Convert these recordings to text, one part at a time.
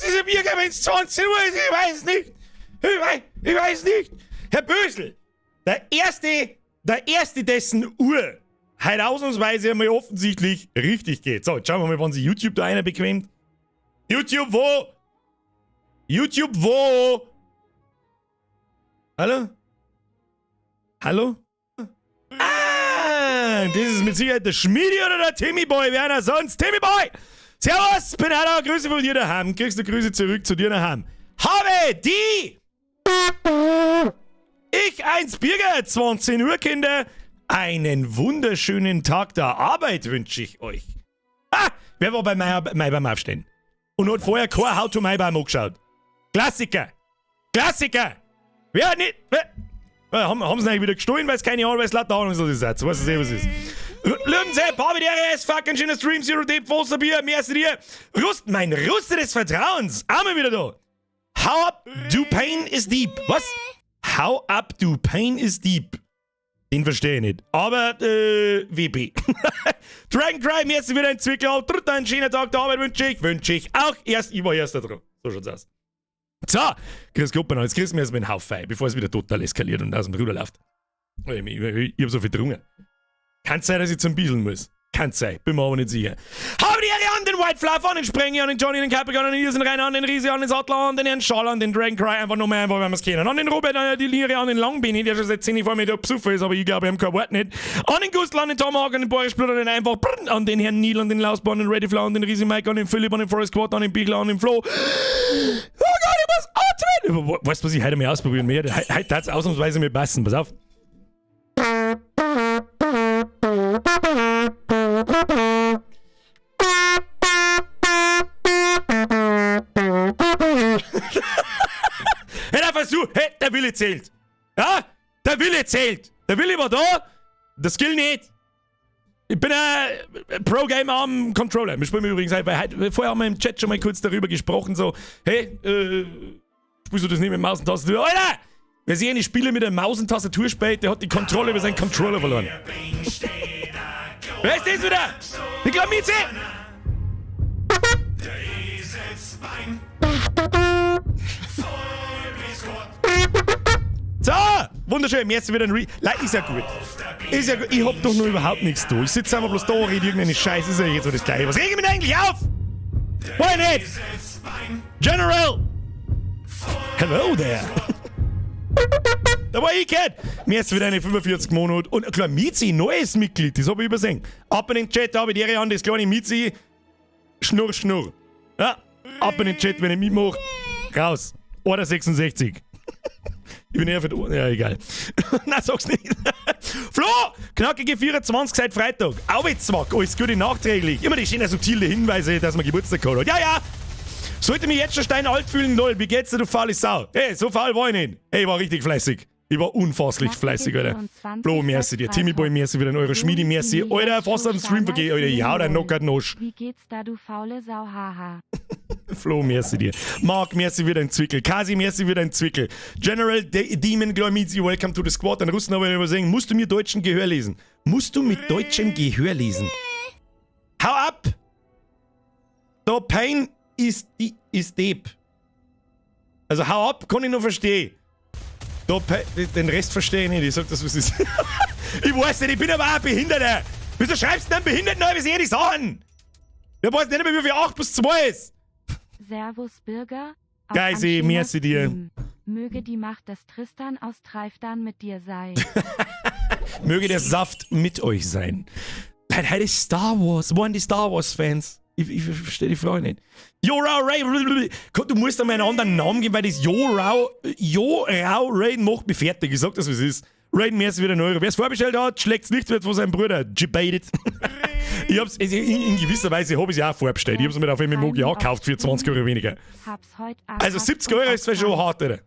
ist dieser Biergarten, wenn es 20 Uhr ist? Ich weiß nicht. Ich weiß nicht. Herr Bösel, der erste, dessen Uhr heute ausnahmsweise einmal offensichtlich richtig geht. So, jetzt schauen wir mal, wann sich YouTube da einer bequemt. YouTube wo? YouTube wo? Hallo? Hallo? Ah, das ist mit Sicherheit der Schmiedi oder der Timmy Boy. Wer einer sonst? Timmy Boy! Servus, bin Hallo, Grüße von dir daheim. Kriegst du Grüße zurück zu dir daheim. Habe die! Ich eins Birger, 20 Uhr, Kinder. Einen wunderschönen Tag der Arbeit wünsche ich euch. Ah, wer war bei Maibaum aufstehen? Und hat vorher kein How to Maibaum angeschaut. Klassiker! Klassiker! Wer nicht. Wer, haben sie eigentlich wieder gestohlen, weil es keine Ahnung, weil es lauter Ahnung so ist. Weißt du, was es ist? Löwensepp, habe die RS, fucking schöner Stream, Zero Deep, Bier, merci dir. Rust, mein Russe des Vertrauens. Arme wieder da. How up, do pain is deep. Was? How up do pain is deep. Den verstehe ich nicht. Aber, WP. Dragon Cry, merci wieder ein Zwickel. Dritter, einen schönen Tag der Arbeit wünsche ich. Wünsche ich auch erst. Ich war erster dran. So schaut's aus. So, Chris Gruppen, jetzt kriegst du mir erstmal einen Haufen, bevor es wieder total eskaliert und aus dem Ruder läuft. Ich hab so viel getrunken. Kann sein, dass ich zum Bieseln muss. Kann sein, bin mir aber nicht sicher. Habe die Ehre an den White Fluff, an den Sprengi, an den Johnny, den Capricorn, an den Irrsinn rein, an den Riese, an den Sattler, an den Herrn Schall, an den Dragon Cry, einfach nur mehr einfach, weil wir es kennen. An den Robert, an die Lire, an den Langbeini, der schon seit 10 vor mir da besoffen ist, aber ich glaube, ich habe kein Wort nicht. An den Gustl, an den Tomahawk, an den Boris Blut, an den einfach, an den Herrn Neil, an den Lausborn, an den Ready Flow, an den Riese Mike, an den Philipp, an den Forest Squad, an den Biegler, an den Flo. Oh Gott, ich muss atmen! Weißt du, was ich heute mal ausprobieren werde? Heute hat es ausnahmsweise mir passen. Pass auf. Hey, der Versuch, hey, der Wille zählt. Ja, der Wille zählt. Der Wille war da, der Skill nicht. Ich bin ein Pro-Gamer am Controller. Wir spielen übrigens, weil heute, vorher haben wir im Chat schon mal kurz darüber gesprochen, so, hey, spielst du das nicht mit Maus und Tastatur? Alter! Wer sich eine Spiele mit der Maus und Tastatur spielt, der hat die Kontrolle über seinen Controller verloren. Wer ist das wieder? Die Klamize! So, wunderschön, mir ist wieder ein Re... Leute, ist ja gut. Ist ja gut. Ich hab doch noch überhaupt nichts da. Ich sitze einfach bloß da, rede irgendeine Scheiße. Ist ja jetzt so das Gleiche. Was reg ich mich denn eigentlich auf? Why nicht? General! Hello there! Da war ich gehört. Mir ist wieder eine 45 Monate und klar, Mizi, neues Mitglied, das habe ich übersehen. Ab in den Chat, habe ich die Ehre an, das kleine Mizi. Schnurr, schnurr. Ja, ab in den Chat, wenn ich mitmache. Raus. Order 66. Ich bin eher für die. Ja, egal. Nein, sag's nicht. Flo! Knackige 24 seit Freitag. Auwitzwack, alles Gute nachträglich. Immer die schönen subtile Hinweise, dass man Geburtstag hat. Ja, ja! Sollte mich jetzt schon steinalt fühlen, lol. Wie geht's dir, du faule Sau? Hey, so faul war ich nicht. Hey, ich war richtig fleißig. Ich war unfasslich fleißig, Alter. Flo, merci dir. Timmy Boy, merci wieder. Eure Schmiedi, merci. Alter, fast am Stream vergehen, Alter. Ich hau deinen Knocker Nosch. Wie geht's da, du faule Sau, haha. Flo, merci dir. Mark, merci wieder ein Zwickel. Kasi, merci wieder ein Zwickel. General De Demon Glormizi, welcome to the squad. Ein Russen aber übersehen. Musst du mir deutschen Gehör lesen? Musst du mit deutschem Gehör lesen? Hau ab! The pain is, is deep. Also hau ab, kann ich nur verstehen. The den Rest verstehe ich nicht. Ich sag das, was ist. Ich weiß nicht, ich bin aber auch ein Behinderter. Wieso schreibst du denn Behinderten bis die Sachen? Der weiß nicht mehr, wie viel 8 plus 2 ist. Servus Bürger. Geisi, merci dir. Möge die Macht des Tristan aus Treifdan mit dir sein. Möge der Saft mit euch sein. Leute, heute ist Star Wars. Wo sind die Star Wars Fans? Ich verstehe die Frage nicht. Jorau Ray. Du musst mir einen anderen Namen geben, weil das Jorau, Jorau Ray macht mich fertig. Ich sag das, wie es ist. Raiden, merci wieder ein Euro. Wer es vorbestellt hat, schlägt's nicht wird von seinem Bruder. Gebaited. Ich hab's, also in gewisser Weise habe ich es ja auch vorbestellt. Ich hab's mir auf MMOG auch gekauft für 20 Euro weniger. Also 70 Euro ist zwar schon hart, oder?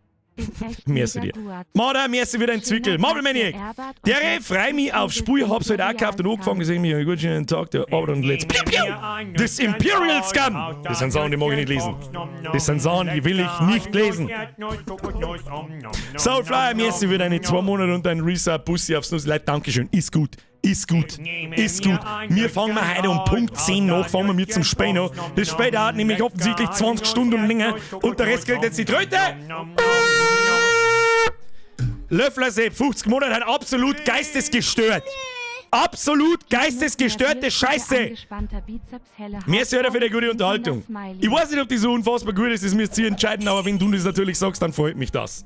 Merci dir. Mada, merci wieder ein Zwickel. Marvel Maniac. Der freu mich auf Spiel, hab's heute auch gekauft und angefangen, gesehen, mir einen schönen Tag, der Arbeit und let's. Piu, piu. Das Imperial Scum. Das sind Sachen, die mag ich nicht lesen. Das sind Sachen, die will ich nicht lesen. Soulfly, merci für deine 2 Monate und dein Resub. Bussi aufs Nuss. Leute, Dankeschön. Ist gut. Ist gut. Ist gut. Wir fangen mal heute um Punkt 10 nach, fangen wir mit zum Spiel an. Das Spiel dauert nämlich offensichtlich 20 Stunden und länger. Und der Rest kriegt jetzt die Tröte. Löffler Sepp, 50 Monate, hat absolut geistesgestört. Absolut geistesgestörte Scheiße. Merci, Alter, für die gute Unterhaltung. Ich weiß nicht, ob die so unfassbar gut ist, das müsst ihr entscheiden, aber wenn du das natürlich sagst, dann freut mich das.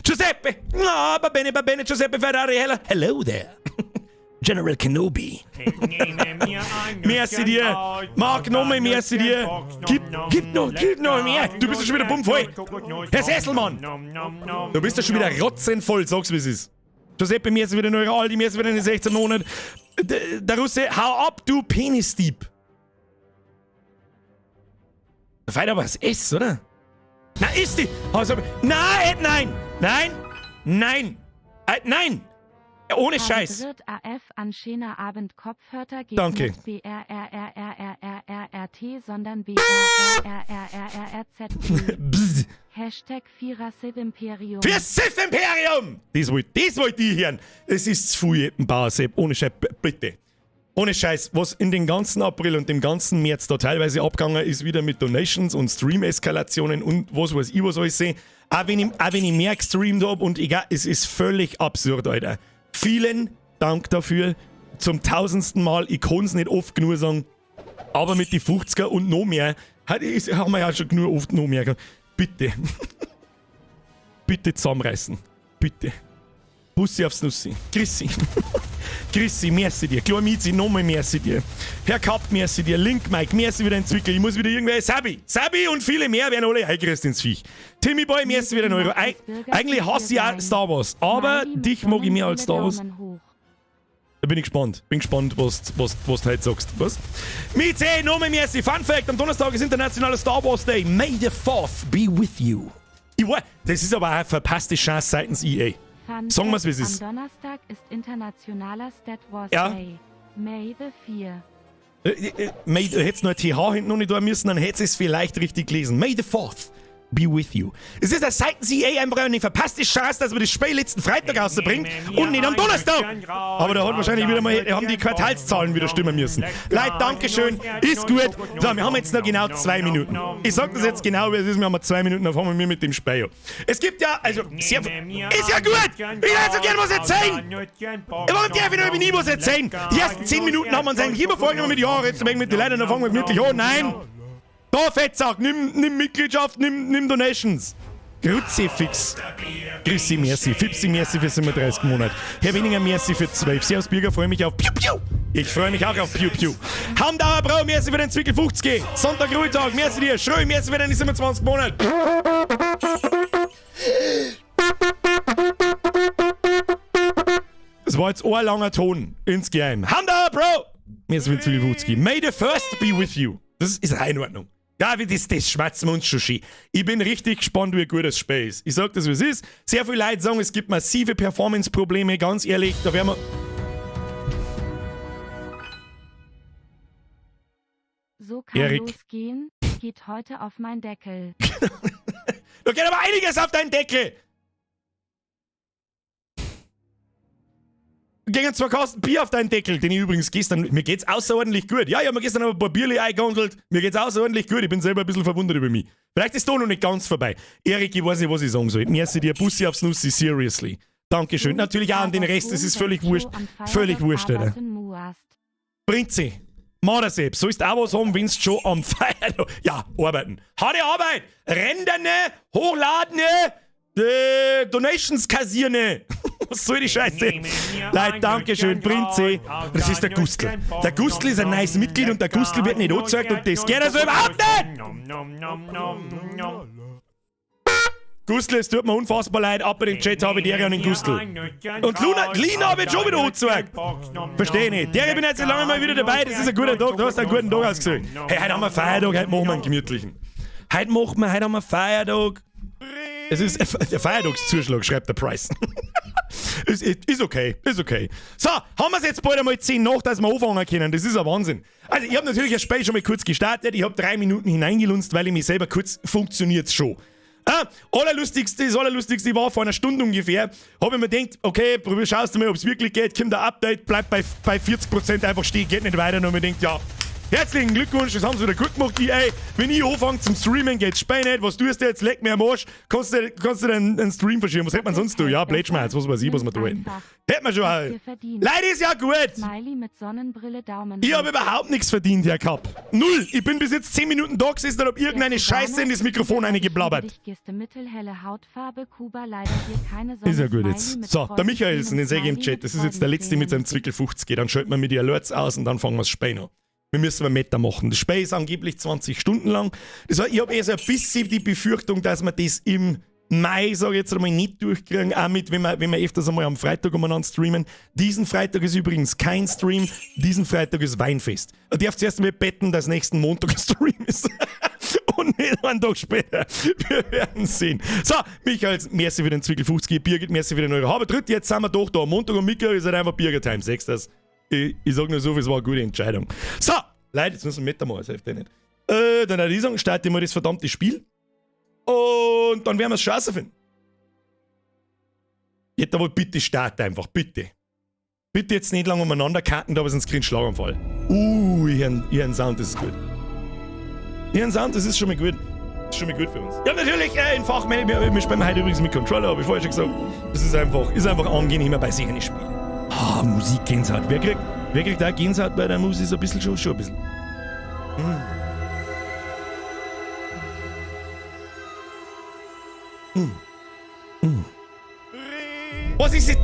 Giuseppe! No, va bene, va bene, Giuseppe Ferrari. Hello, hello there. General Kenobi. Merci dir. Marc, nochmal merci dir. Gib noch mehr. Du bist ja schon wieder bummvoll. Herr Sesselmann. Du bist ja schon wieder rotzenvoll, sag's, wie es ist. Giuseppe, merci wieder neue Aldi, merci wieder in 16 Monaten. Der Russe, hau ab, du Penisdieb. Da fehlt aber das S, oder? Na, ist die! Also, nein, nein! Nein! Nein! Nein! Ohne Scheiß! Wird AF an schöner Abend Kopfhörter geht Danke. nicht B R R R R R R R R T, sondern B R R R R R R Z P. Bzz. Hashtag Vierer Sith Imperium. Für Sith Imperium! Das wollt ich hören. Es ist zu viel, Bauer Sepp. Ohne Scheiß, bitte. Ohne Scheiß, was in den ganzen April und dem ganzen März da teilweise abgegangen ist, wieder mit Donations und Stream-Eskalationen und was weiß ich, was alles sehe. Auch wenn ich mehr gestreamt hab und egal, es ist völlig absurd, Alter. Vielen Dank dafür. Zum 1000. Mal, ich kann's nicht oft genug sagen, aber mit die 50er und noch mehr, haben wir ja schon genug oft noch mehr gehabt. Bitte. Bitte zusammenreißen. Bitte. Bussi aufs Nussi. Chrissy. Chrissy, merci dir. Chlormizi, nochmal merci dir. Herr Kapp, merci dir. Link Mike, merci wieder entwickeln. Ich muss wieder irgendwer. Sabi! Sabi und viele mehr werden alle eingerissen ins Viech. Timmy Boy, merci wieder ein Euro. Eigentlich hasse ich auch Star Wars, aber dich mag ich mehr als Star Wars. Da bin ich gespannt. Bin gespannt, was du heute sagst. Was? Mieze, nochmal merci. Fun Fact: Am Donnerstag ist internationaler Star Wars Day. May the 4th be with you. Ich weiß, das ist aber auch eine verpasste Chance seitens EA. Fun Sagen wir's, Fact, wie es ist. Am Donnerstag ist internationaler Star Wars Day. May the 4. May, du hättest noch ein TH hinten noch nicht da müssen, dann hättest du es vielleicht richtig gelesen. May the 4th be with you. Es ist seitens EA einfach eine verpasste Chance, dass man das Spiel letzten Freitag rausbringt und nicht am Donnerstag. Aber da hat wahrscheinlich wieder mal, haben die Quartalszahlen wieder stimmen müssen. Leute, Dankeschön, ist gut. So, wir haben jetzt noch genau 2 Minuten. Ich sag das jetzt genau, wie es ist, wir haben 2 Minuten, dann fangen wir mit dem Spiel an. Es gibt ja, also, sehr, ist ja gut! Ich würde so gerne was erzählen! Warum darf ich noch nie was erzählen? Die ersten 10 Minuten haben wir uns eigentlich immer vorgenommen mit, ja, jetzt ein wenig mit den Leuten, dann fangen wir gemütlich an. Nein! Da, Fettsack, nimm Mitgliedschaft, nimm Donations. Kruzifix. Chrissy, merci. Fipsi, merci für 37 Monate. Herr Wieninger, merci für 12. Servus, Bürger, freue mich auf Piu Piu. Ich freue mich auch auf Piu Piu. Hamdauer Brau, merci für den Zwickel 50. Sonntag, Ruhetag, merci dir. Schröi, merci für deine 27 Monate. Das war jetzt ein langer Ton insgeheim. Hamdauer Bro! Merci für den Zwickel 50. May the first be with you. Das ist in Ordnung. Ja, wie das schwätzen wir uns schon schön. Ich bin richtig gespannt, wie gut das Spiel ist. Ich sag das, wie es ist. Sehr viele Leute sagen, es gibt massive Performance-Probleme. Ganz ehrlich, da werden wir. So kann Erik. losgehen, geht heute auf mein Deckel. Da geht aber einiges auf deinen Deckel! Gingen zwei Kasten Bier auf deinen Deckel, den ich übrigens gestern, mir geht's außerordentlich gut. Ja, ich hab mir gestern ein paar Bierli eingehandelt, mir geht's außerordentlich gut, ich bin selber ein bisschen verwundert über mich. Vielleicht ist da noch nicht ganz vorbei. Erik, ich weiß nicht, was ich sagen soll. Merci dir, Bussi aufs Nussi, seriously. Dankeschön. Natürlich auch an den Rest, das ist völlig wurscht. Völlig wurscht, Alter. Prinzi, Mardersepp, sollst auch was haben, wenn's schon am Feiertag. Ja, arbeiten. Harte Arbeit! Renderne, hochladen, Donations kassieren. Was soll die Scheiße? Leute, Dankeschön, Prinzi. Das ist der Gustl. Der Gustl ist ein neues Mitglied und der Gustl wird nicht angezeigt und das geht also überhaupt nicht! Gustl, es tut mir unfassbar leid, ab in den Chat habe ich die an den Gustl. Und Luna, Lina wird schon wieder angezeigt. Verstehe ich nicht. Der, ich bin jetzt lange mal wieder dabei, das ist ein guter Tag, du hast einen guten Tag ausgesucht. Hey, heute haben wir Feiertag, heute machen wir einen gemütlichen. Heute haben wir Feiertag. Es ist der Feiertagszuschlag, schreibt der Price. Ist okay, ist okay. So, haben wir es jetzt bald einmal 10 nach, dass wir anfangen können. Das ist ein Wahnsinn. Also, ich habe natürlich das Spiel schon mal kurz gestartet. Ich habe 3 Minuten hineingelunzt, weil ich mich selber kurz, funktioniert's schon. Ah, allerlustigste, das allerlustigste war vor einer Stunde ungefähr, habe ich mir gedacht, okay, probier, schaust du mal, ob es wirklich geht, kommt der Update, bleibt bei 40% einfach stehen, geht nicht weiter und mir denkt, ja, herzlichen Glückwunsch, das haben sie wieder gut gemacht, EA. Wenn ich anfange zum Streamen, geht's Spiel nicht. Was tust du jetzt? Leck mir am Arsch. Kannst du den Stream verschieben? Was hätte man sonst tun? Ja, Blödschmerz, was weiß ich, was man da hätten. Hätte man schon. Leute, ist ja gut. Smiley mit Sonnenbrille, Daumen. Ich habe überhaupt nichts verdient, Herr Kapp. Null. Ich bin bis jetzt 10 Minuten da gesessen und hab irgendeine Scheiße in das Mikrofon eingeplappert. Mittelhelle Hautfarbe, Kuba, leider hier keine Sonne. Ist ja gut jetzt. So, der Michaelsen, den sehe ich im Chat. Das ist jetzt der letzte mit seinem Zwickel 50. Dann schalten wir mit die Alerts aus und dann fangen wir das Spiel an. Wir müssen mal Meta machen. Das Spiel ist angeblich 20 Stunden lang. Das heißt, ich habe eh so ein bisschen die Befürchtung, dass wir das im Mai, sage ich jetzt einmal, nicht durchkriegen. Auch mit, wenn wir öfters einmal am Freitag umeinander streamen. Diesen Freitag ist übrigens kein Stream. Diesen Freitag ist Weinfest. Ich darf zuerst einmal betten, dass nächsten Montag ein Stream ist. Und nicht einen Tag später. Wir werden sehen. So, Michael, merci für den Zwickel 50, Birgit, merci für den Euro. Aber dritt, jetzt sind wir doch da. Montag und Mittag ist halt einfach Birger Time. Siehst du das? Ich sag nur so viel, es war eine gute Entscheidung. So, Leute, jetzt müssen wir mitmachen, das hilft ja nicht. Dann würde ich sagen, starte ich mal das verdammte Spiel. Und dann werden wir es Chance finden. Jetzt aber bitte start einfach, bitte. Bitte jetzt nicht lange umeinander kacken, aber sonst krieg ich einen Schlaganfall. Ich hör einen Sound, das ist gut. Ich hör einen Sound, das ist schon mal gut. Das ist schon mal gut für uns. Ja, natürlich, in Fachmänner, wir spielen heute übrigens mit Controller, habe ich vorher schon gesagt. Das ist einfach angenehmer bei solchen Spielen. Ah, Musik, Gänsehaut. Wer kriegt auch Gänsehaut bei der Musik? So ein bisschen schon, schon ein bisschen. Was ist das?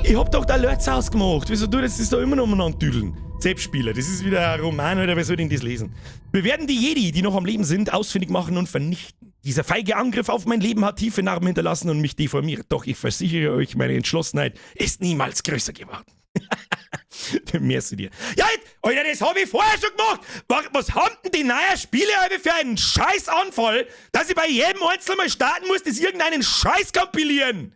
Ich hab doch da Alerts ausgemacht. Wieso tut das da immer noch umeinander tüdeln? Selbstspieler, das ist wieder ein Roman, oder wer soll denn das lesen? Wir werden die Jedi, die noch am Leben sind, ausfindig machen und vernichten. Dieser feige Angriff auf mein Leben hat tiefe Narben hinterlassen und mich deformiert. Doch ich versichere euch, meine Entschlossenheit ist niemals größer geworden. Merci dir. Ja, Alter, das hab ich vorher schon gemacht. Was haben denn die neuen Spiele alle für einen Scheißanfall, dass ich bei jedem Einzelnen mal starten muss, das irgendeinen Scheiß kompilieren?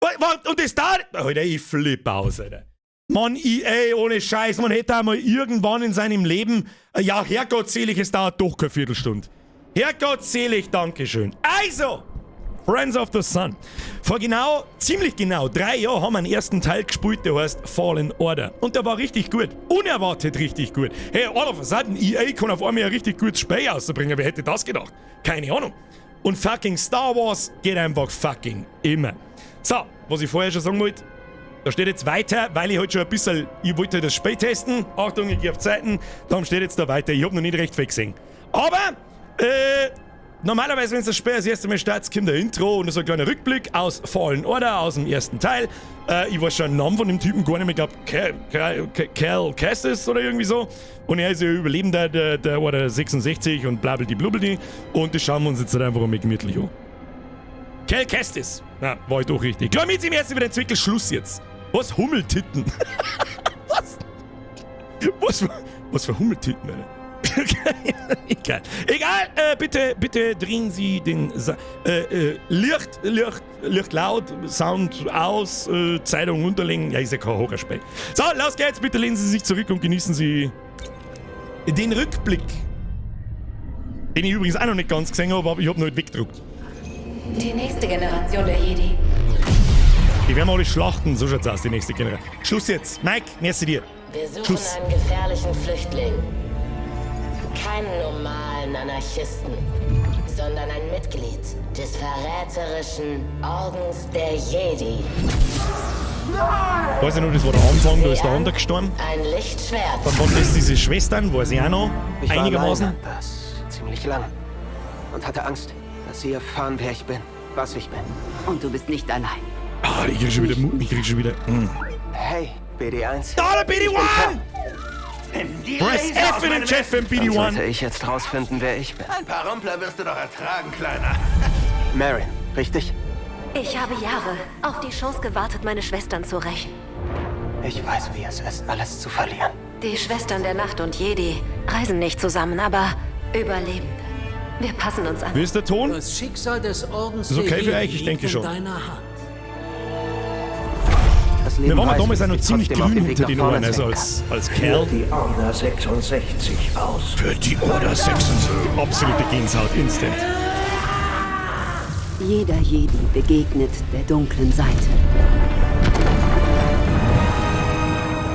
Und das da. Alter, ich flipp aus, Alter. Mann, EA, ohne Scheiß, man hätte einmal irgendwann in seinem Leben, ja, Herrgottselig, es dauert doch keine Viertelstunde. Herrgottselig, Dankeschön. Also, Friends of the Sun. Vor genau, ziemlich genau 3 Jahren haben wir einen ersten Teil gespielt, der heißt Fallen Order. Und der war richtig gut. Unerwartet richtig gut. Hey, all of a sudden, EA kann auf einmal ein richtig gutes Spiel auszubringen. Wer hätte das gedacht? Keine Ahnung. Und fucking Star Wars geht einfach fucking immer. So, was ich vorher schon sagen wollte, da steht jetzt weiter, weil ich heute schon ein bisschen, ich wollte das Spiel testen. Achtung, ich gehe auf Zeiten. Darum steht jetzt da weiter. Ich habe noch nicht recht viel gesehen. Aber normalerweise, wenn es das Spiel das erste Mal startet, kommt der Intro und so ein kleiner Rückblick aus Fallen Order, aus dem ersten Teil. Ich weiß schon den Namen von dem Typen gar nicht mehr. Ich glaube, Cal Kestis oder irgendwie so. Und er ist ja Überlebender der Order 66 und blablabli blubbeldi. Und das schauen wir uns jetzt halt einfach mal gemütlich an. Cal Kestis. Na, war ich doch richtig. Klar, mit dem ersten wieder entwickelt. Schluss jetzt. Was? Hummeltitten? Was? Was für Hummeltitten, Alter? Egal. Egal, bitte, bitte drehen Sie den Sa Licht, Licht, Licht laut, Sound aus, Zeitung unterlegen. Ja, ist ja kein Horrorspiel. So, los geht's. Bitte lehnen Sie sich zurück und genießen Sie den Rückblick. Den ich übrigens auch noch nicht ganz gesehen habe, aber ich habe noch nicht weggedruckt. Die nächste Generation der Jedi. Die werden wir alle schlachten, so schaut's aus, die nächste Generation. Schluss jetzt. Mike, merci dir. Wir suchen Schluss. Einen gefährlichen Flüchtling. Keinen normalen Anarchisten, sondern ein Mitglied des verräterischen Ordens der Jedi. Weiß ich noch, das war der Anfang, da ist der andere gestorben. Ein Lichtschwert. Dann waren das diese Schwestern, weiß ich auch noch. Ich war Einigermaßen. allein, das ziemlich lang. Und hatte Angst, dass sie erfahren, wer ich bin, was ich bin. Und du bist nicht allein. Ah, ich krieg schon wieder Mut, ich krieg schon wieder. Hey, BD1. Da, der BD-1! Press F in den Chat für den Dann BD-1. sollte ich jetzt rausfinden, wer ich bin. Ein paar Rumpler wirst du doch ertragen, Kleiner. Merrin, richtig? Ich habe Jahre auf die Chance gewartet, meine Schwestern zu rächen. Ich weiß, wie es ist, alles zu verlieren. Die Schwestern der Nacht und Jedi reisen nicht zusammen, aber Überlebende. Wir passen uns an. Wie ist der Ton? Das Schicksal des Ordens Ist okay der für Jedi euch? Ich liegt denke in schon. deiner Hand. Das Leben Wir waren weiß, damals wie auch noch es dich ziemlich trotzdem auf grün dem Weg hinter nach den vorne Ohren, also zwingen als Kerl. Die Order 66 aus. Für die Order 66. Absolute Gänsehaut, instant. Jeder Jedi begegnet der dunklen Seite.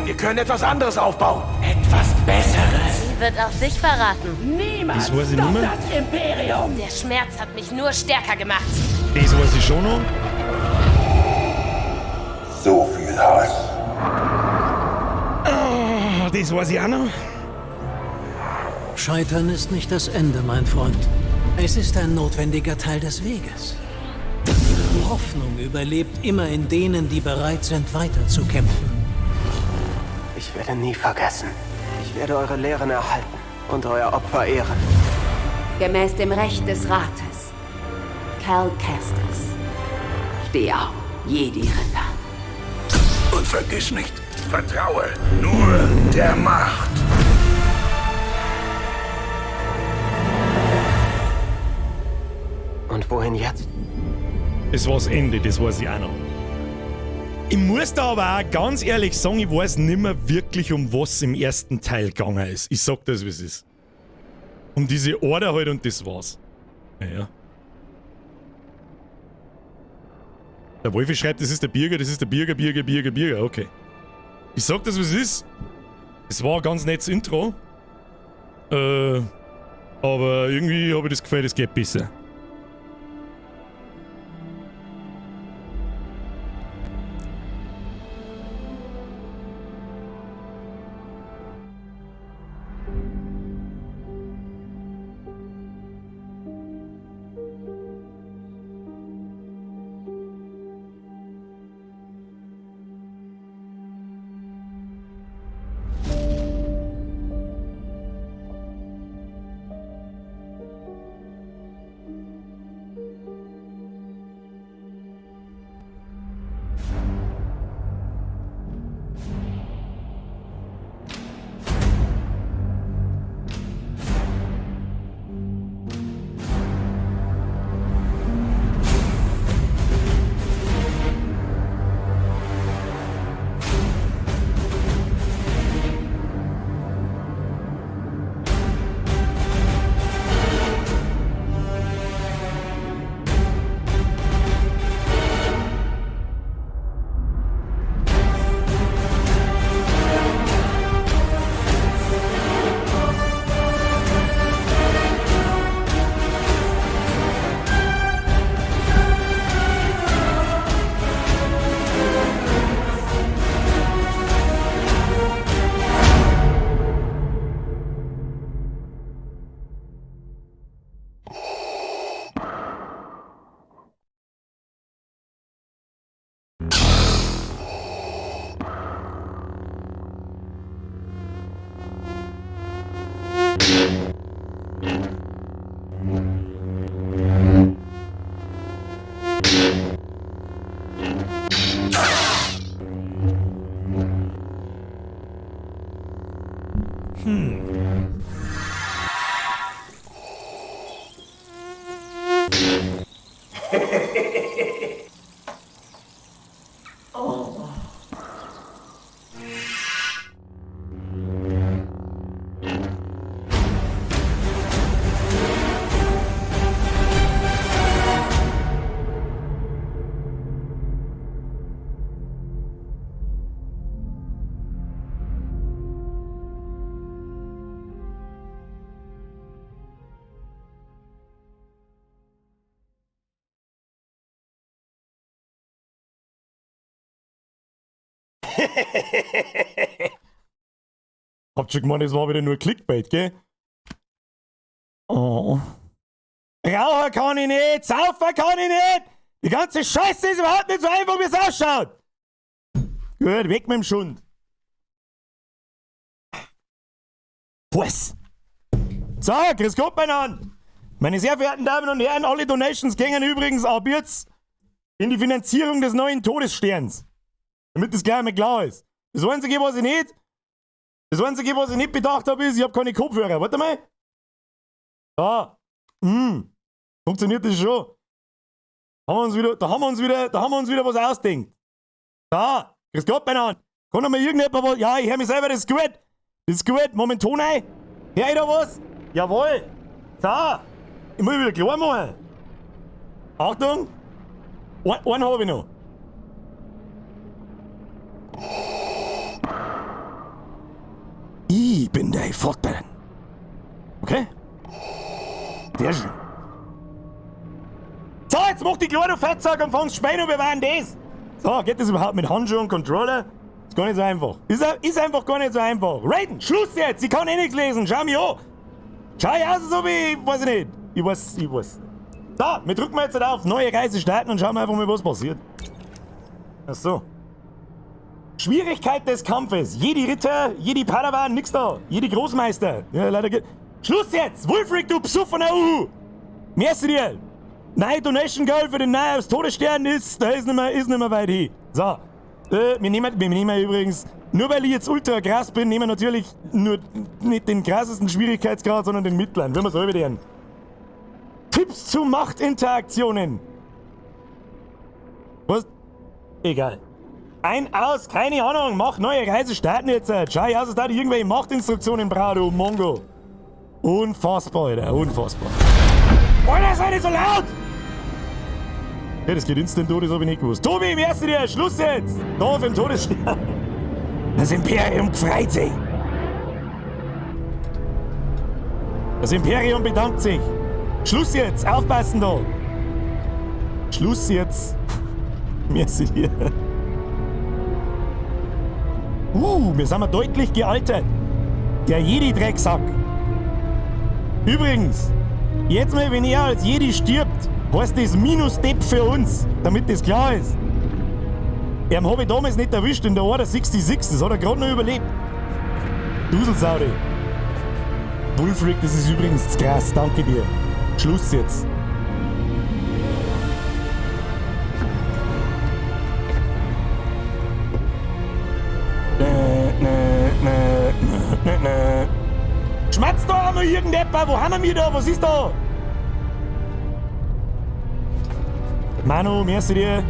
Wir können etwas anderes aufbauen. Etwas Besseres. Sie wird auch dich verraten. Niemals Das weiß ich nicht mehr. das Imperium! Der Schmerz hat mich nur stärker gemacht. Das weiß ich schon noch. So viel Hass. Ah, das weiß ich auch noch. Scheitern ist nicht das Ende, mein Freund. Es ist ein notwendiger Teil des Weges. Die Hoffnung überlebt immer in denen, die bereit sind, weiterzukämpfen. Ich werde nie vergessen. Ich werde eure Lehren erhalten und euer Opfer ehren. Gemäß dem Recht des Rates. Cal Kestis. Der Jedi-Ritter. Und vergiss nicht, vertraue nur der Macht. Und wohin jetzt? Das war das Ende, das weiß ich auch noch. Ich muss da aber auch ganz ehrlich sagen, ich weiß nimmer wirklich, um was im ersten Teil gegangen ist. Ich sag das, wie es ist. Um diese Order halt und das war's. Naja. Der Wolfi schreibt, das ist der Birger, das ist der Birger, Birger, Birger, Birger. Okay. Ich sag das, wie es ist. Es war ein ganz nettes Intro. Aber irgendwie habe ich das Gefühl, das geht besser. Habt schon gemeint, das war wieder nur Clickbait, gell? Oh. Rauchen kann ich nicht, saufen kann ich nicht! Die ganze Scheiße ist überhaupt nicht so einfach, wie es ausschaut! Gut, weg mit dem Schund. Was? So, grüß Gott beieinander! Meine sehr verehrten Damen und Herren, alle Donations gingen übrigens ab jetzt in die Finanzierung des neuen Todessterns. Damit das gleich einmal klar ist. Das Einzige, was ich nicht, das Einzige, was ich nicht bedacht habe, ist, ich habe keine Kopfhörer. Warte mal. Da. Funktioniert das schon? Haben wir uns wieder, da haben wir uns wieder, da haben wir uns wieder was ausdenkt. Da. Grüß Gott beieinander. Kann noch mal irgendjemand was? Ja, ich höre mich selber, das ist gut. Das ist gut. Moment, Ton ein. Hör ich da was? Jawohl. So. Ich muss wieder klar machen. Achtung! Einen habe ich noch. Ich bin dein Vater. Okay? Sehr schön. So, jetzt mach die kleine Fettsack und fang's Schwein und wir waren das. So, geht das überhaupt mit Handschuhen und Controller? Ist gar nicht so einfach. Ist einfach gar nicht so einfach. Raiden, Schluss jetzt! Ich kann eh nichts lesen. Schau mich an. Schau ich aus, so wie, weiß ich nicht. Ich weiß. So, wir drücken mal jetzt auf neue Reise starten und schauen einfach mal, was passiert. Ach so. Schwierigkeit des Kampfes. Jedi Ritter, Jedi Padawan, nix da. Jedi Großmeister. Ja, leider geht. Schluss jetzt! Wulfric, du Psuffener Uhu! Merci dir! Nein, Donation Goal für den Nahe aus Todesstern ist, da ist nicht mehr weit hin. So. Wir nehmen übrigens, nur weil ich jetzt ultra krass bin, nehmen wir natürlich nur nicht den krassesten Schwierigkeitsgrad, sondern den mittleren. Wenn wir so über. Tipps zu Machtinteraktionen. Was? Egal. Ein, aus, keine Ahnung, mach neue Reise starten jetzt. Schau ich aus, dass da die irgendwelche Machtinstruktionen braucht, du Mongo. Unfassbar, Alter, unfassbar. Alter, sei nicht so laut! Ja, das geht instant tot, das hab ich nicht gewusst. Tobi, im ersten dir, Schluss jetzt! Da auf dem Todesstern. Das Imperium freut sich. Das Imperium bedankt sich. Schluss jetzt, aufpassen da. Schluss jetzt. Merci dir. Wir sind mal deutlich gealtert. Der Jedi-Drecksack. Übrigens, jetzt mal, wenn er als Jedi stirbt, heißt das Minus-Depp für uns, damit das klar ist. Er habe ich damals nicht erwischt in der Order 66, das hat er gerade noch überlebt. Duselsaudi. Wulfric, das ist übrigens krass, danke dir. Schluss jetzt. Nö. Schmatzt da einmal irgendjemand? Wo haben wir da? Was ist da? Manu, merci dir.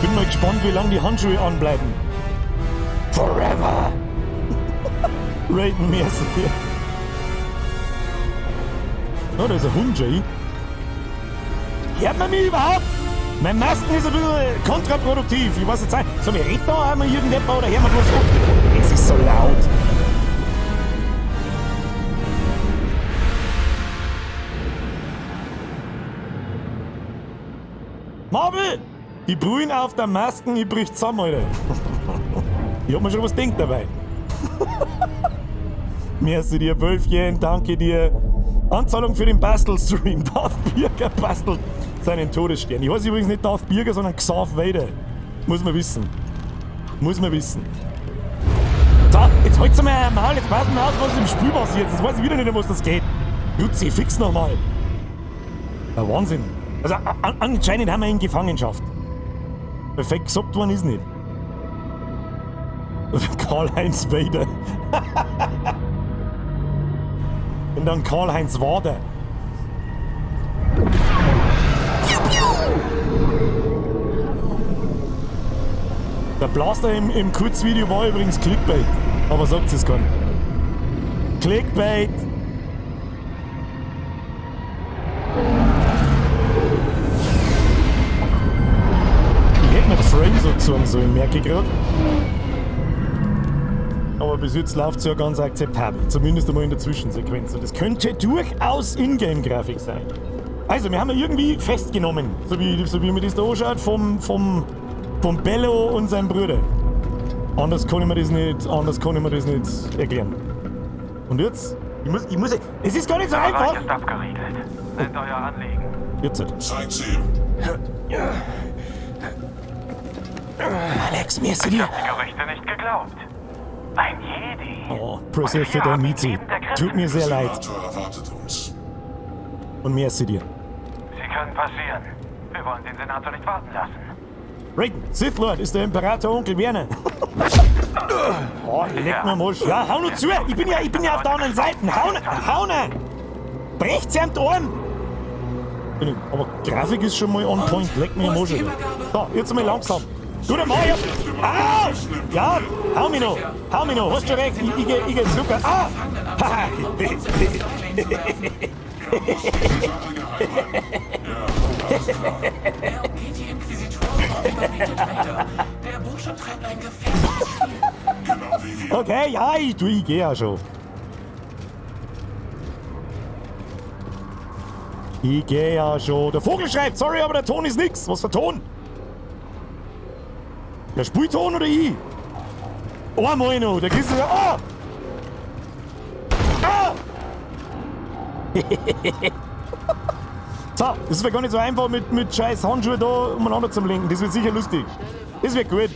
Bin mal gespannt, wie lange die Handschuhe anbleiben. Forever! Raiden, merci dir. Oh, da ist ein Hund, Jay. Hört man mich überhaupt? Mein Masken ist ein bisschen kontraproduktiv. Ich weiß jetzt nicht. So, wir reden da einmal irgendjemand oder hören wir bloß auf? Es ist so laut. Marvel! Die Brühen auf der Masken, ich brich zusammen, Alter. Ich hab mir schon was gedacht dabei. Merci dir, Wölfchen, danke dir. Anzahlung für den Bastelstream. Darth Birger bastelt seinen Todesstern. Ich heiße übrigens nicht Darth Birger, sondern Xav Vader. Muss man wissen. Muss man wissen. So, jetzt halt's mal ein Maul, jetzt passen wir auf, was im Spiel passiert. Jetzt weiß ich wieder nicht, um was das geht. Nutze, fix nochmal. Ja, Wahnsinn. Also anscheinend haben wir ihn in Gefangenschaft. Perfekt gesagt worden ist nicht. Karl-Heinz Vader. Und dann Karl-Heinz Wader. Der Blaster im Kurzvideo war übrigens Clickbait. Aber sagt es keinem. Clickbait! Ich hätte noch Frame so gezogen sollen, merke ich gerade. Aber bis jetzt läuft es ja ganz akzeptabel. Zumindest einmal in der Zwischensequenz. Und das könnte durchaus Ingame-Grafik sein. Also, wir haben ja irgendwie festgenommen, so wie man das da anschaut, vom Bello und seinem Bruder. Anders kann ich mir das nicht, erklären. Und jetzt? Ich muss, es ist gar nicht so einfach! Ist abgeriegelt. Nennt euer Anliegen. Jetzt. Zeig's ihm. Alex, mir ist dir. Ich hab die Gerüchte nicht geglaubt. Ein Jedi. Oh, Press F für dein Mizi. Tut mir sehr leid. Senator erwartet uns. Und mir ist sie dir. Sie können passieren. Wir wollen den Senator nicht warten lassen. Raiden, Sith Lord ist der Imperator Onkel Werner. Oh, leck mir am Arsch. Ja, hau nur zu. Ich bin ja auf der anderen Seite. Hau ne! Brecht's ihm die Arm! Aber Grafik ist schon mal on point. Leck mir am Arsch. So, jetzt mal langsam. Du, der Mauer! Ah! Ja, hau mich noch! Hau mich noch! Hast schon recht, ich geh zurück. Ah! Haha! Er umgeht die Inquisitoren und überbietet Vader. Der Bursche treibt ein gefährliches Spiel. Okay, ja, ich geh ja schon. Ich geh ja schon. Der Vogel schreibt, sorry, aber der Ton ist nix. Was für Ton? Der Spielton oder ich? Einmal noch, der kriegst du ja. Ah! Ah! So, das wird gar nicht so einfach mit scheiß Handschuhen da umeinander zu lenken. Das wird sicher lustig. Das wird gut.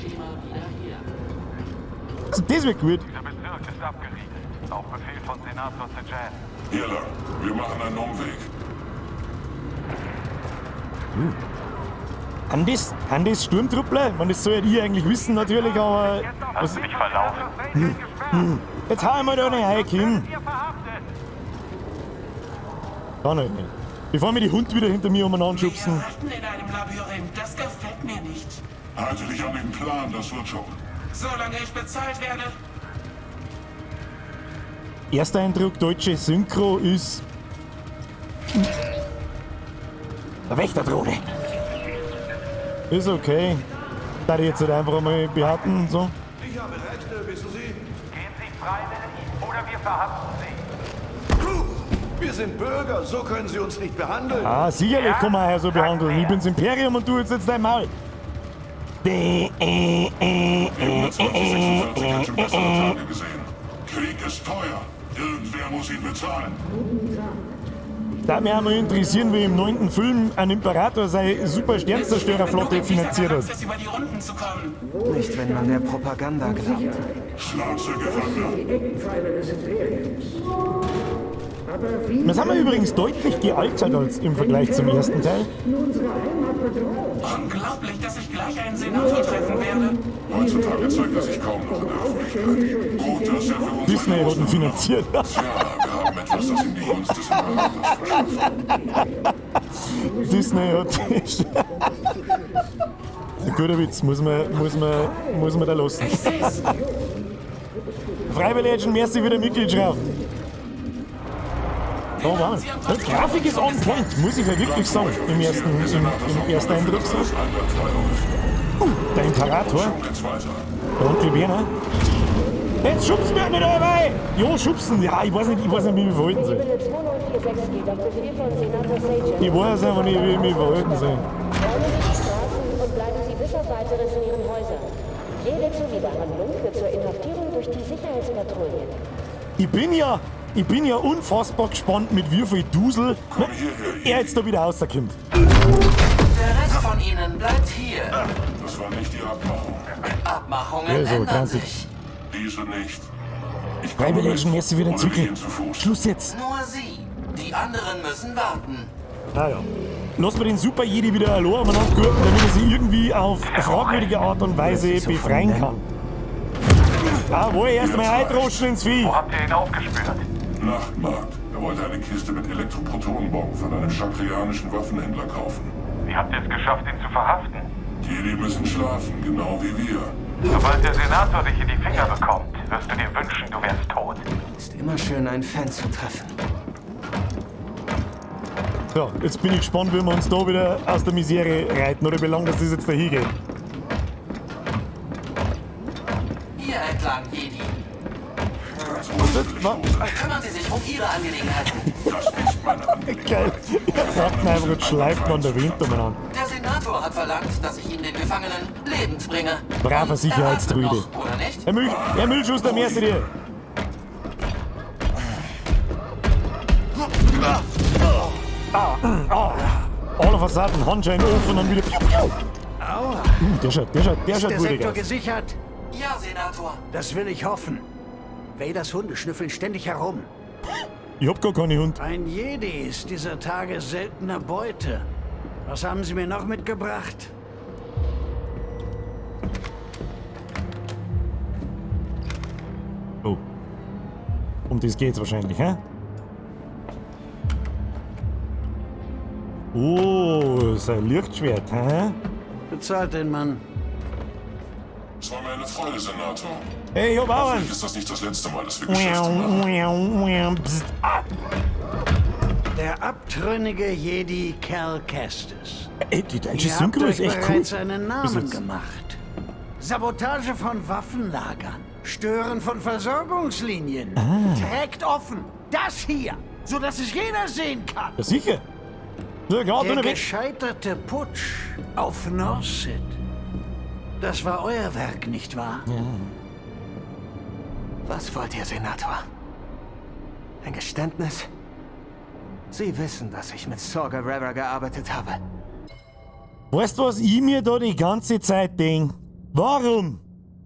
Das wird gut. Dieser Bezirk ist abgeriegelt. Auf Befehl von Senator Sejan. Hier lang. Wir machen einen Umweg. Haben das Sturmtruppler? Man, das soll ja die eigentlich wissen natürlich, aber... Hast du dich verlaufen? Jetzt hau ich mal da nicht rein, Kim. Kann halt nicht. Bevor mir die Hund wieder hinter mir umeinander schubsen. Ratten in einem Labyrinth, das gefällt mir nicht. Halte dich an den Plan, das wird schon. Solange ich bezahlt werde. Erster Eindruck, deutsche Synchro ist... Der Wächterdrohne. Ist okay. Da ich jetzt halt einfach einmal behaupten, so. Ich habe Rechte, wissen Sie? Gehen Sie freiwillig oder wir verhaften Sie. Wir sind Bürger, so können Sie uns nicht behandeln. Ah, sicherlich kann man ja so behandeln. Ich bin's Imperium und du jetzt jetzt dein Maul. D, E, E, E, 2046 hat schon bessere Tage gesehen. Krieg ist teuer. Irgendwer muss ihn bezahlen. Da mich auch mal interessieren, wie im 9. Film ein Imperator seine super Sternzerstörerflotte finanziert hat. Über die Runden zu kommen. Nicht, wenn man der Propaganda glaubt. Wir sind wir übrigens deutlich gealtert als im Vergleich zum ersten Teil. Unglaublich, dass ich gleich einen Senator treffen werde. Heutzutage zeigt er sich kaum noch in der Öffentlichkeit. Gut, dass er für uns Disney hat ihn finanziert. Tja, wir haben etwas, das ihm die Gunst des Imperators verschafft. Disney hat. Ein guter Witz, muss man da lassen. Freiwillig schon merci für die Mitgliedschaft. Oh, wow. Die Grafik ist on point, muss ich ja wirklich sagen, im ersten Eindruck. So. Der Imperator. Der Onkel Werner. Jetzt schubst mir nicht dabei! Jo, schubsen! Ja, ich weiß nicht, wie ich mich verhalten soll. Ich weiß einfach nicht, wie ich mich verhalten soll. Und bleiben Sie bis auf weiteres in Ihren Häusern. Jede Zuwiderhandlung führt zur Inhaftierung durch die Sicherheitspatrouille. Ich bin ja unfassbar gespannt, mit wie viel Dusel er jetzt da wieder rauskommt. Der Rest von Ihnen bleibt hier. Das war nicht die Abmachung. Abmachungen Ja, so, ändern ganz sich. Diese nicht. Ich Freiwillig, merci für den Zwickel. Schluss jetzt. Nur Sie. Die anderen müssen warten. Naja. Lass mir den Super Jedi wieder allein umeinander gurken, damit er sie irgendwie auf fragwürdige Art und Weise befreien kann. Jawohl, erst einmal eindroschen ins Vieh. Wo habt ihr ihn aufgespürt? Nachtmarkt. Er wollte eine Kiste mit Elektroprotonenbomben von einem chakrianischen Waffenhändler kaufen. Wie habt ihr es geschafft, ihn zu verhaften? Jedi müssen schlafen, genau wie wir. Sobald der Senator dich in die Finger bekommt, wirst du dir wünschen, du wärst tot. Ist immer schön, einen Fan zu treffen. So, jetzt bin ich gespannt, wie wir uns da wieder aus der Misere reiten oder wie lange das jetzt da hingeht. Hier entlang, Jedi. Was? Kümmern Sie sich um Ihre Angelegenheiten. Das ist meine Angelegenheit. Geil. Er sagt einfach und schleift man der Wind umeinander. Der Senator hat verlangt, dass ich Ihnen den Gefangenen lebend bringe. Braver Sicherheitsdruide. Noch, oder nicht? Herr Müllschuster, merci dir. All of a sudden, Handschellen auf und dann wieder. Piu, piu. Aua. Der schaut Ist der wurig Sektor aus. gesichert? Ja, Senator. Das will ich hoffen. Vaders Hunde schnüffeln ständig herum. Ich hab gar keine Hund. Ein Jedi ist dieser Tage seltene Beute. Was haben Sie mir noch mitgebracht? Oh. Um das geht's wahrscheinlich, hä? Oh, sein Lichtschwert, hä? Bezahlt den Mann. Freude, Senator. Hey, ich hab auch Hoffentlich einen. ist das nicht das letzte Mal, dass wir Geschäfte machen. Psst. Ah. Der abtrünnige Jedi Cal Kestis. Ey, die deutsche Ihr habt Synchro euch ist echt cool. bereits einen Bis Namen jetzt. gemacht. Sabotage von Waffenlagern, Stören von Versorgungslinien. Ah. Trägt offen das hier, sodass es jeder sehen kann. Ja, sicher. Ja, klar, Der unterwegs. gescheiterte Putsch auf Norset. Das war euer Werk, nicht wahr? Was wollt ihr, Senator? Ein Geständnis? Sie wissen, dass ich mit Saw Gerrera gearbeitet habe. Weißt du, was ich mir da die ganze Zeit denk? Warum?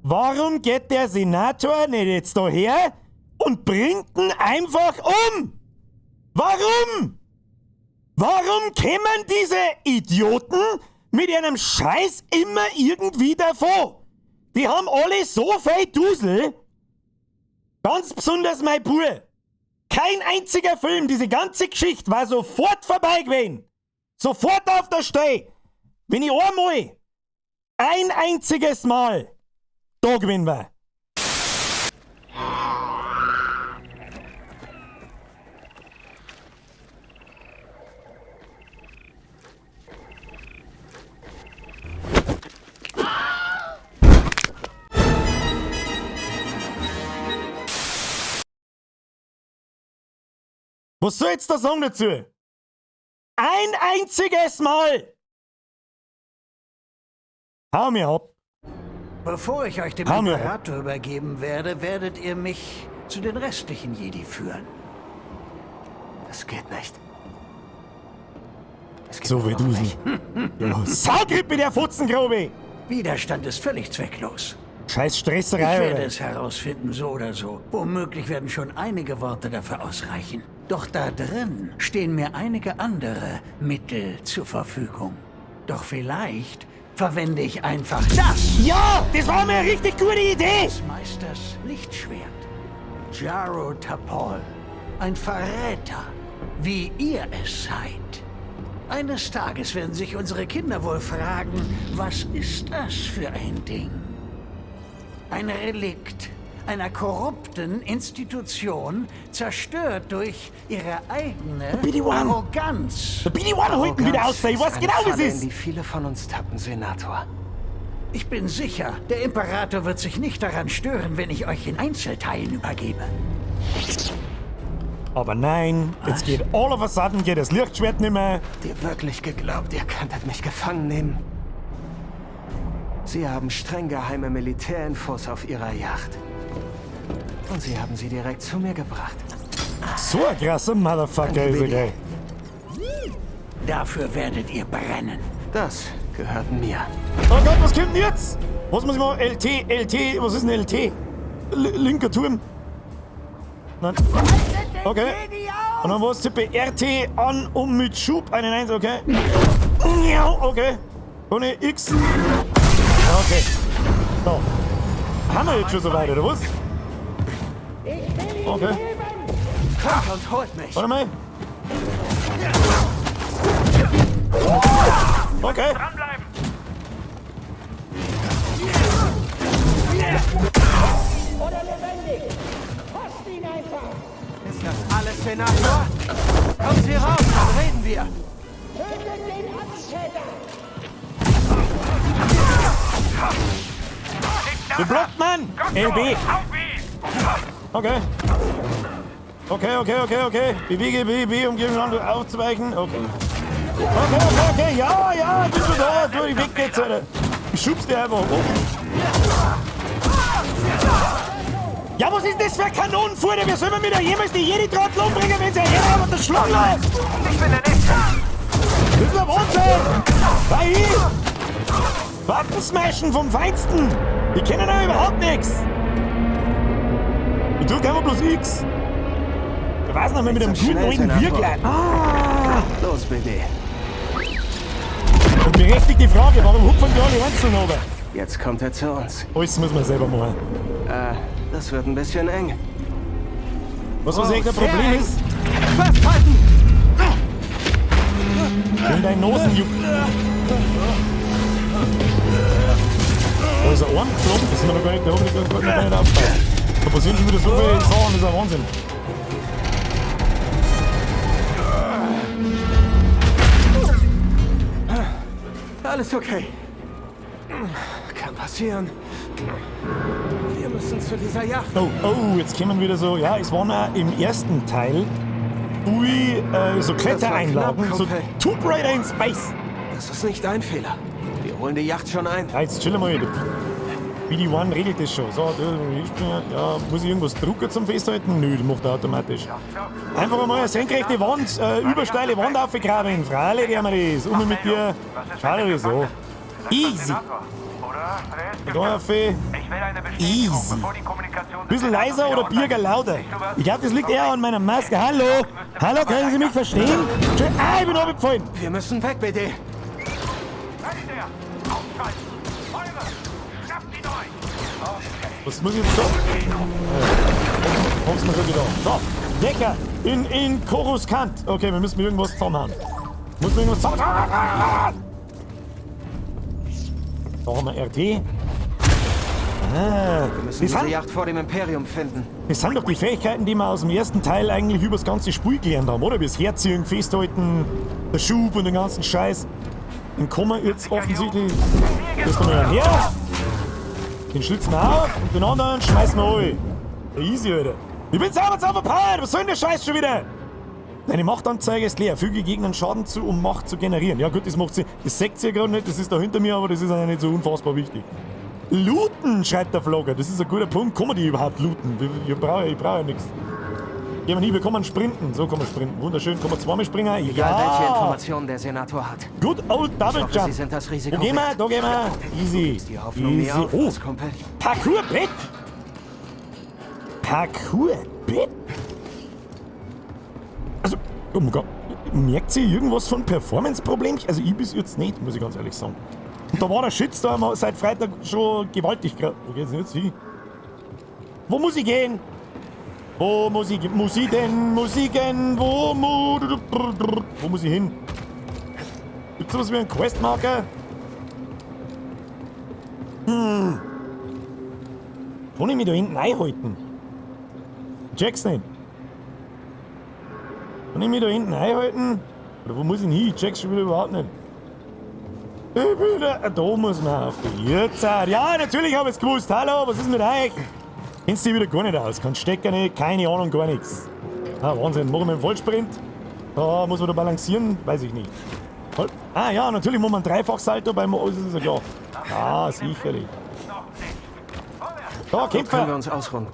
Warum geht der Senator nicht jetzt da her und bringt ihn einfach um? Warum? Warum kämen diese Idioten mit ihrem Scheiß immer irgendwie davon? Die haben alle so viel Dusel. Ganz besonders mein Bub. Kein einziger Film, diese ganze Geschichte war sofort vorbei gewesen. Sofort auf der Stelle. Wenn ich einmal, ein einziges Mal da gewesen war. Was soll jetzt der Song dazu? Ein einziges Mal! Hau mir ab. Bevor ich euch dem Hau mir ab. Imperator übergeben werde, werdet ihr mich zu den restlichen Jedi führen. Das geht nicht. Es geht So wie noch du nicht. Ja, Saugrippe der Fotzengrube! Widerstand ist völlig zwecklos. Scheiß Ich Stresserei, werde Alter. es herausfinden, so oder so. Womöglich werden schon einige Worte dafür ausreichen. Doch da drin stehen mir einige andere Mittel zur Verfügung. Doch vielleicht verwende ich einfach das. Ja, das war mir eine richtig gute Idee! Des Meisters Lichtschwert. Jaro Tapol. Ein Verräter, wie ihr es seid. Eines Tages werden sich unsere Kinder wohl fragen, was ist das für ein Ding? Ein Relikt einer korrupten Institution, zerstört durch ihre eigene BD-1. Arroganz. Der BD-1 holt ihn wieder aus, ich weiß Arroganz ist genau, eine wie Falle, es in die ist. viele von uns tappen, Senator. Ich bin sicher, der Imperator wird sich nicht daran stören, wenn ich euch in Einzelteilen übergebe. Aber nein, jetzt geht all of a sudden geht das Lichtschwert nicht mehr. Habt ihr wirklich geglaubt, ihr könntet mich gefangen nehmen? Sie haben streng geheime Militärinfos auf ihrer Yacht. Und sie haben sie direkt zu mir gebracht. So ein krasser Motherfucker ist er gleich. Dafür werdet ihr brennen. Das gehört mir. Oh Gott, was kommt denn jetzt? Was muss ich machen? LT, LT, was ist denn LT? Linker Turm. Nein. Okay. Und dann was? Tippe RT an, um mit Schub einen 1, okay. Okay. Ohne X. Okay. So. Haben wir jetzt schon soweit, oder was? Okay. Kommt und holt mich! Warte mal. Okay. Dranbleiben! Oder lebendig! Fasst ihn einfach! Ist das alles, Senator? Kommen Sie raus, dann reden wir! Tötet den Attentäter! Geblockt, Mann! LB. Okay. Okay. Bewege B, B, um gegen andere aufzuweichen. Okay. Okay. Ja, ich bin schon da. Du, ich weg jetzt, Alter. Ich schub's dir einfach. Oh. Ja, was ist das für ein Kanonenfutter? Wir sollen wieder jemals die Jedi-Trottel umbringen, wenn sie jeder auf den Schlag lässt. Ich bin der Nächste! Das ist ein Wahnsinn! Bei Waffen smashen vom Feinsten! Die kennen ja überhaupt nichts! Ich drück einfach bloß X. Ich weiß noch, wenn mit einem So guten schnell, alten Senator. Würglein. Ah! Los, BD. Und berechtigte Frage, warum hupfen die alle einzeln runter? Jetzt kommt er zu uns. Alles muss man selber machen. Das wird ein bisschen eng. Was was echt ein sehr Problem eng. ist, Festhalten! wenn dein Nosen juckt. Da ist ein Arm geflogen, das sind wir noch gar nicht, da hab ich noch gar nicht aufgepasst. Da passieren schon wieder so viele Sachen, das ist ein Wahnsinn. Alles okay. Kann passieren. Wir müssen zu dieser Yacht. Oh, oh, jetzt kommen wieder so, ja, es waren auch im ersten Teil ui, so Klettereinlagen, knapp, so Kumpel. Tomb Raider in Space. Das ist nicht dein Fehler. Wir holen die Yacht schon ein. Ja, jetzt chill mal. BD-1 regelt das schon. So, ja, muss ich irgendwas drucken zum Festhalten? Nö, das macht er automatisch. Einfach einmal eine senkrechte Wand, übersteile Wand aufgraben. Freilich werden wir das. Um mit dir. Schau dir das an. Easy. Da auf. Easy. Bisschen leiser oder Bierger lauter? Ich glaube, das liegt eher an meiner Maske. Hallo? Hallo, können Sie mich verstehen? Ah, ich bin runtergefallen. Wir müssen weg, BD. Was muss ich jetzt da? Hab's mir schon gedacht. So, Decker in Coruscant. Okay, wir müssen irgendwas zusammenhauen. Muss man irgendwas zusammenhauen. Da haben wir RT. Ah, Wir müssen diese Yacht vor dem Imperium finden. Das sind doch die Fähigkeiten, die wir aus dem ersten Teil eigentlich übers ganze Spiel gelernt haben, oder? Wie das Herziehen, Festhalten, der Schub und den ganzen Scheiß. Den kommen wir jetzt offensichtlich. Das kommen wir her. Den schlitzen wir auf und den anderen schmeißen wir rein. Easy, Alter. Ich bin selber zu overpowered. Was soll denn der Scheiß schon wieder? Deine Machtanzeige ist leer. Füge Gegnern Schaden zu, um Macht zu generieren. Ja gut, das macht sie. Das seht ihr gerade nicht, das ist da hinter mir, aber das ist auch nicht so unfassbar wichtig. Looten, schreibt der Vlogger. Das ist ein guter Punkt. Kann man die überhaupt looten? Ich brauche ja nichts. Gehen wir nie, wir kommen sprinten. So kann man sprinten. Wunderschön. Kann man zweimal springen? Egal, ja. welche Informationen der Senator hat. Good old Double Ich hoffe, Jump. Sie sind das Risiko Wo gehen wir? wert. Da gehen wir. Easy. Die Hoffnung nie Easy. auf, Oh, was, Kumpel? Parkour-Bett. Parkour-Bett? Also, oh mein Gott. Merkt sie irgendwas von Performance-Problemchen? Also ich bis jetzt nicht, muss ich ganz ehrlich sagen. Und da war der Shitstorm seit Freitag schon gewaltig. Wo geht's denn jetzt hin? Wo muss ich gehen? Wo muss ich, muss ich denn, muss ich gehen, wo, wo muss ich hin? Gibt's sowas wie einen Questmarker? Hm. Kann ich mich da hinten einhalten? Check's nicht. Kann ich mich da hinten einhalten? Oder wo muss ich denn hin? Ich check's schon wieder überhaupt nicht. Ich bin da, da muss man auf die Jetzt. Ja, natürlich habe ich's gewusst. Hallo, was ist mit euch? Kennst du dich wieder gar nicht aus. Kein Stecker nicht, keine Ahnung, gar nichts. Ah, Wahnsinn. Machen wir einen Vollsprint? Da muss man da balancieren? Weiß ich nicht. Ah ja, natürlich muss man Dreifachsalto beim... Oh, das ist ja klar. Ja, sicherlich. Da, Kämpfer. Können wir uns ausruhen.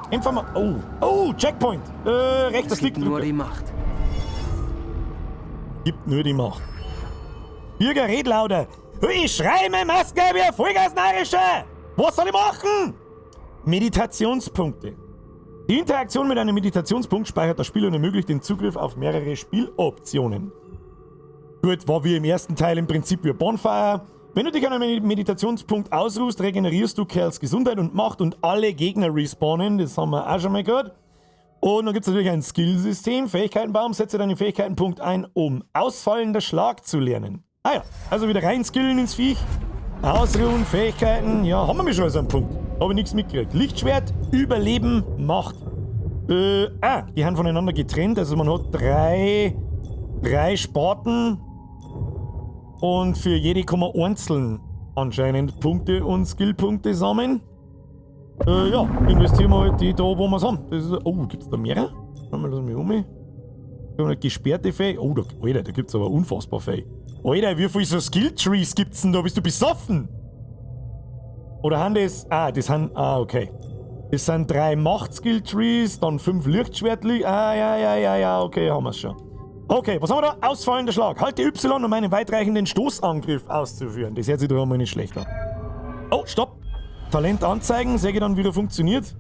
Kämpfer mal. Oh, oh, Checkpoint. Rechter Es gibt Stick nur drücken. die Macht. Gibt nur die Macht. Bürger, red lauter. Ich schrei meine Maske wie ein Vollgasnarischer. Was soll ich machen? Meditationspunkte. Die Interaktion mit einem Meditationspunkt speichert das Spiel und ermöglicht den Zugriff auf mehrere Spieloptionen. Gut, war wie im ersten Teil im Prinzip wie Bonfire. Wenn du dich an einem Meditationspunkt ausruhst, regenerierst du Kerls Gesundheit und Macht und alle Gegner respawnen. Das haben wir auch schon mal gehört. Und dann gibt es natürlich ein Skillsystem, Fähigkeitenbaum. Setze deinen Fähigkeitenpunkt ein, um ausfallender Schlag zu lernen. Ah ja, also wieder reinskillen ins Viech. Ausruhen, Fähigkeiten, ja, haben wir schon so einen Punkt. Habe ich nichts mitgekriegt. Lichtschwert, Überleben, Macht. Die haben voneinander getrennt. Also man hat drei Sparten. Und für jede kann man einzeln anscheinend Punkte und Skillpunkte sammeln. Ja, investieren wir halt die da, wo wir's haben. Das ist, oh, gibt's da mehrere? Warte mal, lass mich um. Da haben wir gesperrte Fäh. Oh, da, Alter, da gibt's aber unfassbar viel. Alter, wie viele so Skilltrees gibt's denn da? Bist du besoffen? Oder haben das... Ah, das sind... Ah, okay. Das sind 3 Macht-Skill-Trees, dann 5 Lichtschwertli. Ah, ja, ja, ja, ja, okay, haben wir's schon. Okay, was haben wir da? Ausfallender Schlag. Halte Y, um einen weitreichenden Stoßangriff auszuführen. Das hört sich doch einmal nicht schlecht an. Oh, stopp. Talent anzeigen, sehe ich dann, wie er funktioniert.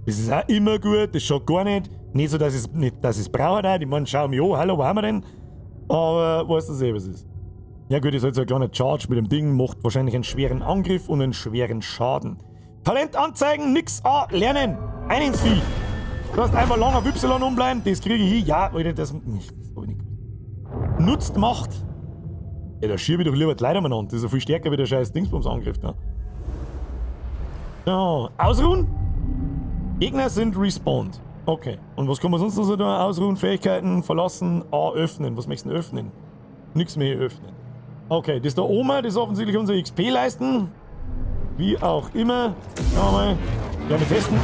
Das ist auch immer gut, das schaut gar nicht. Nicht so, dass ich es brauche. Ich meine, schau mich an, hallo, wo haben wir denn? Aber weißt du eh, was es ist. Ja gut, ist halt so ein kleiner Charge mit dem Ding, macht wahrscheinlich einen schweren Angriff und einen schweren Schaden. Talent anzeigen, nix A, lernen. Ein ins Vieh. Du hast einfach lang auf Y umbleiben, das kriege ich hin. Ja, Alter, das, nicht, das hab ich nicht gewusst. Nutzt Macht. Ja, da schiebe ich doch lieber die Leute umeinander. Das ist ja viel stärker wie der scheiß Dingsbums-Angriff da. So, ausruhen. Gegner sind respawned. Okay. Und was kann man sonst noch so da? Ausruhen, Fähigkeiten, verlassen, A, öffnen. Was möchtest du denn öffnen? Nix mehr öffnen. Okay, das da oben, das ist offensichtlich unser XP-Leisten. Wie auch immer. Schauen wir mal. Gerne testen.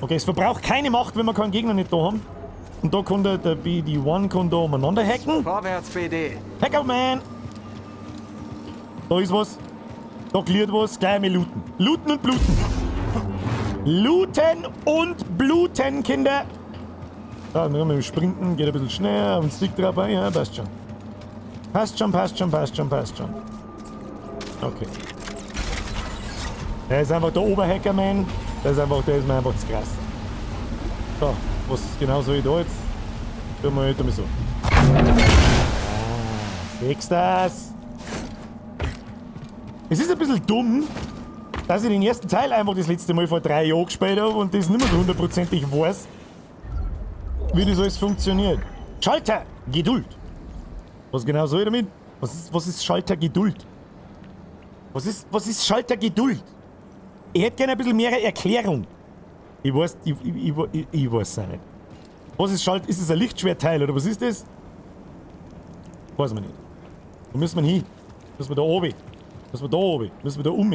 Okay, es verbraucht keine Macht, wenn wir keinen Gegner nicht da haben. Und da kann der BD-1 kann da umeinander hacken. Vorwärts, BD. Hackerman! Da ist was. Da gliert was. Gleich mal looten. Looten und bluten. Looten und bluten, Kinder. Da, mit dem Sprinten geht ein bisschen schneller. Und Stick drauf. Ja, passt schon. Passt schon, passt schon, passt schon, passt schon. Okay. Der ist einfach der Oberhackerman. Der ist einfach, der ist mir einfach zu krass. So, was genau soll ich da jetzt? Tun wir halt einmal so. Ah, siehst das? Es ist ein bisschen dumm, dass ich den ersten Teil einfach das letzte Mal vor 3 Jahren gespielt habe und das nicht mehr so hundertprozentig weiß, wie das alles funktioniert. Schalter! Geduld! Was genau soll ich damit? Was ist Schalter Geduld? Was ist Schalter Geduld? Ich hätte gerne ein bisschen mehr Erklärung. Ich weiß, ich weiß es auch nicht. Was ist Schalt? Ist es ein Lichtschwertteil oder was ist das? Weiß man nicht. Wo müssen wir hin? Müssen wir da oben? Müssen wir da oben? Müssen wir da um?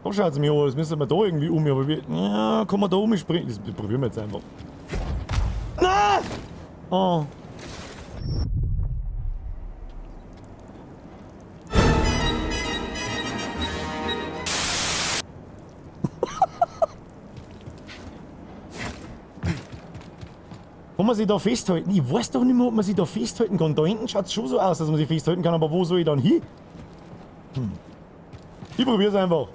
Da schaut es mir an, als müssen wir da irgendwie um. Aber wir, ja, kann man da umspringen? Das probieren wir jetzt einfach. Na! Oh. Kann man sich da festhalten? Ich weiß doch nicht mehr, ob man sich da festhalten kann. Da hinten schaut's schon so aus, dass man sich festhalten kann, aber wo soll ich dann hin? Ich probier's einfach.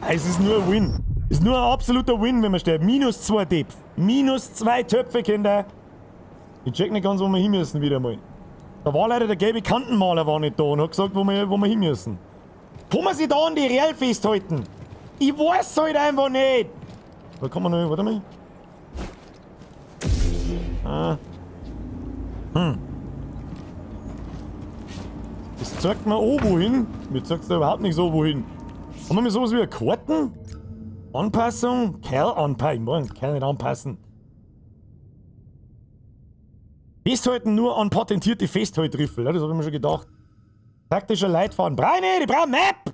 Es ist nur ein Win. Es ist nur ein absoluter Win, wenn man stirbt. Minus 2 Töpfe. Minus 2 Töpfe, Kinder. Ich check nicht ganz, wo wir hin müssen wieder mal. Da war leider der gelbe Kantenmaler war nicht da und hat gesagt, wo wir hin müssen. Kann man sich da an die Real festhalten? Ich weiß halt einfach nicht. Da kann man noch, warte mal. Ah. Das zeigt mir auch wohin. Mir zeigt es da überhaupt nicht so wohin. Haben wir mir sowas wie eine Karten? Anpassung? Kerl anpassen. Mann, Kerl nicht anpassen. Festhalten nur an patentierte Festhaltriffel. Ja, das hab ich mir schon gedacht. Taktischer Leitfaden. Brauche ich nicht, ich brauche Map!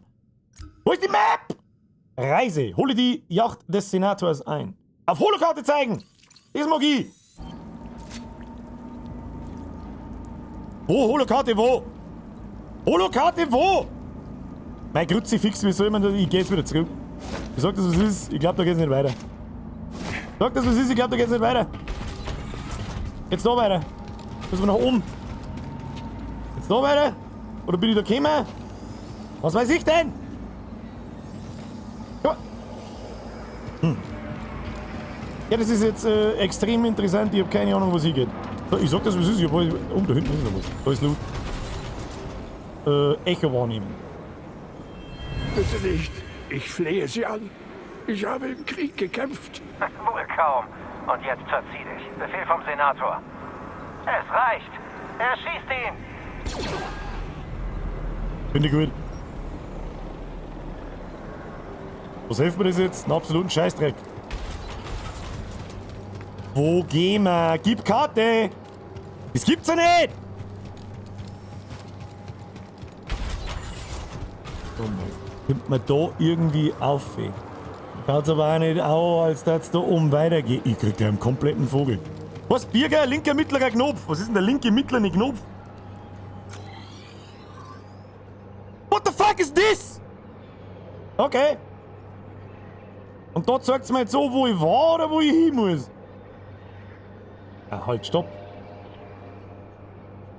Wo ist die Map? Reise. Hole die Yacht des Senators ein. Auf Holokarte zeigen! Das mag ich! Wo? Holokarte wo? Holokarte wo? Mein Kruzifix, wie soll man das? Ich geh jetzt wieder zurück. Ich sag das, was ist. Ich glaub, da geht's nicht weiter. Sag das, was ist. Ich glaub, da geht's nicht weiter. Jetzt da weiter. Müssen wir nach oben. Jetzt da weiter? Oder bin ich da gekommen? Was weiß ich denn? Ja. Ja, das ist jetzt extrem interessant. Ich hab keine Ahnung, was hier geht. Ich sag das, was ist. Ich hab, oh, da hinten ist noch was. Da ist Loot. Echo wahrnehmen. Bitte nicht. Ich flehe Sie an. Ich habe im Krieg gekämpft. Wohl kaum. Und jetzt verzieh dich. Befehl vom Senator. Es reicht. Er schießt ihn. Finde ich gut. Was hilft mir das jetzt? Einen absoluten Scheißdreck. Wo gehen wir? Gib Karte! Das gibt's ja nicht! Kommt man da irgendwie auf? Schaut's aber auch nicht aus, als dass es da oben weitergeht. Ich krieg gleich einen kompletten Vogel. Was? Birger? Linker, mittlerer Knopf. Was ist denn der linke, mittlere Knopf? What the fuck is this? Okay. Und da zeigt's mir jetzt so, wo ich war oder wo ich hin muss. Ja, halt, stopp.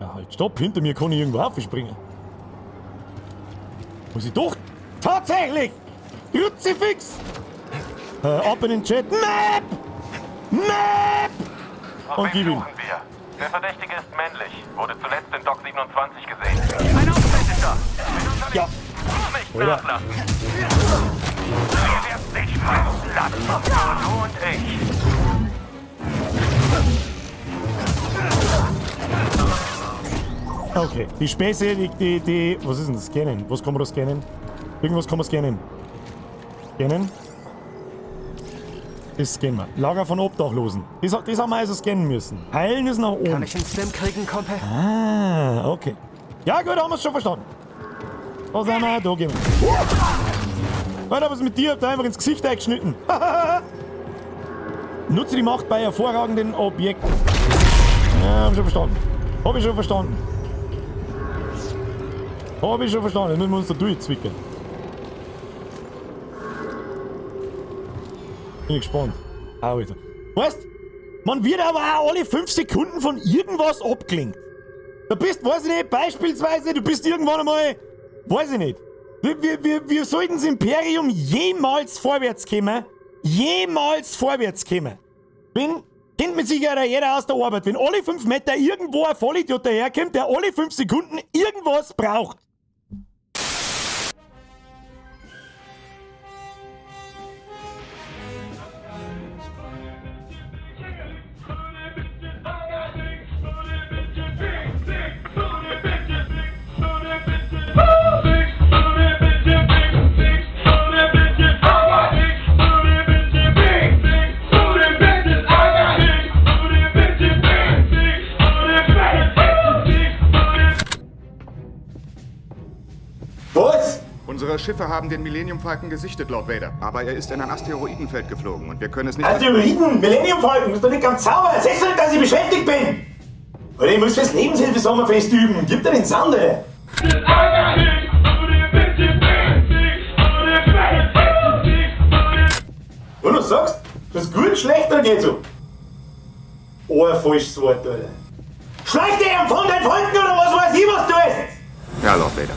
Ja, halt, stopp. Hinter mir kann ich irgendwo aufspringen. Muss ich doch... Tatsächlich! Kruzifix! Ab in den Chat. Map! Map! Auf Und wen gib ihm. suchen wir? Der Verdächtige ist männlich. Wurde zuletzt in Dock 27 gesehen. Ein Außerirdischer! Bin unterwegs. Ja. Nicht Oder? nachlassen! Wir werden dich fallen lassen! Nur du und ich! Okay, die Späße, die... Was ist denn das? Scannen. Was kann man da scannen? Irgendwas kann man scannen. Scannen. Das scannen wir. Lager von Obdachlosen. Das haben wir also scannen müssen. Heilen ist nach oben. Kann ich einen Stim kriegen, Kumpel? Ah, okay. Ja gut, haben wir es schon verstanden. Da sind wir, da gehen wir. Alter, was ist mit dir? Hab da einfach ins Gesicht eingeschnitten. Nutze die Macht bei hervorragenden Objekten. Ja, hab ich schon verstanden. Hab ich schon verstanden. Hab ich schon verstanden. Jetzt müssen wir uns da durchzwicken. Bin ich gespannt. Alter. Weißt, man wird aber auch alle 5 Sekunden von irgendwas abgelenkt. Da bist, weiß ich nicht, beispielsweise, du bist irgendwann einmal, weiß ich nicht. Wir sollten das Imperium jemals vorwärts kommen. Jemals vorwärts kommen. Wenn, kennt mit Sicherheit jeder aus der Arbeit, wenn alle 5 Meter irgendwo ein Vollidiot daherkommt, der alle 5 Sekunden irgendwas braucht. Was? Unsere Schiffe haben den Millennium Falcon gesichtet, Lord Vader. Aber er ist in ein Asteroidenfeld geflogen und wir können es nicht... Asteroiden? Millennium Falcon? Ist doch nicht ganz sauber. Siehst du nicht, dass ich beschäftigt bin? Alter, ich muss fürs Lebenshilfe-Sommerfest üben. Gib dir den Sound, ey. Und du sagst, das ist gut, schlecht oder geht so? Oh, ein falsches Wort, Alter. Schleich dich von deinen Freunden oder was weiß ich, was du isst? Ja, Lord Vader.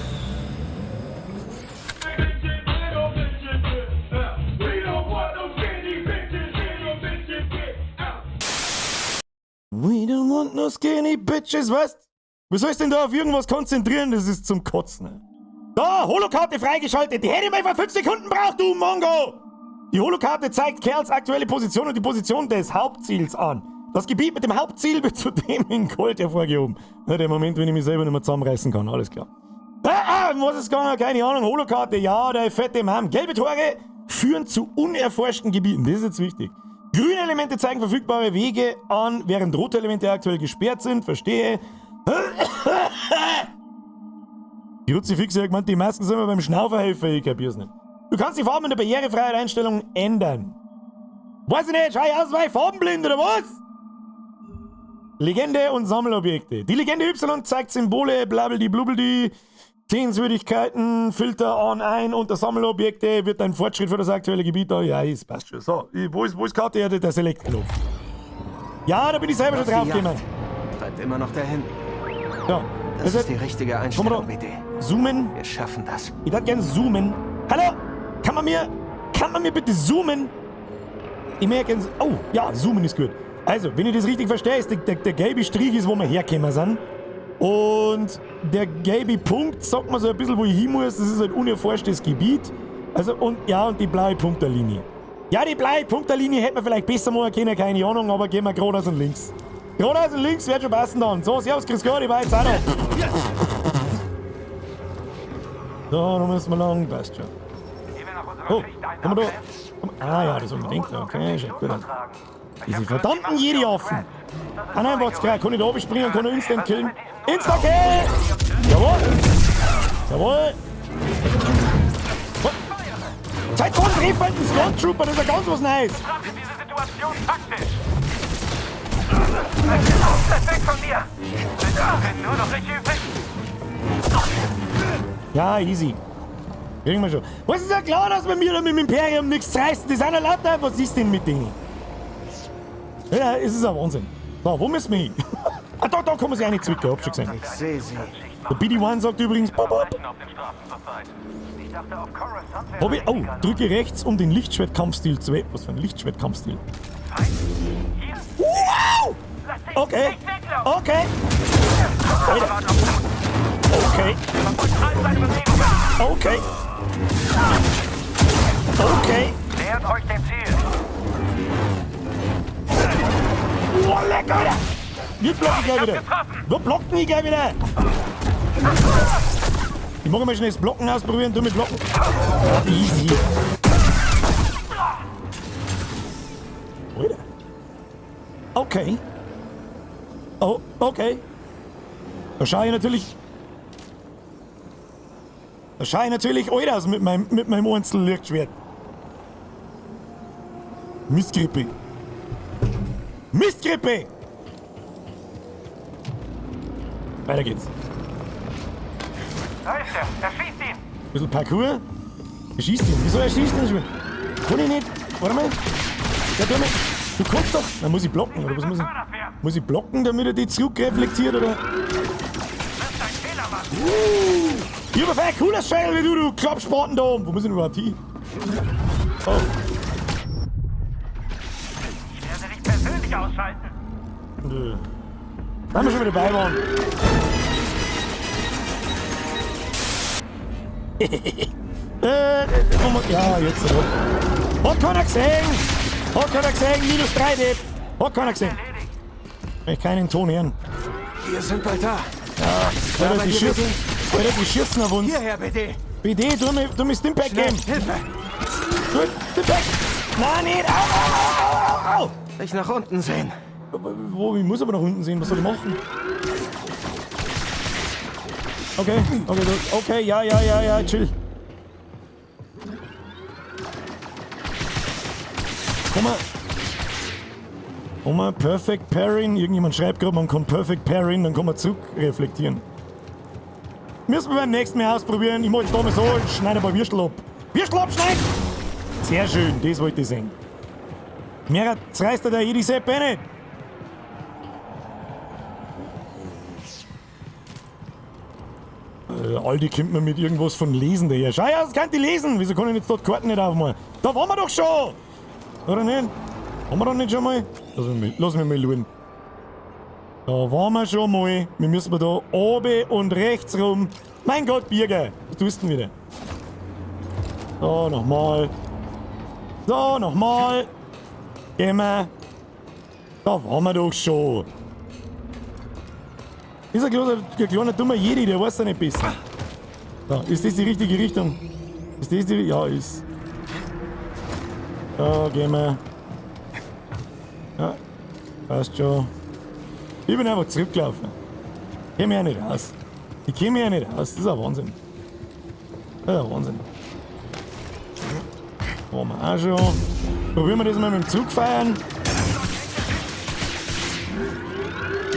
We don't want no skinny bitches, weißt? Wie sollst denn da auf irgendwas konzentrieren? Das ist zum Kotzen. Da, Holokarte freigeschaltet. Die hätte ich mal vor 5 Sekunden braucht, du Mongo! Die Holokarte zeigt Kerls aktuelle Position und die Position des Hauptziels an. Das Gebiet mit dem Hauptziel wird zudem in Gold hervorgehoben. Na, der Moment, wenn ich mich selber nicht mehr zusammenreißen kann, alles klar. Was ist gegangen? Keine Ahnung. Holokarte, ja, der fette Mann. Gelbe Tore führen zu unerforschten Gebieten. Das ist jetzt wichtig. Grüne Elemente zeigen verfügbare Wege an, während rote Elemente aktuell gesperrt sind. Verstehe. Die Kruzifixe hat gemeint, die Masken sind mir beim Schnaufer helfen. Ich kapier's nicht. Du kannst die Farben in der Barrierefreiheit-Einstellung ändern. Weiß ich nicht, schau ich aus wie farbenblind oder was? Legende und Sammelobjekte. Die Legende Y zeigt Symbole, blabbeldi blubbeldi, Sehenswürdigkeiten, Filter on, ein, unter Sammelobjekte wird ein Fortschritt für das aktuelle Gebiet da. Ja, ist passt schon. So, wo ist Karte? Ja, der Select-Knopf. Ja, da bin ich selber schon drauf gekommen. Treibt immer noch dahin. Ja. Das ist die richtige Einstellung, BD. Zoomen. Wir schaffen das. Ich würde gerne zoomen. Hallo? Kann man mir bitte zoomen? Ich möchte gerne. Oh, ja, zoomen ist gut. Also, wenn ich das richtig verstehe, ist der gelbe Strich ist, wo wir hergekommen sind. Und der gelbe Punkt sagt mir so ein bisschen, wo ich hin muss. Das ist ein unerforschtes Gebiet. Also, und ja, und die blaue Punkterlinie. Ja, die blaue Punkterlinie hätte man vielleicht besser machen können, keine Ahnung, aber gehen wir geradeaus und links. Geradeaus und links wird schon passen dann. So, servus, grüß Gott, ich war jetzt auch noch. So, da müssen wir lang, passt schon. Oh, komm mal da. Komm, ah ja, das unbedingt. Okay, schaut gut aus. Diese verdammten Jedi-Affen. Ah nein, warte, kann ich da oben springen und kann ich instant killen? Insta-Kill! Jawohl! Jawohl! Zeit von treffenden Stormtrooper, das ist ja ganz was Neues! Diese Situation taktisch! Weg von mir! Nur noch ich übrig! Ja, easy. Kriegen wir schon. Was ist ja klar, dass wir mir da mit dem Imperium nichts reißen? Die sind ja lauter. Was ist denn mit denen? Ja, es ist ein Wahnsinn. So, wo müssen wir hin? Ah, da kann man sich eine zwicken, hab schon gesehen. Ich sehe sie. Der BD-1 sagt übrigens, pop, pop. Hab ich, oh, drücke rechts, um den Lichtschwertkampfstil zu wählen. Was für ein Lichtschwertkampfstil? Wow! Okay. Okay. Alter. Okay. Okay. Okay. Nähert euch dem Ziel. Oh, lecker, Alter. Wir blocken gleich wieder. Wir blocken die gleich wieder. Ich mag mal schnell das Blocken ausprobieren. Du mit Blocken. Easy. Alter. Okay. Oh, okay. Da schaue ich natürlich. Da schaue ich natürlich alt aus mit meinem Einzellichtschwert. Mistgrippe. Mistgrippe! Weiter geht's. Da ist er. Erschießt ihn. Bisschen Parkour. Erschießt ihn. Wieso erschießt ihn schon? Kann ich nicht. Warte mal. Ja, tu mal. Du kannst doch. Dann muss ich blocken, oder was muss ich? Muss ich blocken, damit er die zurückreflektiert, oder? Ich hab ein cooler Schädel wie du, du Klappspaten da oben. Wo muss ich denn überhaupt hin? Oh. Ich werde dich persönlich ausschalten. Nö. Da haben wir schon wieder dabei waren. Ja, jetzt oder? Hat keiner gesehen! Hat keiner gesehen! Minus 3 Depp! Hat keiner gesehen! Ich kann keinen Ton hören. Wir sind bald da. Ja, Alter, die schießen, Alter, die schießen auf uns. Hierher, BD. BD, du mir Stimpack geben. Hilfe. Gut, Stimpack. Nein, nicht. Au, au, au, au, au. Nicht nach unten sehen. Wo, ich muss aber nach unten sehen. Was soll ich machen? Okay, okay, okay, ja, ja, ja, ja, chill. Komm mal. Komm mal, Perfect Pairing. Irgendjemand schreibt gerade, man kann Perfect Pairing, dann kann man zurückreflektieren. Müssen wir beim nächsten Mal ausprobieren. Ich mach jetzt da mal so, ich schneide ein paar Würstel ab. Würstel abschneiden! Sehr schön, das wollte ich sehen. Mehr zerreißt der Jedi Sepp eh nicht. Aldi kommt mir mit irgendwas von Lesen daher. Schau ja, das kann die lesen. Wieso kann ich jetzt dort Karten nicht aufmachen? Da waren wir doch schon! Oder nicht? Haben wir doch nicht schon mal? Lass mich mal schauen. Da waren wir schon mal. Wir müssen da oben und rechts rum. Mein Gott, Birger! Was tust du denn wieder? So, nochmal. So, nochmal. Gehen wir. Da waren wir doch schon. Ist ein kleiner dummer Jedi, der weiß ja nicht besser. So, ist das die richtige Richtung? Ist das die... Ja, ist. Da gehen wir. Ja, passt schon. Ich bin einfach zurückgelaufen. Ich käme ja nicht raus. Ich käme ja nicht raus. Das ist ein Wahnsinn. Das ist ein Wahnsinn. Waren wir auch schon. Probieren wir das mal mit dem Zug feiern.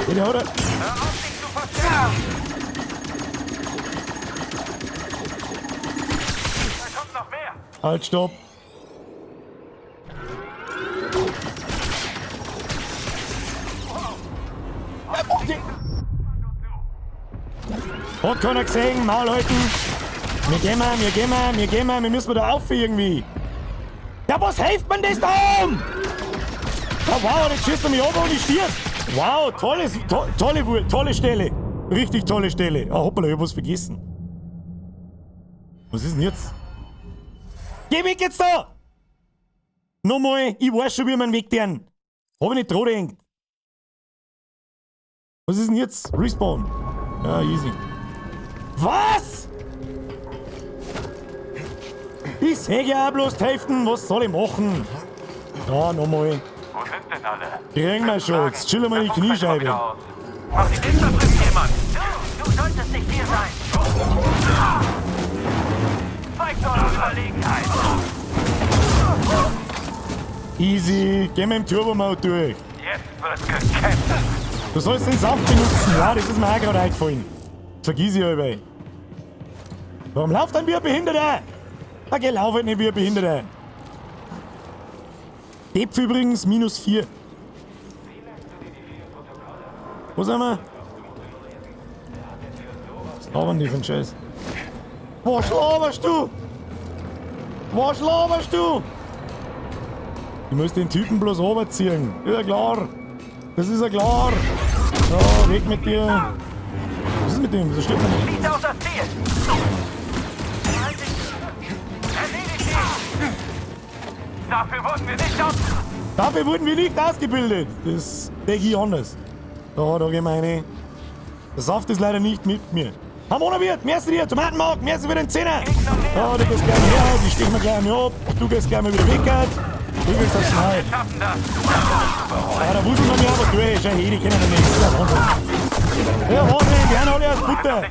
Ja, der hat er. Halt, stopp. Hat keiner gesehen, Maul halten. Wir gehen mal, wir gehen mal, wir gehen mal, wir müssen da auf irgendwie. Ja, was hilft man das da oben? Ja, wow, jetzt schießt er mich ab und ich stirb. Wow, tolle Stelle. Richtig tolle Stelle. Ah, hoppala, ich hab was vergessen. Was ist denn jetzt? Geh weg jetzt da! Nochmal, ich weiß schon, wie man weg den. Hab ich nicht dran gedacht. Was ist denn jetzt? Respawn. Ja, easy. Was? Ich seh ja auch bloß die Hälfte. Was soll ich machen? Ja, nochmal. Wo sind denn alle? Kriegen wir schon. Jetzt chillen wir die Kniescheibe. Mach die Dinger drüben jemand! Du solltest nicht hier sein! Zeigt eure Überlegenheit! Easy. Gehen wir im Turbo-Mode durch. Jetzt wird gekämpft! Du sollst den Saft benutzen. Ja, das ist mir auch gerade eingefallen. Das vergiss ich aber. Warum lauft dann wie ein Behinderter? Okay, lauf halt nicht wie ein Behinderter. Depf übrigens -4. Wo sind wir? Was labern die für einen Scheiß? Was laberst du? Was laberst du? Ich muss den Typen bloß runterziehen. Ist ja klar. Das ist ja klar. So, weg mit dir. Was ist mit dem? Wieso stirbt er nicht? Schieß auf das Ziel! Erledigt ihn! Dafür wurden wir nicht aus... Dafür wurden wir nicht ausgebildet. Das denke ich anders. Da, da gehen wir rein. Der Saft ist leider nicht mit mir. Harmonawirt, merci dir, Tomatenmark, merci für den Zehner. Oh, du gehst gleich her, die stechen wir gleich mal ab. Du gehst gleich mal wieder weg. Du gehst aufs Maul. Ah, da wuseln wir mir aber durch. Schau her, die kennen ja nichts. Ja, Wahnsinn. Ja, Wahnsinn, die haben alle aus Butter.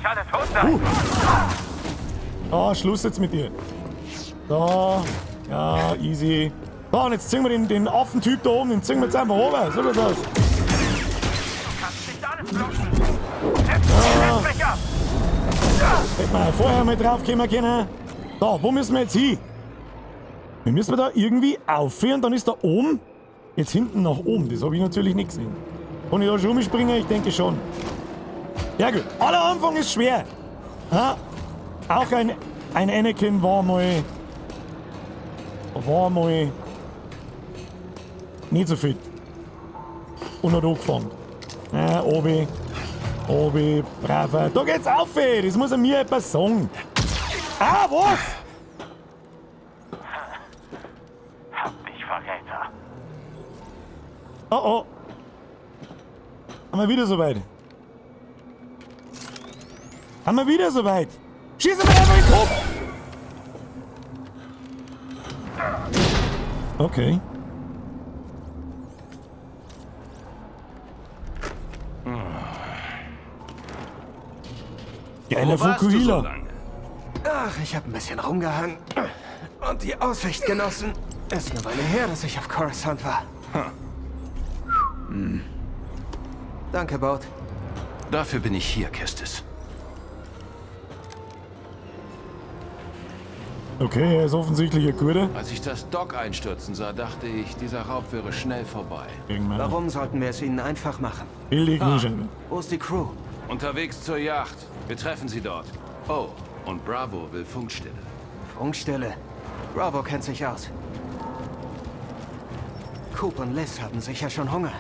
Ah, Schluss jetzt mit dir. Da, ja, easy. So, und jetzt ziehen wir den Affentyp da oben, den ziehen wir jetzt einfach runter. So schaut's aus. Ja. Hätten wir vorher mal drauf kommen können. So, wo müssen wir jetzt hin? Wir müssen da irgendwie aufhören, dann ist da oben. Jetzt hinten nach oben, das habe ich natürlich nicht gesehen. Kann ich da schon umspringen? Ich denke schon. Ja gut, aller Anfang ist schwer. Ja, auch ein Anakin war mal nicht so fit. Und hat angefangen. Ja, Obi, Obi, braver. Da geht's auf, ey. Das muss er mir etwas sagen. Ah, was? Hab dich, Verräter. Oh, oh. Haben wir wieder soweit? Haben wir wieder soweit? Schießen wir einfach in den Kopf! Okay. Geiler Fukuhila. So? Ach, ich habe ein bisschen rumgehangen und die Aussicht genossen. Ist eine Weile her, dass ich auf Coruscant war. Hm. Danke, Boat. Dafür bin ich hier, Kestis. Okay, er ist offensichtlich ein Guter. Als ich das Dock einstürzen sah, dachte ich, dieser Raub wäre schnell vorbei. Irgendwann. Warum sollten wir es ihnen einfach machen? Billig ah. Wo ist die Crew? Unterwegs zur Yacht. Wir treffen sie dort. Oh, und Bravo will Funkstille. Funkstille? Bravo kennt sich aus. Coop und Liz haben sicher schon Hunger.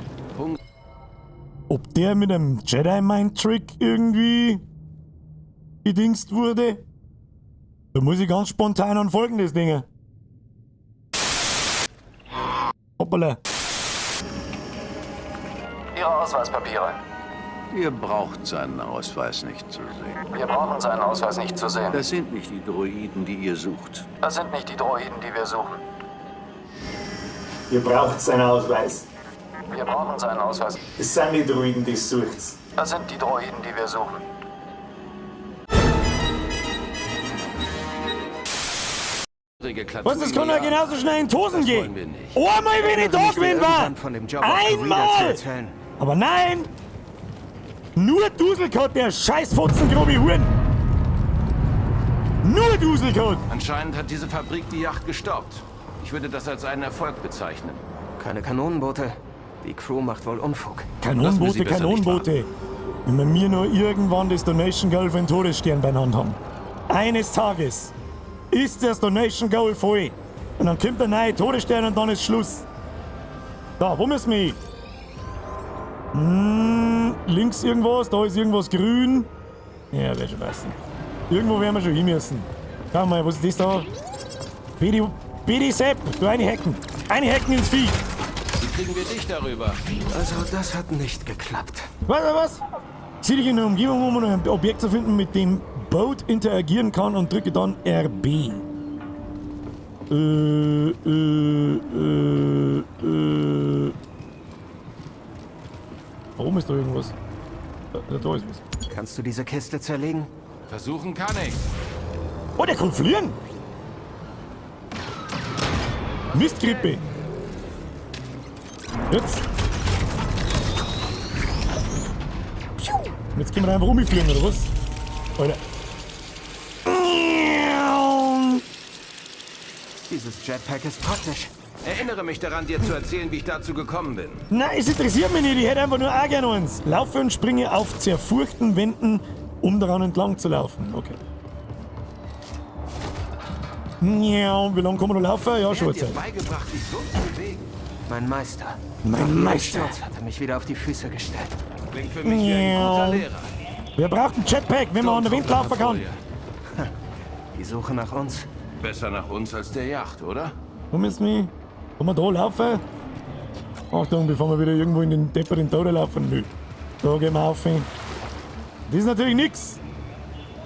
Ob der mit einem Jedi Mind Trick irgendwie gedingst wurde? Da muss ich ganz spontan an folgendes denken. Hoppala. Ihre Ausweispapiere. Ihr braucht seinen Ausweis nicht zu sehen. Wir brauchen seinen Ausweis nicht zu sehen. Das sind nicht die Droiden, die ihr sucht. Das sind nicht die Droiden, die wir suchen. Ihr braucht seinen Ausweis. Wir brauchen seinen Ausweis. Das sind die Droiden, die ihr sucht. Das sind die Droiden, die wir suchen. Was, das kann ja genauso schnell in Tosen gehen. Einmal, wenn ich da gewesen war. Einmal! Aber nein! Nur Duselkot, der Scheißfotzen, grobe Huren! Nur Duselkot! Anscheinend hat diese Fabrik die Yacht gestoppt. Ich würde das als einen Erfolg bezeichnen. Keine Kanonenboote. Die Crew macht wohl Unfug. Kanonenboote, Kanonenboote. Wenn wir mir nur irgendwann das Donation Goal für den Todesstern beieinander haben. Eines Tages ist das Donation Goal voll. Und dann kommt der neue Todesstern und dann ist Schluss. Da, wo müssen wir hin? Links irgendwas, da ist irgendwas grün. Ja, wird schon passen. Irgendwo werden wir schon hin müssen. Schau mal, was ist das da? BD Sepp, du eine Hacken. Eine Hacken ins Vieh. Wie kriegen wir dich darüber? Also, das hat nicht geklappt. Was, was? Zieh dich in der Umgebung um, um ein Objekt zu finden, mit dem Boat interagieren kann und drücke dann RB. Warum ist da irgendwas? Da ist was. Kannst du diese Kiste zerlegen? Versuchen kann ich. Oh, der kann fliegen! Mistgrippe! Jetzt! Jetzt können wir einfach umfliegen, oder was? Alter. Dieses Jetpack ist praktisch. Erinnere mich daran, dir zu erzählen, wie ich dazu gekommen bin. Nein, es interessiert mich nicht. Ich hätte einfach nur auch gerne eins. Laufe und springe auf zerfurchten Wänden, um daran entlang zu laufen. Okay. Ja, wie lange kann man noch laufen? Ja, schon Zeit. Beigebracht, dich so zu bewegen. Mein Meister. Mein Meister. Sturz hatte mich wieder auf die Füße gestellt. Klingt für mich wie ein guter Lehrer. Wer braucht ein Jetpack, wenn man an der Wind laufen kann? Die Suche nach uns. Besser nach uns als der Yacht, oder? Wo müssen wir? Kann man da laufen? Achtung, bevor wir wieder irgendwo in den depperen Tod laufen. Nö. Da gehen wir auf. Das ist natürlich nix.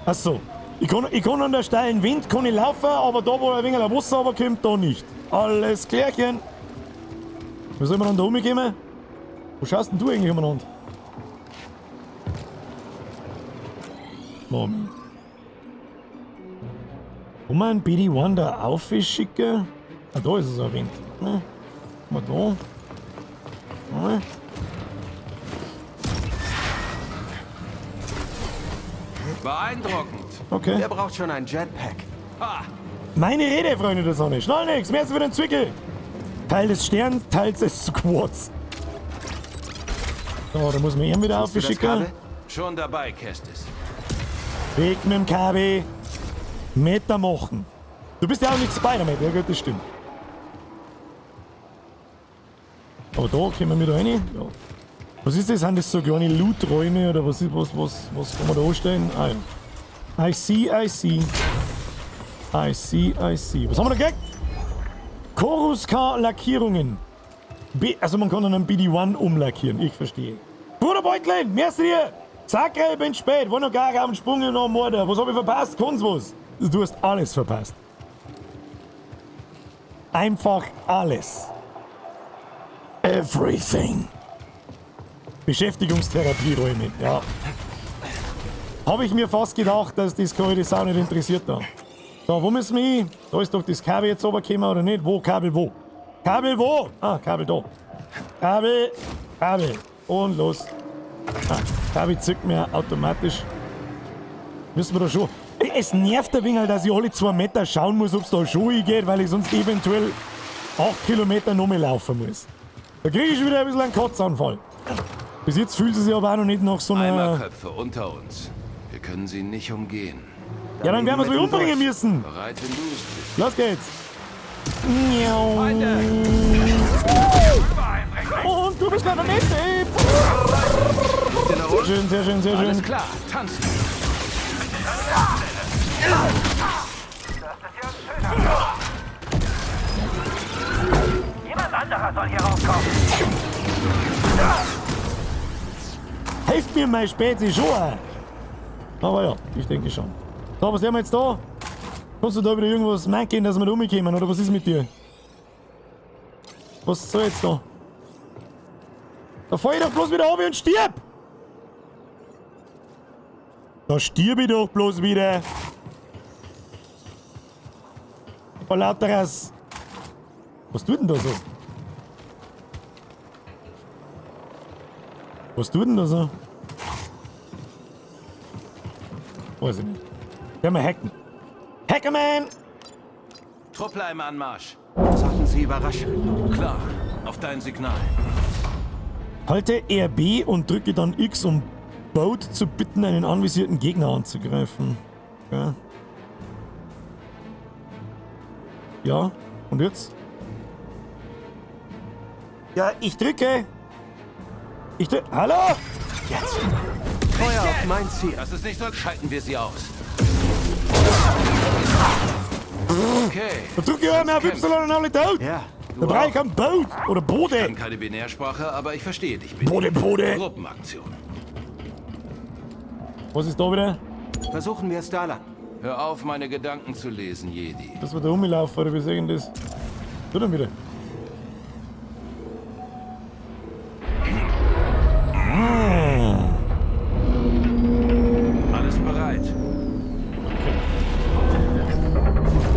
Ach so. Ich kann an der steilen Wind kann ich laufen, aber da, wo ein wenig Wasser runterkommt, da nicht. Alles klärchen. Wie soll man dann da rumkommen? Wo schaust denn du eigentlich umeinander? Moment. Kann man einen BD-1 da aufschicken? Ah, da ist es erwähnt. Ne? Mal da. Ne? Beeindruckend. Okay. Wer braucht schon ein Jetpack? Ha! Meine Rede, Freunde der Sonne. Schnell nix, mehr als für den Zwickel. Teil des Sterns, Teil des Squads. So, da muss man ihn wieder aufschicken. Schon dabei, Kestis. Weg mit dem Kabel. Meter machen. Du bist ja auch nicht Spider-Man, ja gut, das stimmt. Aber da kommen wir da rein. Ja. Was ist das? Sind das so kleine Loot-Räume oder was, was kann man da anstellen? Ah ja. I see, I see. I see, I see. Was haben wir da gekriegt? Coruscant-Lackierungen. Also man kann einen BD-1 umlackieren, ich verstehe. Bruder Beutlin, merci dir! Sacre, ich bin spät, war noch gar auf dem Sprung in Mordor. Was hab ich verpasst? Kann's was? Du hast alles verpasst. Einfach alles. Everything. Beschäftigungstherapieräume, ja. Habe ich mir fast gedacht, dass das die Sau nicht interessiert da. So, wo müssen wir hin? Da ist doch das Kabel jetzt runtergekommen oder nicht? Wo? Kabel wo? Kabel wo? Ah, Kabel da. Kabel, Kabel. Und los. Ah, Kabel zückt mir automatisch. Müssen wir da schon. Es nervt ein wenig, dass ich alle 2 Meter schauen muss, ob's da schon hingeht, weil ich sonst eventuell 8 Kilometer noch mehr laufen muss. Da kriege ich schon wieder ein bisschen einen Kotzanfall. Bis jetzt fühlt sie sich aber auch noch nicht nach so einer... Eimerköpfe unter uns. Wir können sie nicht umgehen. Ja, dann werden wir sie umbringen müssen. Bereit, wenn du es bist. Los geht's. Und du bist leider nicht. Sehr schön, sehr schön, sehr schön. Alles klar, tanzen. Jemand anderer soll hier rauskommen. Helft mir mal Spezi schon. Aber ja, ich denke schon. So, was haben wir jetzt da? Kannst du da wieder irgendwas machen, dass wir da rumkommen, oder was ist mit dir? Was soll jetzt da? Da fall ich doch bloß wieder runter und stirb! Da stirb ich doch bloß wieder. Vor lauteres. Was tut denn da so? Was tut denn da so? Weiß ich nicht. Werden wir hacken. Hackerman! Truppler im Anmarsch. Sollten Sie überraschen. Klar, auf dein Signal. Halte RB und drücke dann X, um Boat zu bitten, einen anvisierten Gegner anzugreifen. Ja. Ja, und jetzt? Ja, ich drücke! Ich drücke. Hallo? Jetzt! Feuer auf mein Ziel. Das ist nicht so. Schalten wir sie aus. Okay. Da drücke ich einmal auf Y und alle tot! Ja. Da brauche ich kein Boot oder Bode. Ich kann keine Binärsprache, aber ich verstehe dich. Bitte. Bode, Bode. Gruppenaktion. Was ist da wieder? Versuchen wir es da lang. Hör auf, meine Gedanken zu lesen, Jedi. Dass wir da rumlaufen, oder wie sehen das? Tu dann wieder. Ah. Alles bereit. Okay.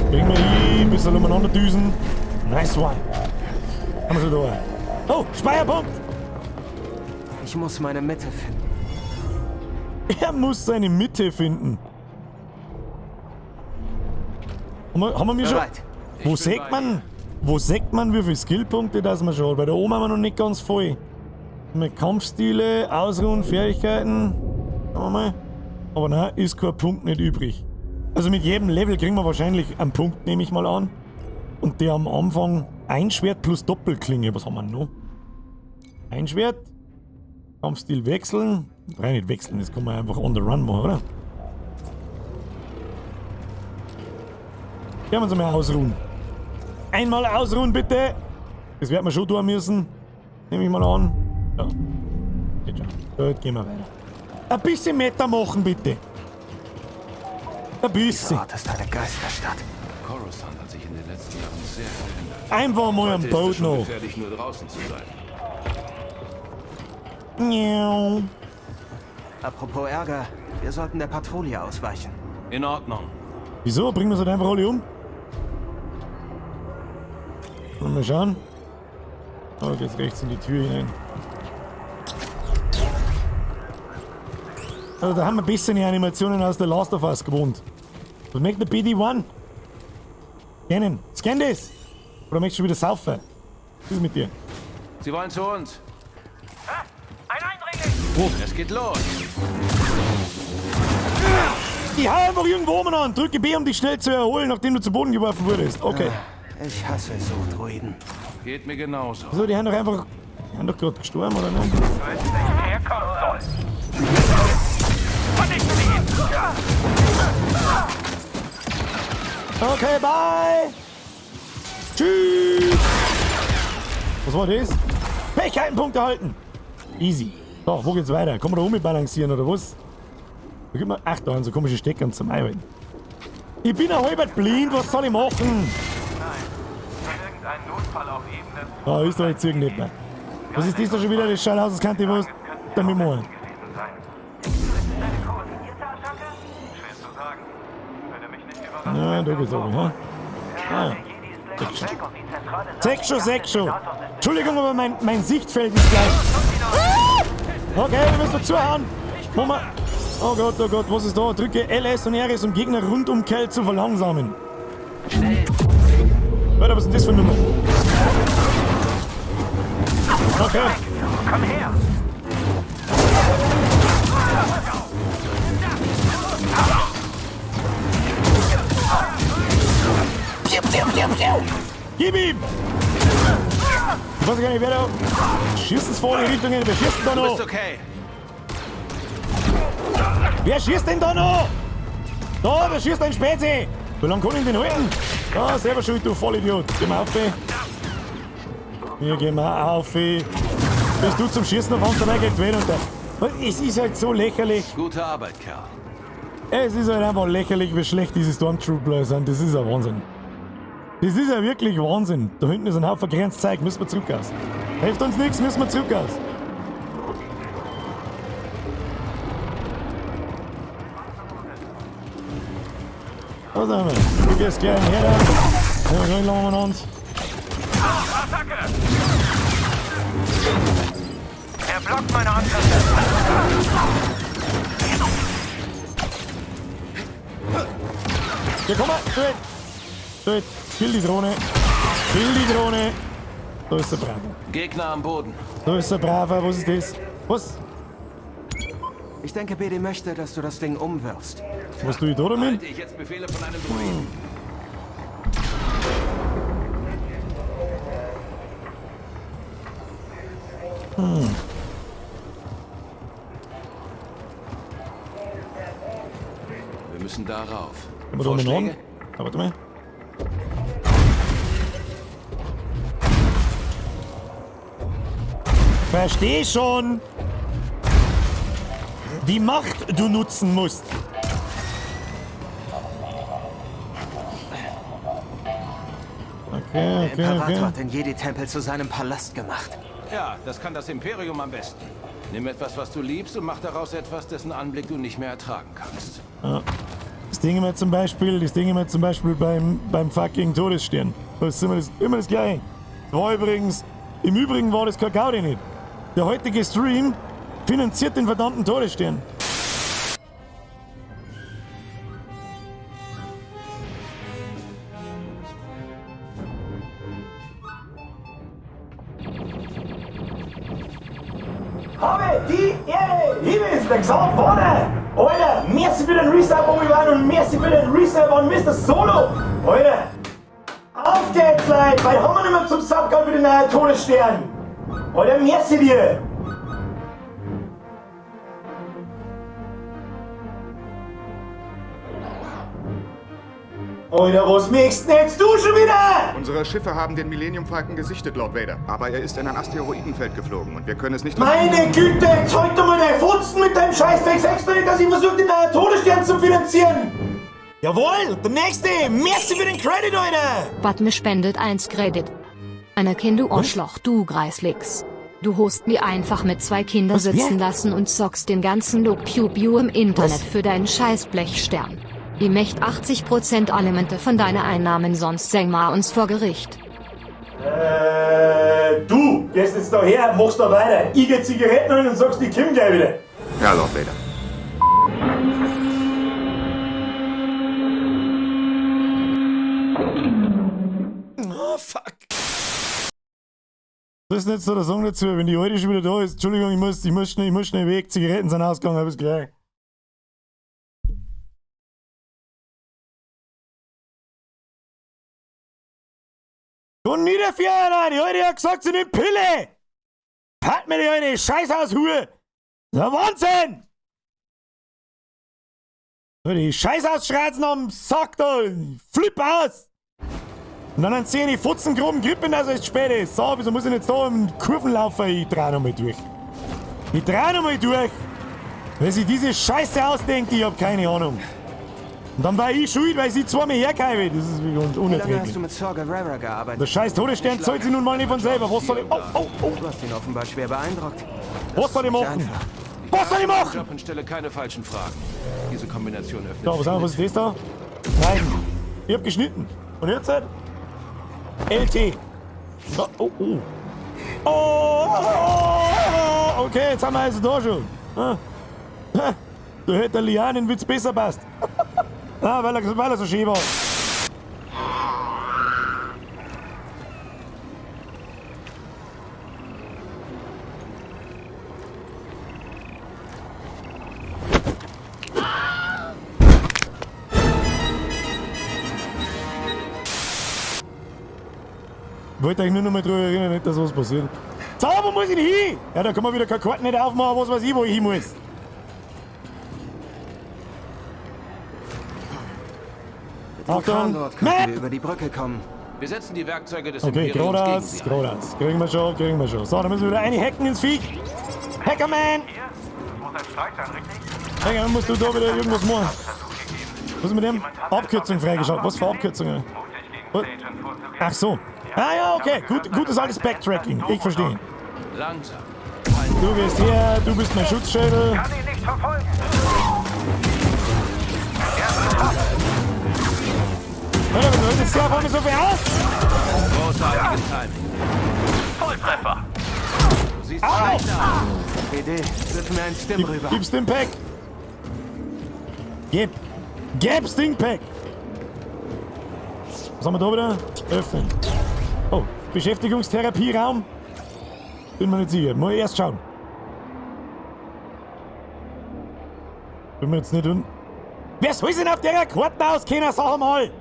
Kriegen wir hin, ein bisschen umeinander düsen. Nice one. Haben wir schon da. Oh, Speierpunkt! Ich muss meine Mitte finden. Er muss seine Mitte finden. Haben wir mir schon. Wo sagt man, wo sagt man, wie viele Skillpunkte das man schon hat? Weil da oben haben wir noch nicht ganz voll. Mit Kampfstile, Ausruhen, Fähigkeiten. Schauen wir mal. Aber nein, ist kein Punkt nicht übrig. Also mit jedem Level kriegen wir wahrscheinlich einen Punkt, nehme ich mal an. Und der am Anfang ein Schwert plus Doppelklinge. Was haben wir noch? Ein Schwert. Kampfstil wechseln. Brauch nicht wechseln, das kann man einfach on the run machen, oder? Werden wir uns einmal ausruhen. Einmal ausruhen, bitte! Das werden wir schon tun müssen. Nehme ich mal an. Ja. Geht schon. Gut, gehen wir weiter. Ein bisschen Meter machen, bitte. Ein bisschen. Dieser Ort ist eine Geisterstadt. Coruscant hat sich in den letzten Jahren sehr verändert. Einfach mal am Heute ist Boot es schon noch. gefährlich, nur draußen zu sein. Miau. Apropos Ärger, wir sollten der Patrouille ausweichen. In Ordnung. Wieso? Bringen wir sie einfach alle um? Mal schauen. Oh, geht's rechts in die Tür hinein. Also da haben wir ein bisschen die Animationen aus The Last of Us gewohnt. Was möchte der BD-1? Scannen. Scan das! Oder möchtest du wieder saufen? Was ist mit dir? Sie wollen zu uns. Ein Eindringling! Wo? Es geht los. Ich hau einfach irgendwo oben an. Drücke B, um dich schnell zu erholen, nachdem du zu Boden geworfen wurdest. Okay. Ich hasse so Droiden. Geht mir genauso. So, die haben doch einfach... Die haben doch gerade gestorben, oder nicht? Du hättest nicht herkommen sollen. Vernichte ihn! Okay, bye! Tschüss! Was war das? Fähigkeitenpunkt erhalten! Easy. So, wo geht's weiter? Kann man da umbalancieren oder was? Da gibt man. Ach, da haben so komische Stecker zum Einhalten. Ich bin ein halbert blind, was soll ich machen? Irgendein Notfall auf Ebene Ah, ist doch jetzt irgendetwas. Was ist das da schon wieder? Das schaut aus, als könnte ich was damit machen. gewesen sein. Ist es eine koordinierte Attacke? Schwer zu sagen. Würde mich nicht überraschen. Ja, da geht's aber, ja. Ah, ja. Der Jedi ist längst weg und die Zentrale Sechs schon, sechs schon. Entschuldigung, aber mein Sichtfeld ist gleich. Ah! Okay, wir müssen zuhauen. Moment. Oh Gott, was ist da? Drücke LS und RS, um Gegner rund um Kell zu verlangsamen. Schnell! Warte, was ist denn das für eine Nummer? Okay. Komm her! Piu, piu, piu, piu. Gib ihm! Ich weiß gar nicht, wer da... Schießt es vor die Richtung hin? Wer schießt denn da Du noch? bist okay. Wer schießt denn da noch? Da, da schießt ein Spezi! Wie lange kann ich den halten? Ah, selber schuld, du Vollidiot. Geh mal auf. Hier gehen wir auf. Bist du zum Schießen auf uns dabei geht wen und der. Es ist halt so lächerlich. Gute Arbeit, Kerl. Es ist halt einfach lächerlich, wie schlecht diese Stormtrooper sind. Das ist ja Wahnsinn. Das ist ja wirklich Wahnsinn. Da hinten ist ein Haufen Grenzzeug, müssen wir zurück aus. Hilft uns nichts, müssen wir zurück aus. Was haben wir? Du gehst gleich her da. Ja, rein uns. Attacke! Er blockt meine Angriffe. Ja, komm mal, du it. Kill die Drohne. Kill die Drohne. Da ist der Brave. Gegner am Boden. Da ist der Brave. Was ist das? Was? Ich denke, BD möchte, dass du das Ding umwirfst. Was tue ich da damit? Halte ich jetzt Befehle von einem Druiden. Hm. Wir müssen da rauf. Können wir da umeinander? Ah, warte mal. Versteh schon! Die Macht du nutzen musst. Okay, Der okay, Imperator okay. hat den Jedi-Tempel zu seinem Palast gemacht. Ja, das kann das Imperium am besten. Nimm etwas, was du liebst, und mach daraus etwas, dessen Anblick du nicht mehr ertragen kannst. Ja. Das Ding immer zum Beispiel, das Ding immer zum Beispiel beim fucking Todesstern. Das ist immer das Gleiche. Das war übrigens, im Übrigen war das kein Gaudi nicht. Der heutige Stream finanziert den verdammten Todesstern. Habe die Ehre! Hier ist der Xav vorne! Alter, merci für den Resub, Obi-Wan, und merci für den Resub an Mr. Solo! Alter, auf geht's, Leute! Weil haben wir nicht mehr zum Sub für den neuen Todesstern! Alter, merci dir! Alter, was möchtest denn jetzt du schon wieder? Unsere Schiffe haben den Millennium Falcon gesichtet, Lord Vader. Aber er ist in ein Asteroidenfeld geflogen und wir können es nicht... Meine Güte, jetzt halt doch mal deine Fotzen mit deinem scheiß 6 nicht, dass ich versuche, den neuen Todesstern zu finanzieren! Jawohl, der nächste! Merci für den Credit, Alter! Batme spendet 1 Credit. Anakin, du Arschloch, du Greislix. Du host mir einfach mit zwei Kinder Was, sitzen wer? lassen und zockst den ganzen Look Pew Pew im Internet Was? für deinen scheiß Blechstern. Ihr mächt 80% Alimente von deiner Einnahmen, sonst seng mal uns vor Gericht. Du gehst jetzt da her, machst da weiter. Ich geh Zigaretten holen und sagst, ich komm gleich wieder. Ja, Lord Vader. Oh, fuck. Was ist denn jetzt da der Song dazu, wenn die Alte schon wieder da ist? Entschuldigung, ich muss schnell weg. Zigaretten sind ausgegangen, bis gleich. Und niederführen, Alter. Die Alte hat gesagt, sie nimmt Pille. Pack mir die Alte, Scheiß aus, Hure. Das ist ja Wahnsinn. Die Scheiß ausschreizen am Sack da. Flip aus. Und dann sehe ich die Futzen groben Grippen, dass es spät ist. So, wieso muss ich jetzt da im Kurven laufen? Ich dreh nochmal durch. Ich dreh nochmal durch. Wer sich diese Scheiße ausdenkt, ich hab keine Ahnung. Und dann war ich schuld, weil sie zweimal hergekommen. Das ist wirklich Wie lange hast unerträglich. du mit Saw Gerrera gearbeitet? Der scheiß Todesstern zahlt sich nun mal nicht von selber. Was soll ich. Oh, oh, oh. Du hast ihn offenbar schwer beeindruckt. Das Was soll ich ist nicht machen? einfach. Was soll ich machen? Job und stelle keine falschen Fragen. Diese Kombination öffnet. So, was haben wir? Was ist das da? Nein. Ich hab geschnitten. Und jetzt halt? LT. So, oh, oh. Oh, oh, oh, okay, jetzt haben wir also da schon. Ah. Ah. Da hätte der Lianenwitz besser passt. Ah, weil er so schön war. Wollte euch nur noch mal drüber erinnern, nicht, dass was passiert. So, wo muss ich denn hin? Ja, da kann man wieder keine Karten nicht aufmachen, was weiß ich, wo ich hin muss. Mit dem Achtung. Kran dort könnten wir über die Brücke kommen. Wir setzen die Werkzeuge des Okay, Imperiums gegen geradeaus, sie ein. geradeaus. Kriegen wir schon, kriegen wir schon. So, dann müssen wir wieder reinhacken ins Viech. Hackerman! Hackerman, musst du da wieder irgendwas machen? Was ist mit dem? Abkürzung freigeschaltet. Was für Abkürzungen? Was? Ach so. Ah ja, okay. Gut, gutes altes Backtracking. Ich verstehe. Langsam. Du gehst her, du bist mein Schutzschädel. Kann ihn nicht verfolgen. Alter, was soll das hier auf einmal so viel aus? Großartiges Timing. Volltreffer. Du siehst Au! schlecht aus. BD, wirf mir ein Stim rüber. Gib Stimpack. Gib. Gib Stimpack. Was haben wir da wieder? Öffnen. Oh, Beschäftigungstherapieraum. Bin mir nicht sicher. Muss ich erst schauen. Bin mir jetzt nicht un... Wer soll sich denn auf der Karte auskennen? Sag mal!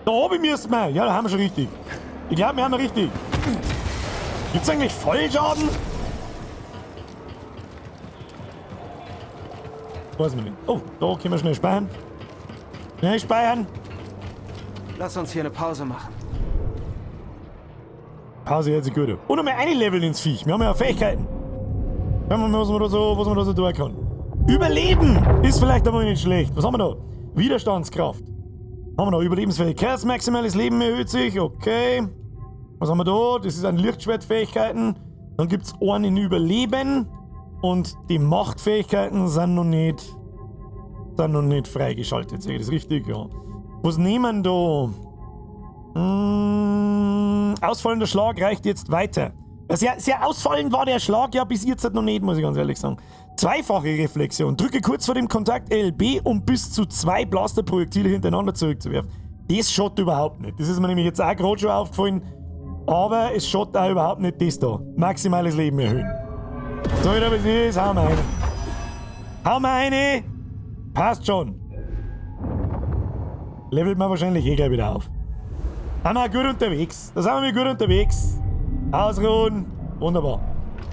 Da oben müssen wir. Ja, da haben wir schon richtig. Ich glaube, wir haben richtig. Gibt's eigentlich Vollschaden? Weiß man nicht. Oh, da können wir schnell speichern. Schnell speichern. Lass uns hier eine Pause machen. Pause hört sich gut an. Und nochmal eine Level ins Viech. Wir haben ja Fähigkeiten. Schauen wir mal, was man da so, was man da so tun kann. Überleben ist vielleicht einmal nicht schlecht. Was haben wir da? Widerstandskraft. Haben wir da Überlebensfähigkeit. Maximales Leben erhöht sich. Okay. Was haben wir da? Das ist an Lichtschwertfähigkeiten. Dann gibt's einen in Überleben. Und die Machtfähigkeiten sind noch nicht freigeschaltet. Sehe ich das richtig? Ja. Was nehmen da? Ausfallender Schlag reicht jetzt weiter. Sehr, sehr ausfallend war der Schlag ja bis jetzt noch nicht, muss ich ganz ehrlich sagen. Zweifache Reflexion. Drücke kurz vor dem Kontakt LB, um bis zu 2 Blasterprojektile hintereinander zurückzuwerfen. Das schaut überhaupt nicht. Das ist mir nämlich jetzt auch gerade schon aufgefallen. Aber es schaut auch überhaupt nicht das da. Maximales Leben erhöhen. So, wieder was ist, hauen wir eine. Hauen wir eine. Passt schon. Levelt man wahrscheinlich eh gleich wieder auf. Sind wir gut unterwegs. Da sind wir gut unterwegs. Ausruhen. Wunderbar.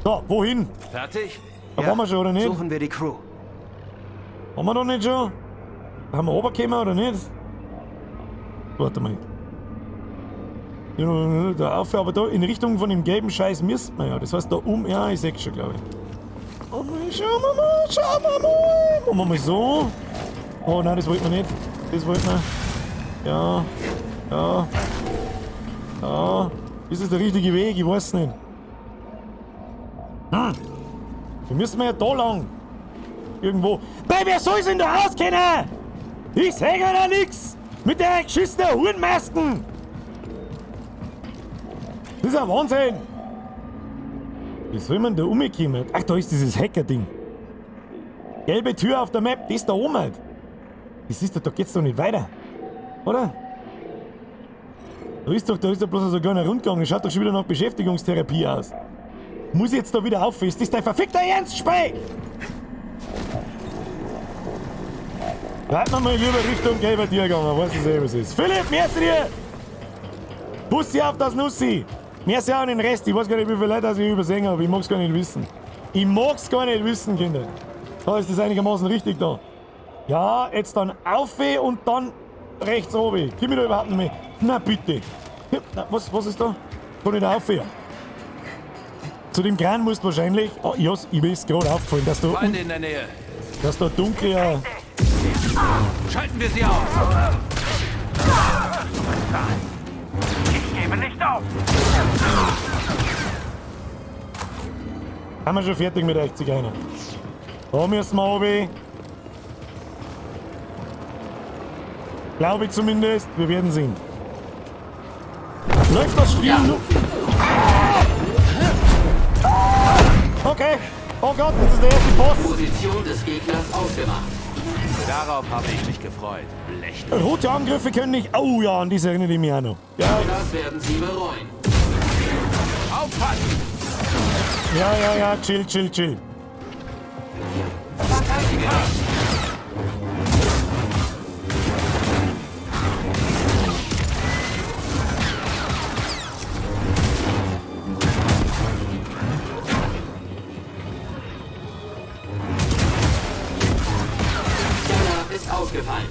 So, wohin? Fertig? Da waren wir schon, oder nicht? Suchen wir die Crew. Haben wir noch nicht schon? Haben wir runtergekommen oder nicht? Warte mal. Ja, da auf, aber da in Richtung von dem gelben Scheiß müssten wir ja. Das heißt da um. Ja, ich seh's schon, glaube ich. Oh, schauen wir mal, schauen wir mal. Machen wir mal so. Oh nein, das wollten wir nicht. Das wollten wir. Ja. Ja. Ja. Ist das der richtige Weg? Ich weiß nicht. Hm. Wir müssen ja da lang. Irgendwo. Bei wer soll's denn da auskennen? Ich seh ja da nix! Mit der geschissenen Hurenmasken! Das ist ein Wahnsinn! Wie soll man da umkommen? Ach, da ist dieses Hacker-Ding. Gelbe Tür auf der Map, das da oben halt. Das ist doch, da geht's doch nicht weiter. Oder? Da ist doch bloß so ein kleiner Rundgang. Das schaut doch schon wieder nach Beschäftigungstherapie aus. Muss ich jetzt da wieder auf? Ist das dein verfickter Ernst, Spey? Bleib mal lieber Richtung gelber Tier gegangen, weiß ich eh, was ist. Philipp, merci dir! Bussi auf das Nussi! Merci auch an den Rest. Ich weiß gar nicht, wie viele Leute ich übersehen habe. Ich mag's gar nicht wissen. Ich mag's gar nicht wissen, Kinder. Da ist das einigermaßen richtig da. Ja, jetzt dann auf und dann rechts oben. Komm ich da überhaupt nicht mehr? Na bitte. Na, was ist da? Kann ich da auf? Zu dem Kran musst du wahrscheinlich. Oh, Jos, ich ist gerade aufgefallen, dass da. Feinde in der Nähe. Dass da dunkel ja. Schalten wir sie aus! Ich gebe nicht auf! Haben wir schon fertig mit euch, Zigeuner. Da müssen wir runter. Glaube ich zumindest. Wir werden sehen. Läuft das Spiel nur? Okay. Oh Gott, das ist der erste Boss. Position des Gegners ausgemacht. Darauf habe ich mich gefreut. Blech. Rote Angriffe können nicht. Oh ja, an diese erinnere ich mich auch noch. Ja. Das werden Sie bereuen. Aufpassen! Ja, ja, ja, chill, chill, chill. Verteidige dich! Scanner ist ausgefallen.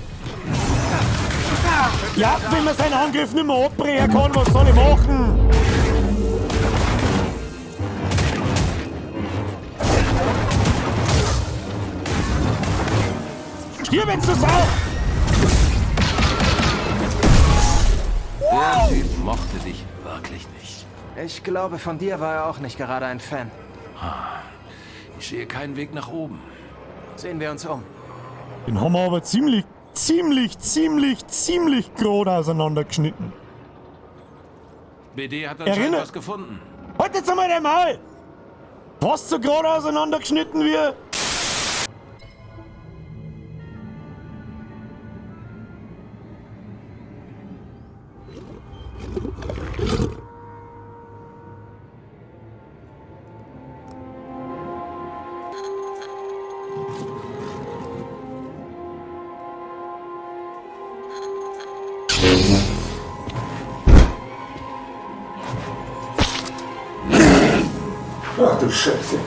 Ja, wenn man seinen Angriff nicht mehr abbrechen kann, was soll ich machen? Stirb jetzt, du Sau! Der Typ mochte dich wirklich nicht. Ich glaube, von dir war er auch nicht gerade ein Fan. Ich sehe keinen Weg nach oben. Sehen wir uns um. Den haben wir aber ziemlich, ziemlich, ziemlich, ziemlich grob auseinandergeschnitten. BD hat anscheinend was gefunden. Halt jetzt einmal den Maul! Was so gerade auseinandergeschnitten wird? Ach du Scheiße.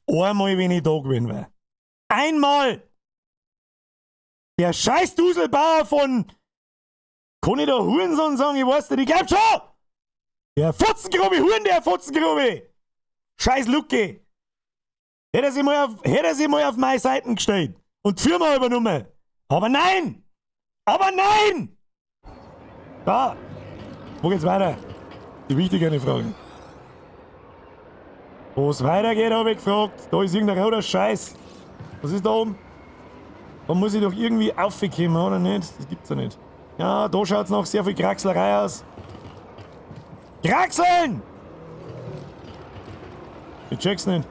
Einmal, wenn ich da gewesen wäre. Einmal! Der scheiß Duselbauer von... Kann ich da Hurensohn sagen? Ich weiß nicht, ich glaub schon! Der Fotzengrube, Huren, der Fotzengrube! Scheiß Lucke! Hätte er sich mal auf, hätte er sich mal auf meine Seiten gestellt und die Firma übernommen. Aber nein! Aber nein! Da! Wo geht's weiter? Die wichtigere Frage. Wo es weitergeht, habe ich gefragt. Da ist irgendein roter Scheiß. Was ist da oben? Da muss ich doch irgendwie aufkommen, oder nicht? Das gibt's ja nicht. Ja, da schaut's noch sehr viel Kraxlerei aus. Kraxeln! Ich check's nicht.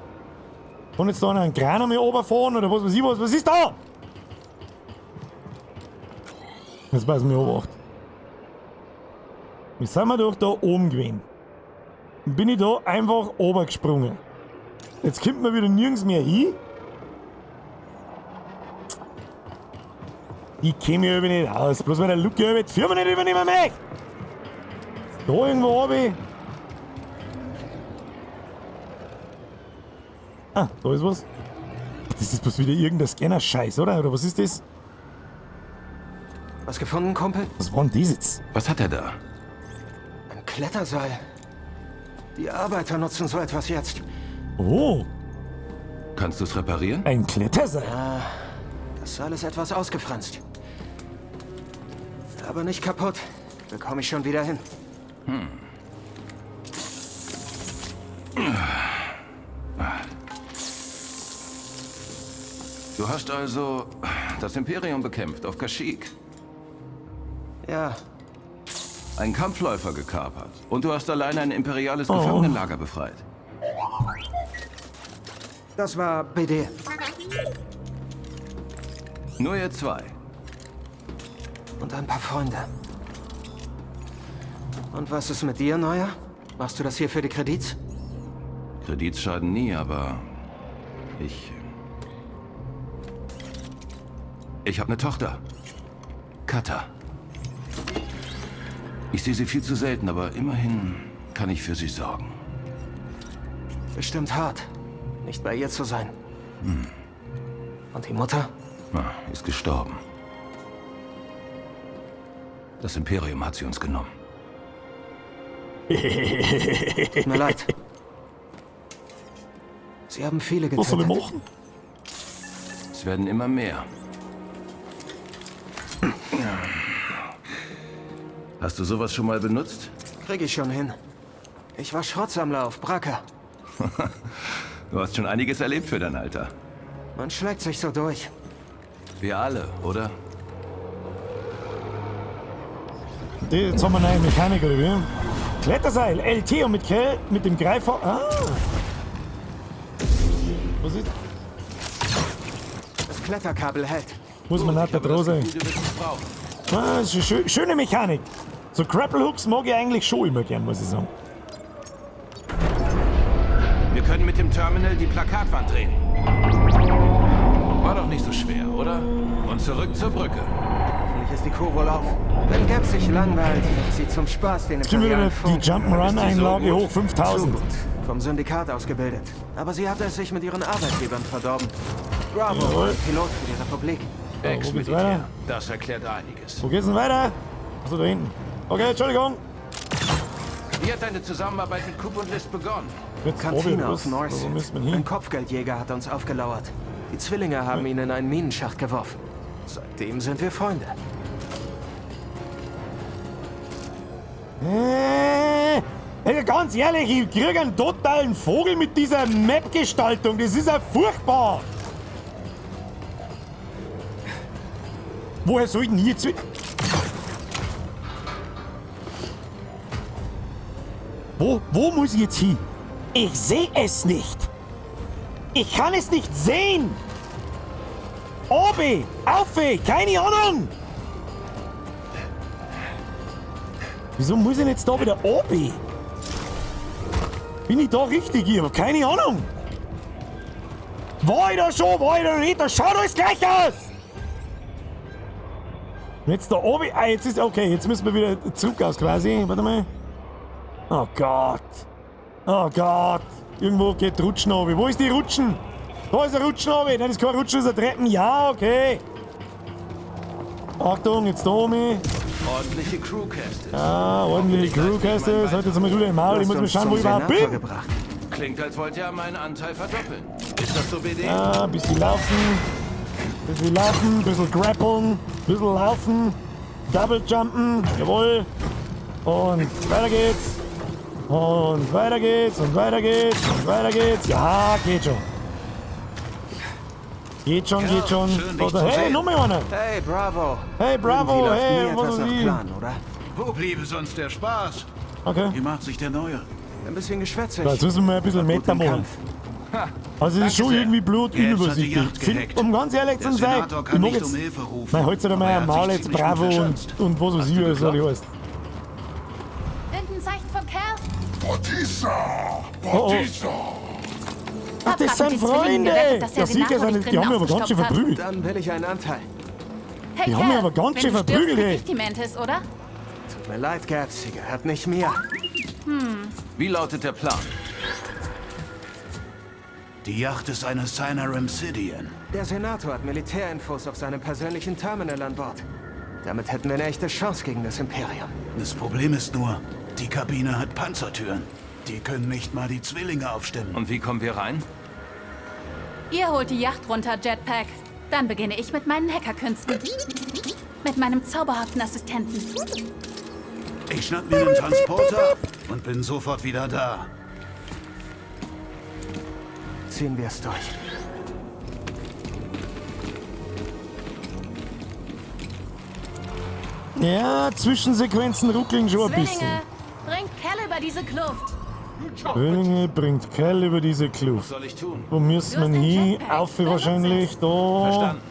Kann jetzt da einer einen Kran einmal runterfahren oder was weiß ich was? Was ist da? Jetzt passen wir Obacht. Wie sind wir doch da oben gewesen? Dann bin ich da einfach runtergesprungen. Jetzt kommt man wieder nirgends mehr hin. Ich kenn mich aber nicht aus. Bloß weil der Luke die Firma nicht übernehmen möchte. Da irgendwo runter. Ah, da ist was. Das ist bloß wieder irgendein Scanner-Scheiß, oder? Oder was ist das? Was gefunden, Kumpel? Was war denn das jetzt? Was hat er da? Ein Kletterseil. Die Arbeiter nutzen so etwas jetzt. Oh. Kannst du es reparieren? Ein Kletterseil? Ah, das Seil ist etwas ausgefranst. Aber nicht kaputt. Bekomme ich schon wieder hin. Du hast also das Imperium bekämpft auf Kashyyyk. Ja. Einen Kampfläufer gekapert. Und du hast allein ein imperiales Oh. Gefangenenlager befreit. Das war BD. Nur ihr zwei. Und ein paar Freunde. Und was ist mit dir, Neuer? Machst du das hier für die Kredits? Kredits schaden nie, aber ich. Ich habe eine Tochter. Katha. Ich sehe sie viel zu selten, aber immerhin kann ich für sie sorgen. Bestimmt hart, nicht bei ihr zu sein. Hm. Und die Mutter? Na, ist gestorben. Das Imperium hat sie uns genommen. Tut mir leid. Sie haben viele getötet. Was soll ich machen? Es werden immer mehr. Hast du sowas schon mal benutzt? Krieg ich schon hin. Ich war Schrottsammler auf Bracker. Du hast schon einiges erlebt für dein Alter. Man schlägt sich so durch. Wir alle, oder? Jetzt haben wir eine neue Mechanik, oder wie? Kletterseil, LT und mit, Ke mit dem Greifer. Ah. Was ist? Das Kletterkabel hält. Muss man nicht da dran sein. Ah, das ist eine schöne Mechanik. So Grapple Hooks mag ich eigentlich schon immer gern, muss ich sagen. Wir können mit dem Terminal die Plakatwand drehen. War doch nicht so schwer, oder? Und zurück zur Brücke. Hoffentlich ist die Crew wohl auf. Wenn Gab sich langweilt, nimmt sie zum Spaß den Jetzt kriegen wir wieder imperialen die Jump'n'Run-Einlage hoch 5000. Zu gut. Vom Syndikat ausgebildet. Aber sie hatte es sich mit ihren Arbeitgebern verdorben. Bravo, Jawohl. ein Pilot für die Republik. Wo geht's Ex-Militär. weiter? Das erklärt einiges. Wo geht's denn weiter? Achso, da hinten. Okay, Entschuldigung. Wie hat deine Zusammenarbeit mit Coop und List begonnen? Jetzt Cantina was, auf North. Wo müssen wir hin? Ein Kopfgeldjäger hat uns aufgelauert. Die Zwillinge haben ihn in einen Minenschacht geworfen. Seitdem sind wir Freunde. Ey, ganz ehrlich, ich krieg einen totalen Vogel mit dieser Map-Gestaltung. Das ist ja furchtbar. Woher soll ich denn hier jetzt... Wo muss ich jetzt hin? Ich sehe es nicht. Ich kann es nicht sehen. Obi, Aufe, keine Ahnung. Wieso muss ich denn jetzt da wieder Obi? Bin ich da richtig hier? Keine Ahnung. War ich da schon, war ich da nicht? Das schaut alles gleich aus. Und jetzt da oben. Ah, jetzt ist okay. Jetzt müssen wir wieder zurück aus quasi. Warte mal. Oh Gott. Oh Gott. Irgendwo geht Rutschen runter. Wo ist die Rutschen? Da ist ein Rutschen runter. Nein, das ist kein Rutschen, das ist ein Treppen. Ja, okay. Achtung, jetzt da oben. Ordentliche Crewcastes. Ah, ordentliche Crewcastes. Halt jetzt mal du dein Maul. Ich muss mal schauen, wo ich überhaupt bin. Klingt, als wollte er meinen Anteil verdoppeln. Ist das so, BD? Ah, bisschen laufen. Bisschen laufen, bisschen grappeln, bisschen laufen, Double jumpen, jawohl. Und weiter geht's. Und weiter geht's und weiter geht's und weiter geht's. Ja, geht schon. Geht schon, geht schon. schön, dich Oder, zu hey, sehen. noch mal einer. Hey, Bravo. Hey, Bravo, Irgendwie läuft hey, nie etwas was nach ist Plan, oder? Wo bliebe sonst der Spaß? Okay. Wie macht sich der Neue? Ein bisschen geschwätzig. So, jetzt müssen wir mal ein bisschen Meter machen. Also es ist schon irgendwie blut Jetzt hat die unübersichtlich. Yacht Find, gehackt. um ganz ehrlich Der zu sein, Senator kann ich mag nicht jetzt, um Hilfe rufen, Nein, halt einmal aber er am hat Maul sich jetzt ziemlich gut Bravo und, verschanzt. und was weiß ich, wie das alles heißt. Irgendein Zeichen von Cal? Batista! Oh, oh. Batista! Ach, das Hab grad sind mit den Zwillingen Freunde! gewettet, dass der Ja, sicher Senator sind dich die, die haben drinnen mich aber ganz schön ausgestopft hat. verprügelt. Dann will ich einen Anteil. Hey, Die haben mich Cal, aber ganz schön wenn du stirbst, verprügelt, krieg ey. ich die Mantis, oder? Tut mir leid, Gabs, sie gehört nicht mir. Hm. Wie lautet der Plan? Die Yacht ist eine Sinarim Sidian. Der Senator hat Militärinfos auf seinem persönlichen Terminal an Bord. Damit hätten wir eine echte Chance gegen das Imperium. Das Problem ist nur, die Kabine hat Panzertüren. Die können nicht mal die Zwillinge aufstemmen. Und wie kommen wir rein? Ihr holt die Yacht runter, Jetpack. Dann beginne ich mit meinen Hackerkünsten. Mit meinem zauberhaften Assistenten. Ich schnapp mir den Transporter und bin sofort wieder da. Ziehen wir es durch. Ja, Zwischensequenzen ruckeln schon ein bisschen. Zwillinge, bringt Cal über diese Kluft. Zwillinge bringt Cal über diese Kluft. Was soll ich tun? Wo müssen wir hin? Auf wahrscheinlich. Da. Verstanden.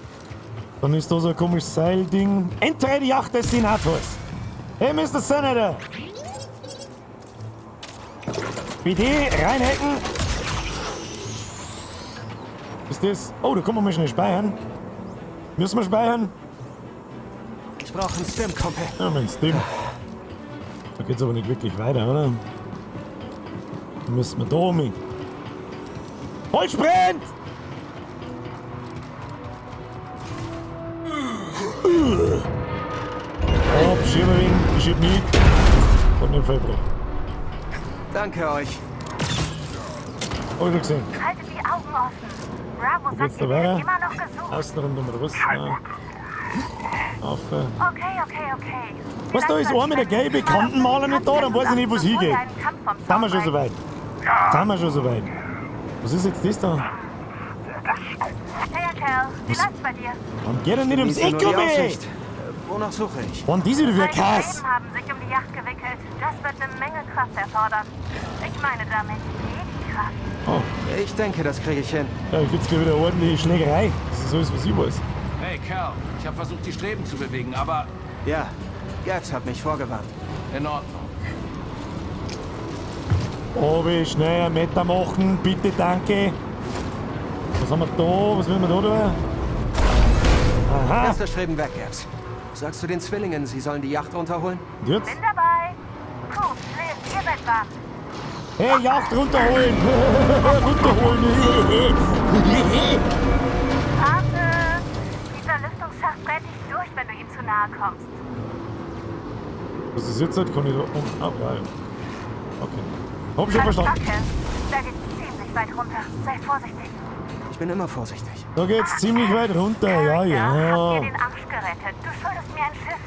Dann ist da so ein komisches Seilding. Entere die Yacht des Senators. Hey, Mr. Senator. Bitte reinhacken. Ist das? Oh, da kann man mal schnell speichern. Müssen wir speichern? Ich brauche einen Stim, Kumpel. Ja, mein Stim. Da geht's aber nicht wirklich weiter, oder? Dann müssen wir da um. Holz brennt! Oh, schieb ihn, ich schieb mich. Und den Fallbruch. Danke euch. Hab ich schon gesehen. Haltet die Augen offen. Bravo Wo geht's sagt, da ihr werdet weiter? immer noch gesucht. Außen rundum oder was? Ja. Auf. Okay, okay, okay. Was, da ist einer mit der gelben Kantenmaler nicht da, dann weiß ich nicht, wo es hingeht. Sind wir schon soweit? Sind wir schon soweit? Was ist jetzt das da? Hey, Cal, wie läuft's bei dir? Warum geht er nicht ums Genieße Eck nur die um, ey? Aussicht. Wonach suche ich? Wann diese wieder Meine Kass? Streben haben sich um die Yacht gewickelt. Das wird eine Menge Kraft erfordern. Ich meine damit Jedi-Kraft. Oh. Ich denke, das kriege ich hin. Ja, gibt's gleich wieder eine ordentliche Schlägerei. Das ist alles, was ich weiß. Hey, Cal, ich habe versucht, die Streben zu bewegen, aber Ja, Gaps hat mich vorgewarnt. in Ordnung. Obi, schnell einen Meter machen, bitte, danke. Was haben wir da? Was will wir da tun? Aha. Erster Streben weg, Gaps. Sagst du den Zwillingen, sie sollen die Yacht runterholen? Und jetzt? Bin dabei. Coop, Liz, ihr seid warm. Hey, Yacht runterholen! Runterholen! Warte. Dieser Lüftungsschacht brennt dich durch, wenn du ihm zu nahe kommst. Was ist jetzt? Kann ich da um. Ah, ja, ja. Okay. Hab schon verstanden. Danke. Da geht's ziemlich weit runter. Sei vorsichtig. Ich bin immer vorsichtig. Da geht's ziemlich weit runter, ja, Hab ja. dir den Arsch gerettet. Du schuldest mir ein Schiff.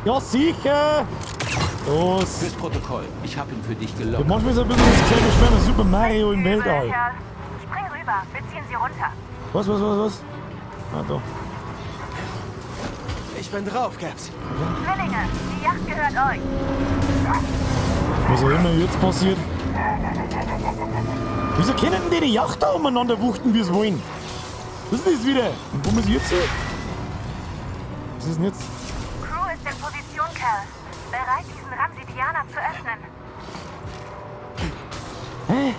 Ja, sicher! Los! Fürs Protokoll. Ich habe ihn für dich Ja, gelockt. manchmal ist ein bisschen das Gefühl, wir spielen Super Mario im Weltall. Kerl. Spring rüber. Wir ziehen sie runter. Was, was, was, was? Ah, da. Ich bin drauf, Gaps. Zwillinge, die Yacht gehört euch. Was auch immer jetzt passiert. Wieso können denn die die Yacht da umeinander wuchten, wie sie wollen? Was ist denn das wieder? Und wo muss ich jetzt hin? Was ist denn jetzt? Crew ist in Position, Kerl. Bereit, diesen Ramsidianer zu öffnen. Hä?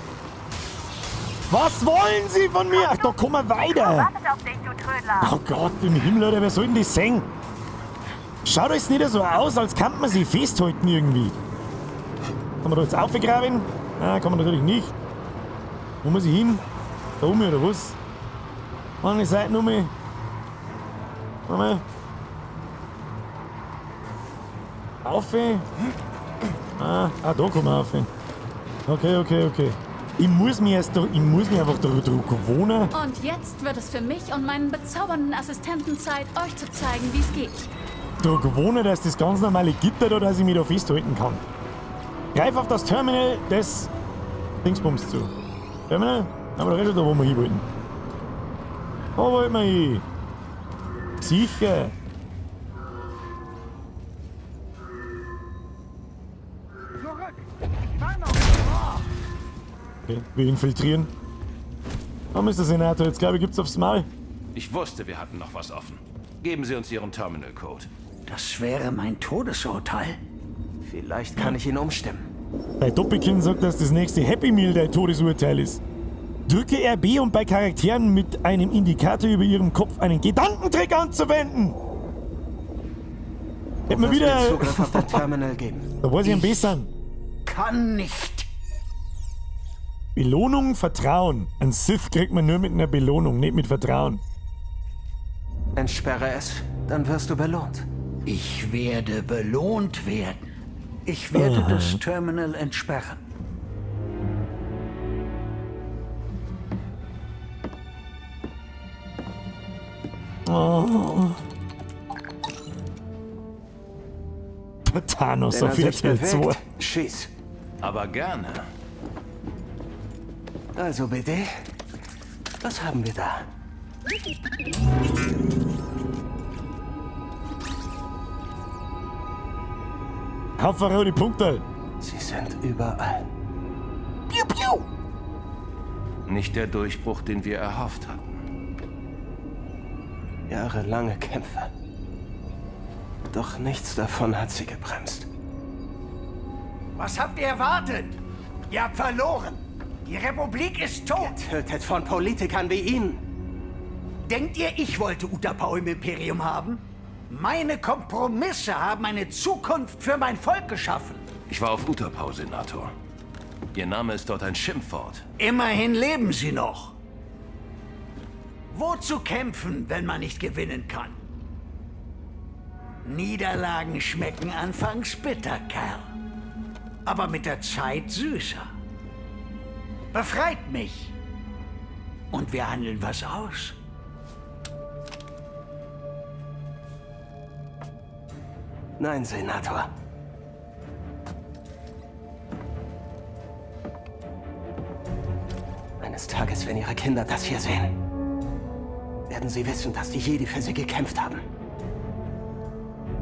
Was wollen Sie von mir? Ach, da kommen wir weiter. Wartet auf dich, du Trödler. Oh Gott, im Himmel, Alter, wer soll denn das sehen? Schaut es nicht so aus, als könnte man sich festhalten irgendwie. Kann man da jetzt aufgraben? Nein, kann man natürlich nicht. Wo muss ich hin? Da oben oder was? An die Seiten um mich. Warte mal. Auf. Ah, ah, da kann man auf. Okay, okay, okay. Ich muss mich erst, ich muss mich einfach darüber gewohnen. Und jetzt wird es für mich und meinen bezaubernden Assistenten Zeit, euch zu zeigen, wie es geht. Da gewohnen, dass das ganz normale Gitter da, dass ich mich da festhalten kann. Greif auf das Terminal des Dingsbums zu. Terminal? Aber da redet da, wo wir hin wollten. Da wollten wir hin. Sicher. Okay, wir infiltrieren. Da Mr. Senator, jetzt glaube ich, gibt's aufs Maul. Ich wusste, wir hatten noch was offen. Geben Sie uns Ihren Terminal-Code. Das wäre mein Todesurteil. Vielleicht kann ich ihn umstimmen. Dein Doppelkind sagt, dass das nächste Happy Meal dein Todesurteil ist. Drücke RB, um bei Charakteren mit einem Indikator über ihrem Kopf einen Gedankentrick anzuwenden. Hätten wir Wirst wieder. mir Zugriff auf dein Terminal geben. Da weiß ich am besten. Kann nicht. Belohnung, Vertrauen. Ein Sith kriegt man nur mit einer Belohnung, nicht mit Vertrauen. Entsperre es, dann wirst du belohnt. Ich werde belohnt werden. Ich werde Aha. das Terminal entsperren. Oh. Thanos Wenn auf er sich RTL 2. bewegt, Schieß. Aber gerne. Also bitte, was haben wir da? Hauptsache die Punkte. Sie sind überall. Piu, piu. Nicht der Durchbruch, den wir erhofft hatten. Jahrelange Kämpfe. Doch nichts davon hat sie gebremst. Was habt ihr erwartet? Ihr habt verloren. Die Republik ist tot. Getötet von Politikern wie Ihnen. Denkt ihr, ich wollte Utapau im Imperium haben? Meine Kompromisse haben eine Zukunft für mein Volk geschaffen. Ich war auf Utapau, Senator. Ihr Name ist dort ein Schimpfwort. Immerhin leben sie noch. Wozu kämpfen, wenn man nicht gewinnen kann? Niederlagen schmecken anfangs bitter, Kerl. Aber mit der Zeit süßer. Befreit mich. Und wir handeln was aus. Nein, Senator. Eines Tages, wenn Ihre Kinder das hier sehen, werden sie wissen, dass die Jedi für sie gekämpft haben.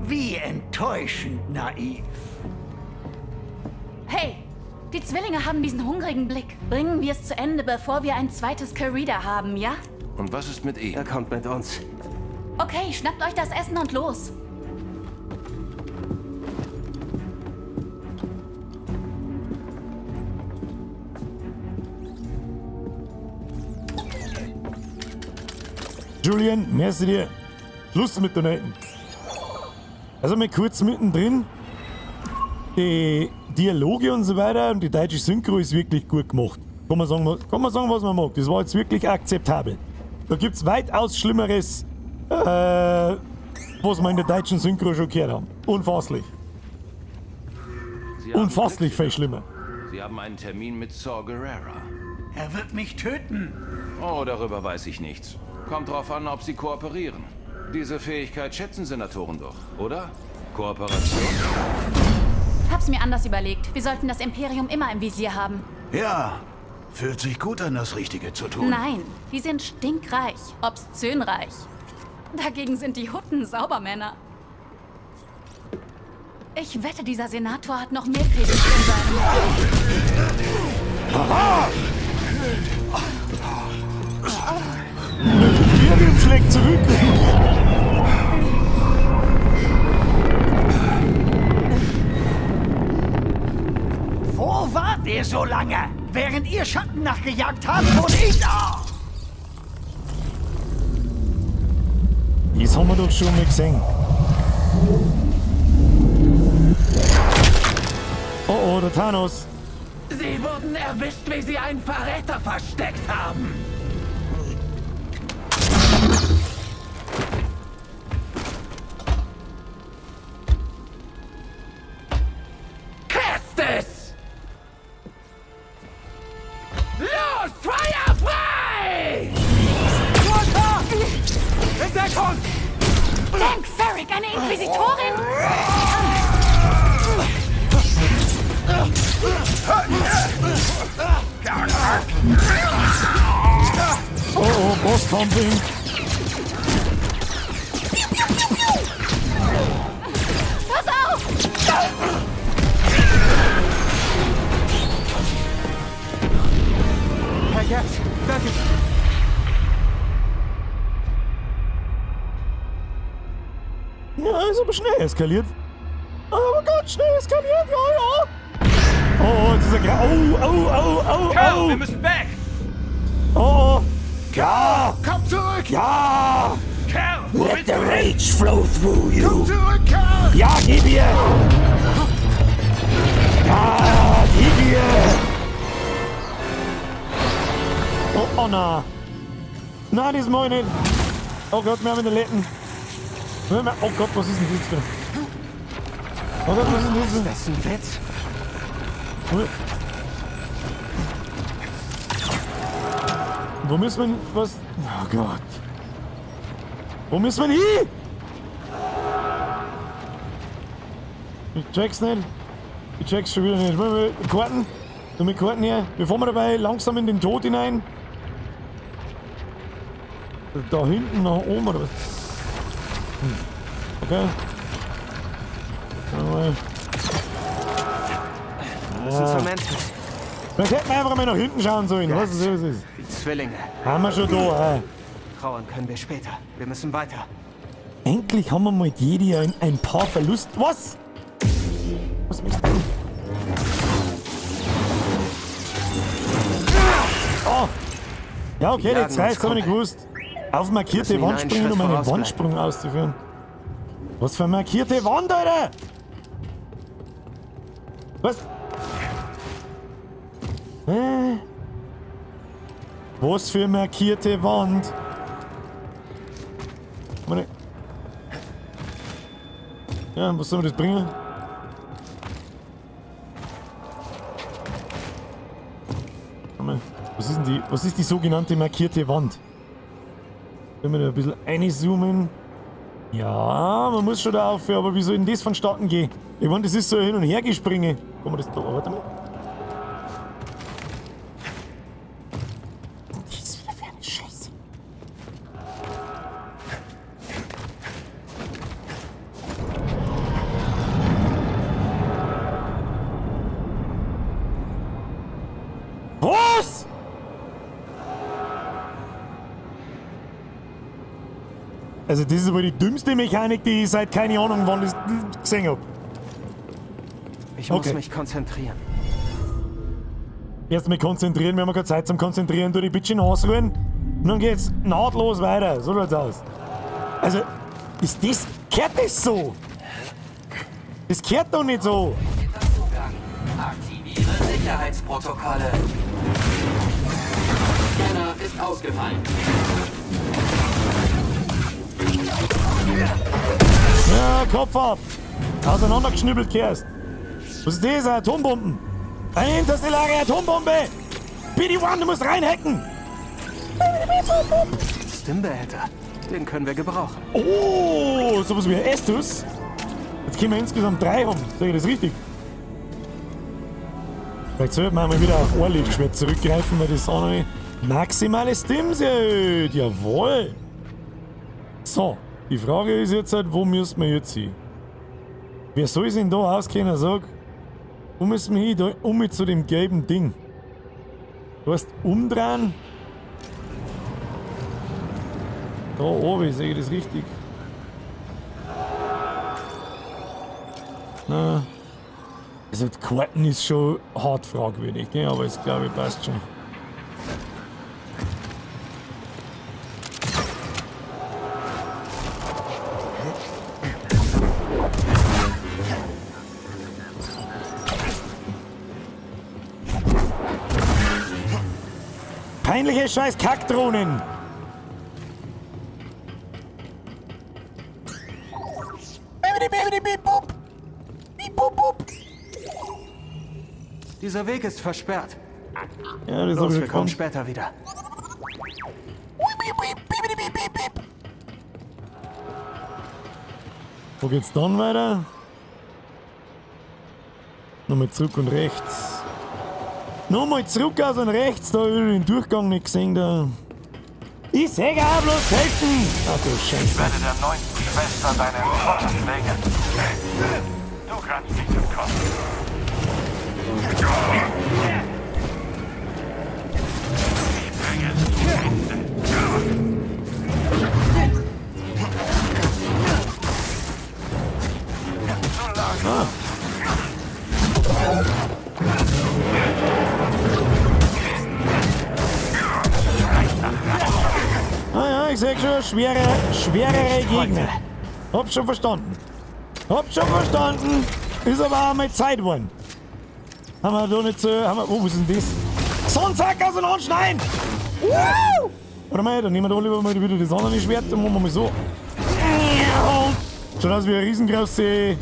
Wie enttäuschend naiv. Hey, die Zwillinge haben diesen hungrigen Blick. Bringen wir es zu Ende, bevor wir ein zweites Carida haben, ja? Und was ist mit ihm? Er kommt mit uns. Okay, schnappt euch das Essen und los. Julian, merci dir. Schluss mit Donaten. Also mal kurz mittendrin. Die Dialoge und so weiter und die deutsche Synchro ist wirklich gut gemacht. Kann man sagen, was man mag. Das war jetzt wirklich akzeptabel. Da gibt es weitaus Schlimmeres, was wir in der deutschen Synchro schon gehört haben. Unfasslich. Sie haben Unfasslich Glück, viel schlimmer. Sie haben einen Termin mit Saw Gerrera. Er wird mich töten. Oh, darüber weiß ich nichts. Kommt drauf an, ob Sie kooperieren. Diese Fähigkeit schätzen Senatoren doch, oder? Kooperation? Hab's mir anders überlegt. Wir sollten das Imperium immer im Visier haben. Ja, fühlt sich gut an, das Richtige zu tun. Nein, die sind stinkreich, obszönreich. Dagegen sind die Hutten Saubermänner. Ich wette, dieser Senator hat noch mehr Kredit in seinem... Aha! Das Imperium schlägt zurück. Wo wart ihr so lange? Während ihr Schatten nachgejagt habt, wurde ich da. Das haben wir doch schon mal gesehen. Oh oh, der Thanos. Sie wurden erwischt, wie sie einen Verräter versteckt haben. Kestis! Los, Feuer frei! In Deckung! Dank Ferrick, eine Inquisitorin! Oh oh, Bosscamping. Pass auf! Herr Gaps, danke. Ja, ist aber schnell eskaliert. Aber ganz schnell eskaliert, ja, ja. Oh, oh, jetzt ist er Oh, oh, oh, oh, Cal, oh. wir müssen back! Oh, oh. Ja! Komm zurück! Ja! Cal, wo Let willst the du hin? rage flow through you. Komm zurück, Kerl! Ja, gib ihr! Ja, gib ihr! Oh, oh na. Nein, das mach ich nicht. Oh Gott, wir haben in der Letten. Oh Gott, was ist denn das für? Oh Gott, was ist denn das Ist das ein Witz? Wo müssen wir... Was? Oh Gott. Wo müssen wir denn hin? Ich check's nicht. Ich check's schon wieder nicht. Wollen wir Karten? So mit Karten her. Wir fahren dabei langsam in den Tod hinein. Da hinten nach oben oder was? Hm. Okay. Mal. Wir müssen zur Mantis. Vielleicht hätten wir einfach mal nach hinten schauen sollen. Was ist, was ist? Die Zwillinge. Haben wir schon da, hä? Trauern können wir später. Wir müssen weiter. Endlich haben wir mal Jedi ein paar Verlust. Was? Was möchtest du? Oh! Ja, okay, Die die Zeit uns, habe ich nicht gewusst. Auf markierte Wand springen, um einen Wandsprung auszuführen. Was für eine markierte Wand, Alter? Was? Hä? Was für markierte Wand? Meine ja, was soll mir das bringen? Was ist denn die, was ist die sogenannte markierte Wand? Wenn wir da ein bisschen reinzoomen. Ja, man muss schon da aufhören, aber wie soll denn das vonstatten gehen? Ich meine, das ist so ein Hin- und Hergespringe. Kann man das da, warte mal. Das ist wieder für eine Scheiße. Was? Also das ist wohl die dümmste Mechanik, die ich seit keine Ahnung wann das gesehen hab. Ich muss Okay. mich konzentrieren. Erst mal konzentrieren, wir haben keine Zeit zum Konzentrieren, tu die bitte ausruhen. Und dann geht's nahtlos weiter. So schaut's aus. Also, ist das. Kehrt das so? Das kehrt doch nicht so. Aktiviere Sicherheitsprotokolle. Scanner ist ausgefallen. Ja, Kopf ab. Auseinandergeschnibbelt kehrst. Was ist das? Atombomben. Eine interstellare Atombombe. BD-1, du musst reinhacken. Stimbehälter. Den können wir gebrauchen. Oh, sowas wie ein Estus. Jetzt können wir insgesamt 3 haben. Sag ich das richtig? Vielleicht sollten wir mal wieder auf Ohrlichtschwert zurückgreifen, weil das auch noch nicht. Maximale Stims erhöht. Jawohl. So, die Frage ist jetzt halt, wo müssen wir jetzt hin? Wer soll sich denn da auskennen, sag? Wo müssen wir hin? Da, um zu dem gelben Ding. Du hast umdrehen. Da oben, sehe ich das richtig? Na. Also die Karten ist schon hart fragwürdig, ne? Aber es glaube ich passt schon. Peinliche scheiß Kackdrohnen! Dieser Weg ist versperrt. Ja, das Los, hab ich wir kommen gekannt. später wieder. Wo geht's dann weiter? Nochmal zurück und rechts. Nochmal zurück aus und rechts, da hab ich den Durchgang nicht gesehen. Da. Ich seh auch bloß helfen! Ach du Ich Scheiße. werde der neunten Schwester deinen Tod bringen. Du kannst nicht entkommen. Ich bringe es zu Ende. Ah. Ah ja, ich sag schon, schwerere Gegner. Hab schon verstanden. Hab schon verstanden. Ist aber auch mal Zeit geworden. Haben wir da nicht so. Haben wir, oh, was ist denn das? Sonnensack aus und anschneiden! Woo! Warte mal, dann nehmen wir da lieber mal wieder das andere Schwert und machen wir mal so. Schaut aus wie ein riesengroße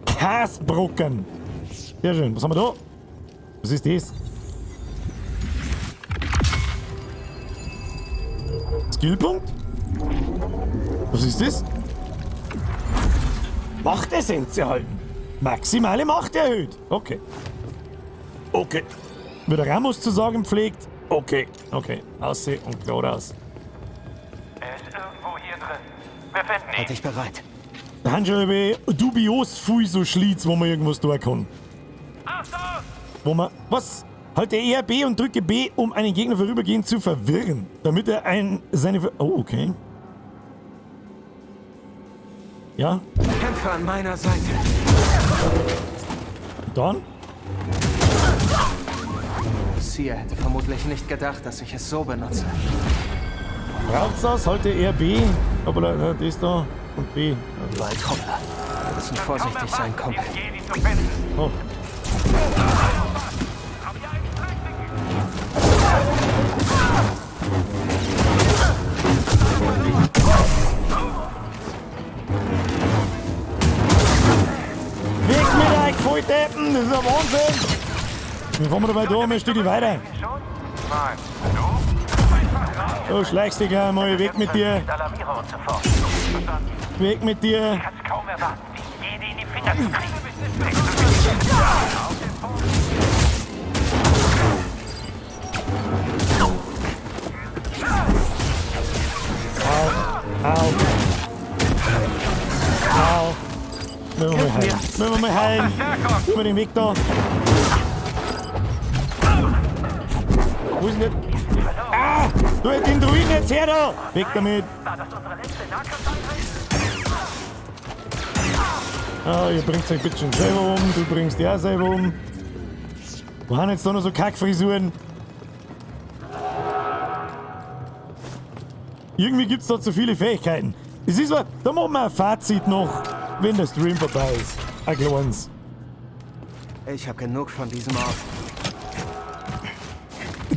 Käsebrocken. Sehr schön. Was haben wir da? Was ist das? Skillpunkt? Was ist das? Machtessenz erhalten. Maximale Macht erhöht. Okay. Okay. Wie der Ramos zu sagen pflegt. Okay. Okay. Ausseh und geradeaus. Er ist irgendwo hier drin. Wir finden ihn. Halt dich bereit. Da haben schon dubios viel so Schlitz, wo man irgendwas tun kann. Wo man. Was? Halte RB und drücke B, um einen Gegner vorübergehend zu verwirren. Damit er ein. Seine. Ver oh, okay. Ja? Kämpfe an meiner Seite. Dann? Sia hätte vermutlich nicht gedacht, dass ich es so benutze. Braucht's das? Halte RB. Hoppala, das da. Und B. Überall Truppler. Wir müssen vorsichtig sein, Kumpel. Oh. Weg mit euch, Volldeppen! Das ist ein Wahnsinn! Wir fahren dabei da mal ein Stück weiter. So, schleichst dich gleich mal weg mit dir. Weg mit dir. Au. Au. Au. Müssen wir mal heilen. Müssen wir mal heilen. Über den Weg da. Wo ist denn der? Ah! Du den Druiden jetzt her da! Weg damit! Ah, ihr bringt euch bitte schon selber um, du bringst die auch selber um. Wir haben jetzt da noch so Kackfrisuren. Irgendwie gibt's da zu viele Fähigkeiten. Das ist was, da machen wir ein Fazit noch, wenn der Stream vorbei ist. Ein kleines. Ich habe genug von diesem Ort.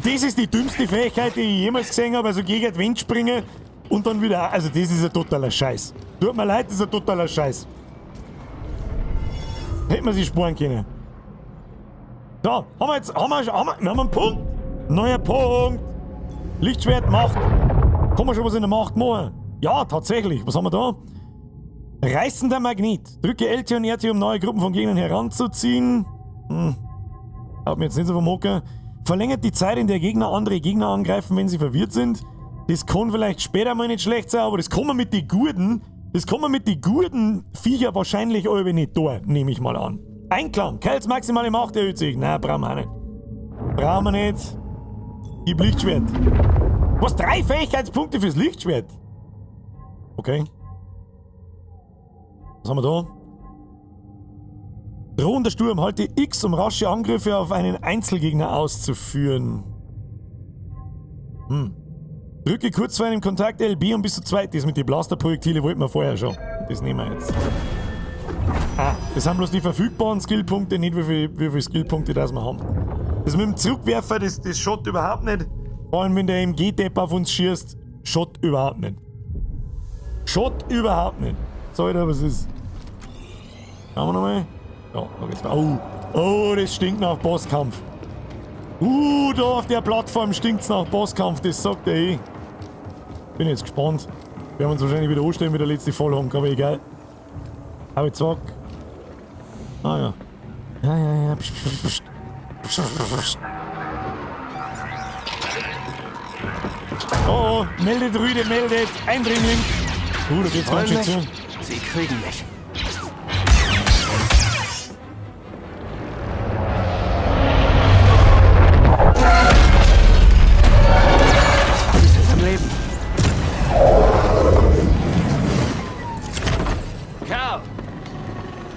Das ist die dümmste Fähigkeit, die ich jemals gesehen habe. Also gegen den Wind springen und dann wieder. Also, das ist ein totaler Scheiß. Tut mir leid, das ist ein totaler Scheiß. Hätte man sich sparen können. So, haben wir jetzt. Haben wir, haben wir, wir haben einen Punkt. Neuer Punkt. Lichtschwert, Macht. Kann man schon was in der Macht machen? Ja, tatsächlich. Was haben wir da? Reißender Magnet. Drücke LT und RT, um neue Gruppen von Gegnern heranzuziehen. Hm. Haut mir jetzt nicht so vom Hocker. Verlängert die Zeit, in der Gegner andere Gegner angreifen, wenn sie verwirrt sind. Das kann vielleicht später mal nicht schlecht sein, aber das kann man mit den guten, das kann man mit den guten Viecher wahrscheinlich alle nicht tun, nehme ich mal an. Einklang. Kyles maximale Macht erhöht sich. Nein, brauchen wir auch nicht. Brauchen wir nicht. Gib Lichtschwert. Was? 3 Fähigkeitspunkte fürs Lichtschwert? Okay. Was haben wir da? Drohender Sturm, halte X, um rasche Angriffe auf einen Einzelgegner auszuführen. Hm. Drücke kurz vor einem Kontakt LB und bis zu 2. Das mit den Blasterprojektile wollten wir vorher schon. Das nehmen wir jetzt. Ah, das sind bloß die verfügbaren Skillpunkte, nicht wie viel Skillpunkte das wir haben. Das mit dem Zurückwerfer, das schaut überhaupt nicht. Vor allem, wenn der MG-Depp auf uns schießt, schaut überhaupt nicht. Schaut überhaupt nicht. Sag ich dir, was ist. Schauen wir nochmal. Ja, da geht's. Oh, oh, das stinkt nach Bosskampf. Da auf der Plattform stinkt's nach Bosskampf, das sagt er eh. Bin jetzt gespannt. Wir werden uns wahrscheinlich wieder anstellen, wie der letzte Vollhonk, aber egal. Aber zack. Ah ja. Ja, ja, ja. Psch, psch, psch. Psch, psch, psch. Oh, oh, meldet Rüde, meldet. Eindringling. Da geht's ganz schön zu. Sie kriegen mich. Sie sind am Leben. Kerl!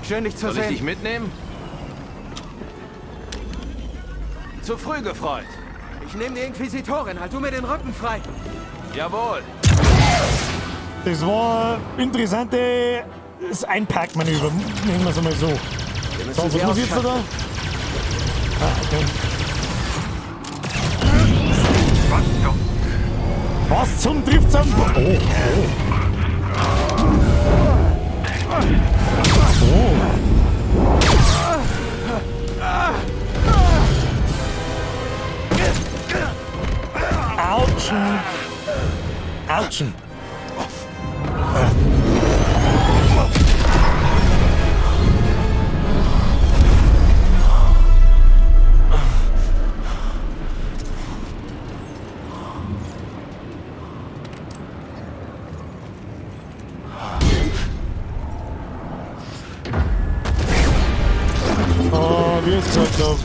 Schön, dich zu Soll ich sehen. dich mitnehmen? Zu früh gefreut. Ich nehme die Inquisitorin. Halt du mir den Rücken frei. Jawohl. Das war ein interessantes Einpackmanöver, nennen wir es einmal so. So, was muss jetzt da? Ah, okay. Was zum trifft's am... Oh, oh. Oh. Autschen. Autschen. Genau wie ich es gesagt habe.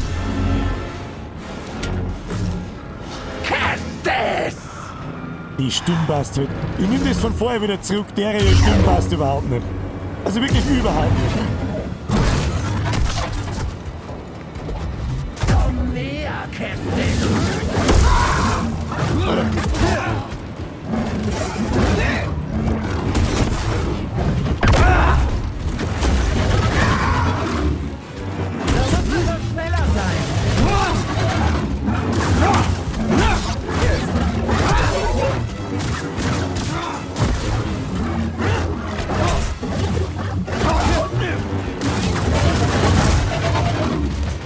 Kestis! Die Stimme passt halt. Ich nehme das von vorher wieder zurück. Der ihre Stimme passt überhaupt nicht. Also wirklich überhaupt nicht. Komm näher, Kestis! Da muss man doch schneller sein!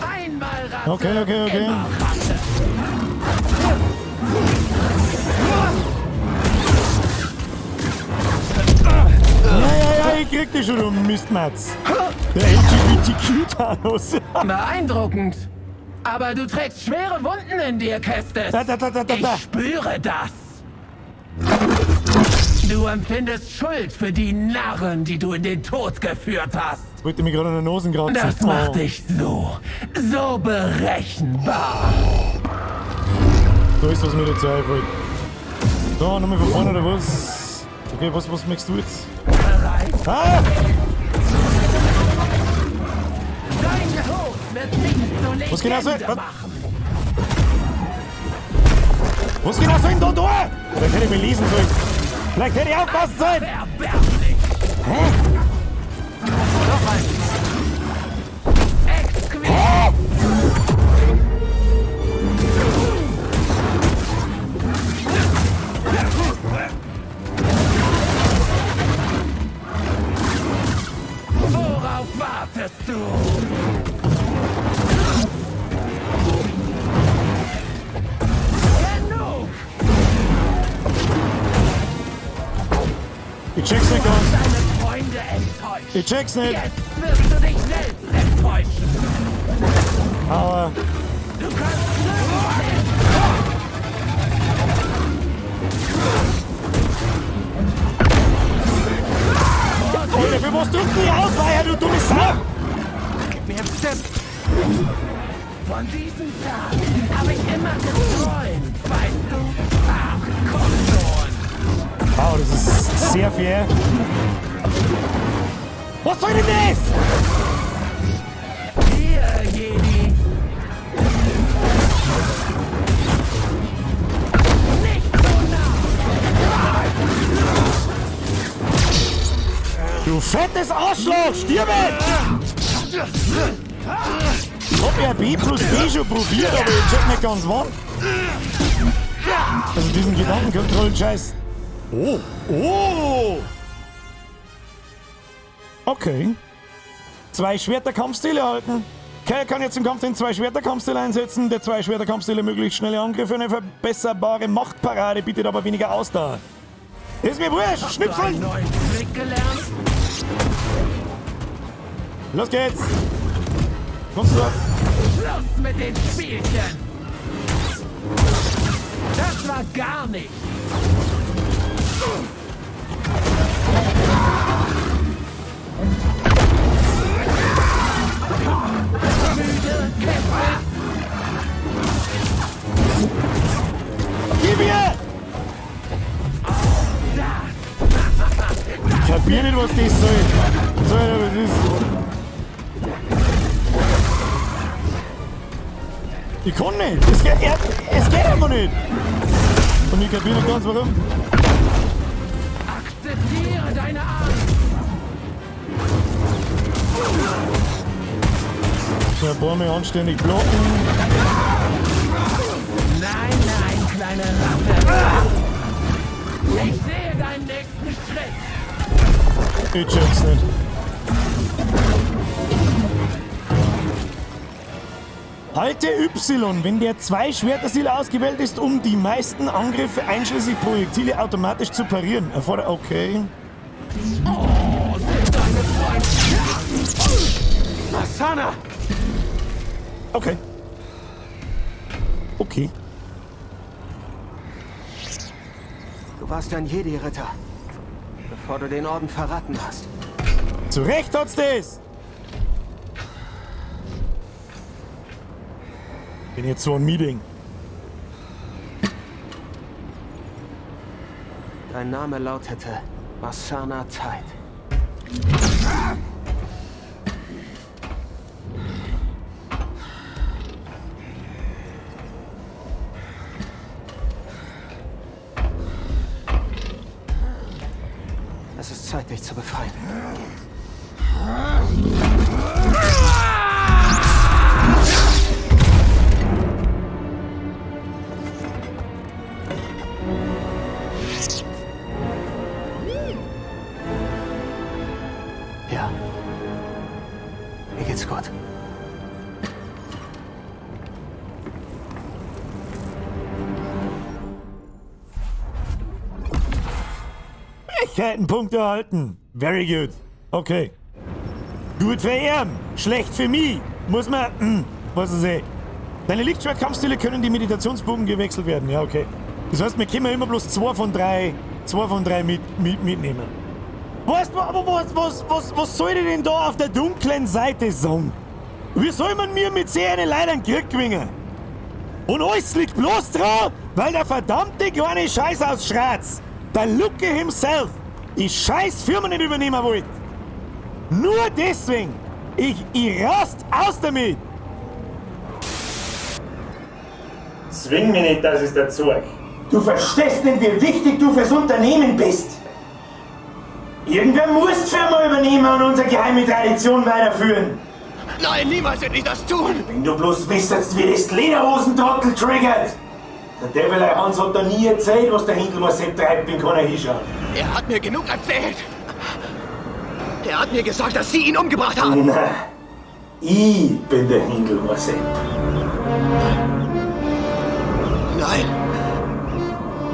Einmal Ratte, Okay. immer Ratte. Ja, ich krieg dich schon, du Mistmatz. Der LGBTQ-Thanos. Beeindruckend. Aber du trägst schwere Wunden in dir, Kestis. Da. Ich spüre das. Du empfindest Schuld für die Narren, die du in den Tod geführt hast. Wollte mich gerade an den Nosen kratzen. Das macht Oh. dich so, so berechenbar. Da ist, was mir dazu einfällt. So, nochmal von vorne oder was? Okay, was möchtest du jetzt? Bereit? Ah! Dein Tod wird dich zur Was genau soll- Legende was? machen. Was genau soll denn da tun? Vielleicht hätte ich mich lesen sollen. Vielleicht hätte ich aufpassen sollen. Erbärmlich. Hä? Noch ein. Exquisit. Hä? Worauf wartest du? Genug! Ich check's nicht Du hast ganz. deine Freunde enttäuscht. Ich check's nicht. Jetzt wirst du dich selbst enttäuschen. Aber Du kannst nirgends hin. Alter, für was drückt denn die Ausweicher, du dumme Sau? Gib mir einen Step. Von diesem Tag habe ich immer geträumt, weißt du? Ach, komm schon. Wow, das ist sehr fair. Was soll denn das? Hier, Jedi. Nicht so nah. Du fettes Arschloch, stirb jetzt! Ich hab ja B plus B schon probiert, aber ich check nicht ganz wann. Also diesen Gedankenkontrollen-Scheiß. Oh, oh! Okay. 2 Schwerter-Kampfstile erhalten. Cal kann jetzt im Kampf den 2 Schwerter-Kampfstil einsetzen. Der 2 Schwerter-Kampfstil ermöglicht schnelle Angriffe und eine verbesserbare Machtparade, bietet aber weniger Ausdauer. Ist mir wurscht, Hast du Schnipseln! einen neuen Trick gelernt? Los geht's! Kommst du da? Schluss mit den Spielchen! Das war gar nichts! Müde, Kämpfer! Gib mir! Ich kapier nicht, was das soll. So, was ist. Ich kann nicht. Es geht einfach nicht. Und ich kapier nicht ganz, warum. Akzeptiere deine Angst! Ja, Bäume anständig blocken. Nein, nein, kleine Ratte! Ich sehe deinen nächsten Schritt! Ich check's nicht. Halte Y, wenn der 2-Schwerter-Stil ausgewählt ist, um die meisten Angriffe einschließlich Projektile automatisch zu parieren. Erfordert. Okay. Oh, sind deine Freunde... Masana! Okay. Okay. Du warst ein Jedi-Ritter, bevor du den Orden verraten hast. Zu Recht hat's das! Bin jetzt so ein Meeting. Dein Name lautete Masana Tide. Es ist Zeit, dich zu befreien. Ja. Mir geht's gut. Fähigkeitenpunkte erhalten. Very good. Okay. Gut für ihn, schlecht für mich. Muss man, was ist eh. Deine Lichtschwertkampfstile können die Meditationsbogen gewechselt werden. Ja, okay. Das heißt, wir können immer bloß 2 von 3, 2 von 3 mitnehmen. Weißt du, aber was soll ich denn da auf der dunklen Seite sagen? Wie soll man mir mit so einem Leuten einen Krieg gewinnen? Und alles liegt bloß dran, weil der verdammte kleine Scheiß aus Schratz, der Lucke himself, die scheiß Firma nicht übernehmen wollte. Nur deswegen. Ich rast aus damit. Zwing mich nicht, das ist der Zeug. Du verstehst nicht, wie wichtig du fürs Unternehmen bist. Irgendwer muss die Firma übernehmen und unsere geheime Tradition weiterführen. Nein, niemals werde ich das tun! Wenn du bloß wüsstest, wie das Lederhosentrottel triggert. Der Devil Hans hat da nie erzählt, was der Hindelmarsepp treibt, wenn keiner hinschaut. Er hat mir genug erzählt! Er hat mir gesagt, dass Sie ihn umgebracht haben! Nein, ich bin der Hindelmarsepp. Nein!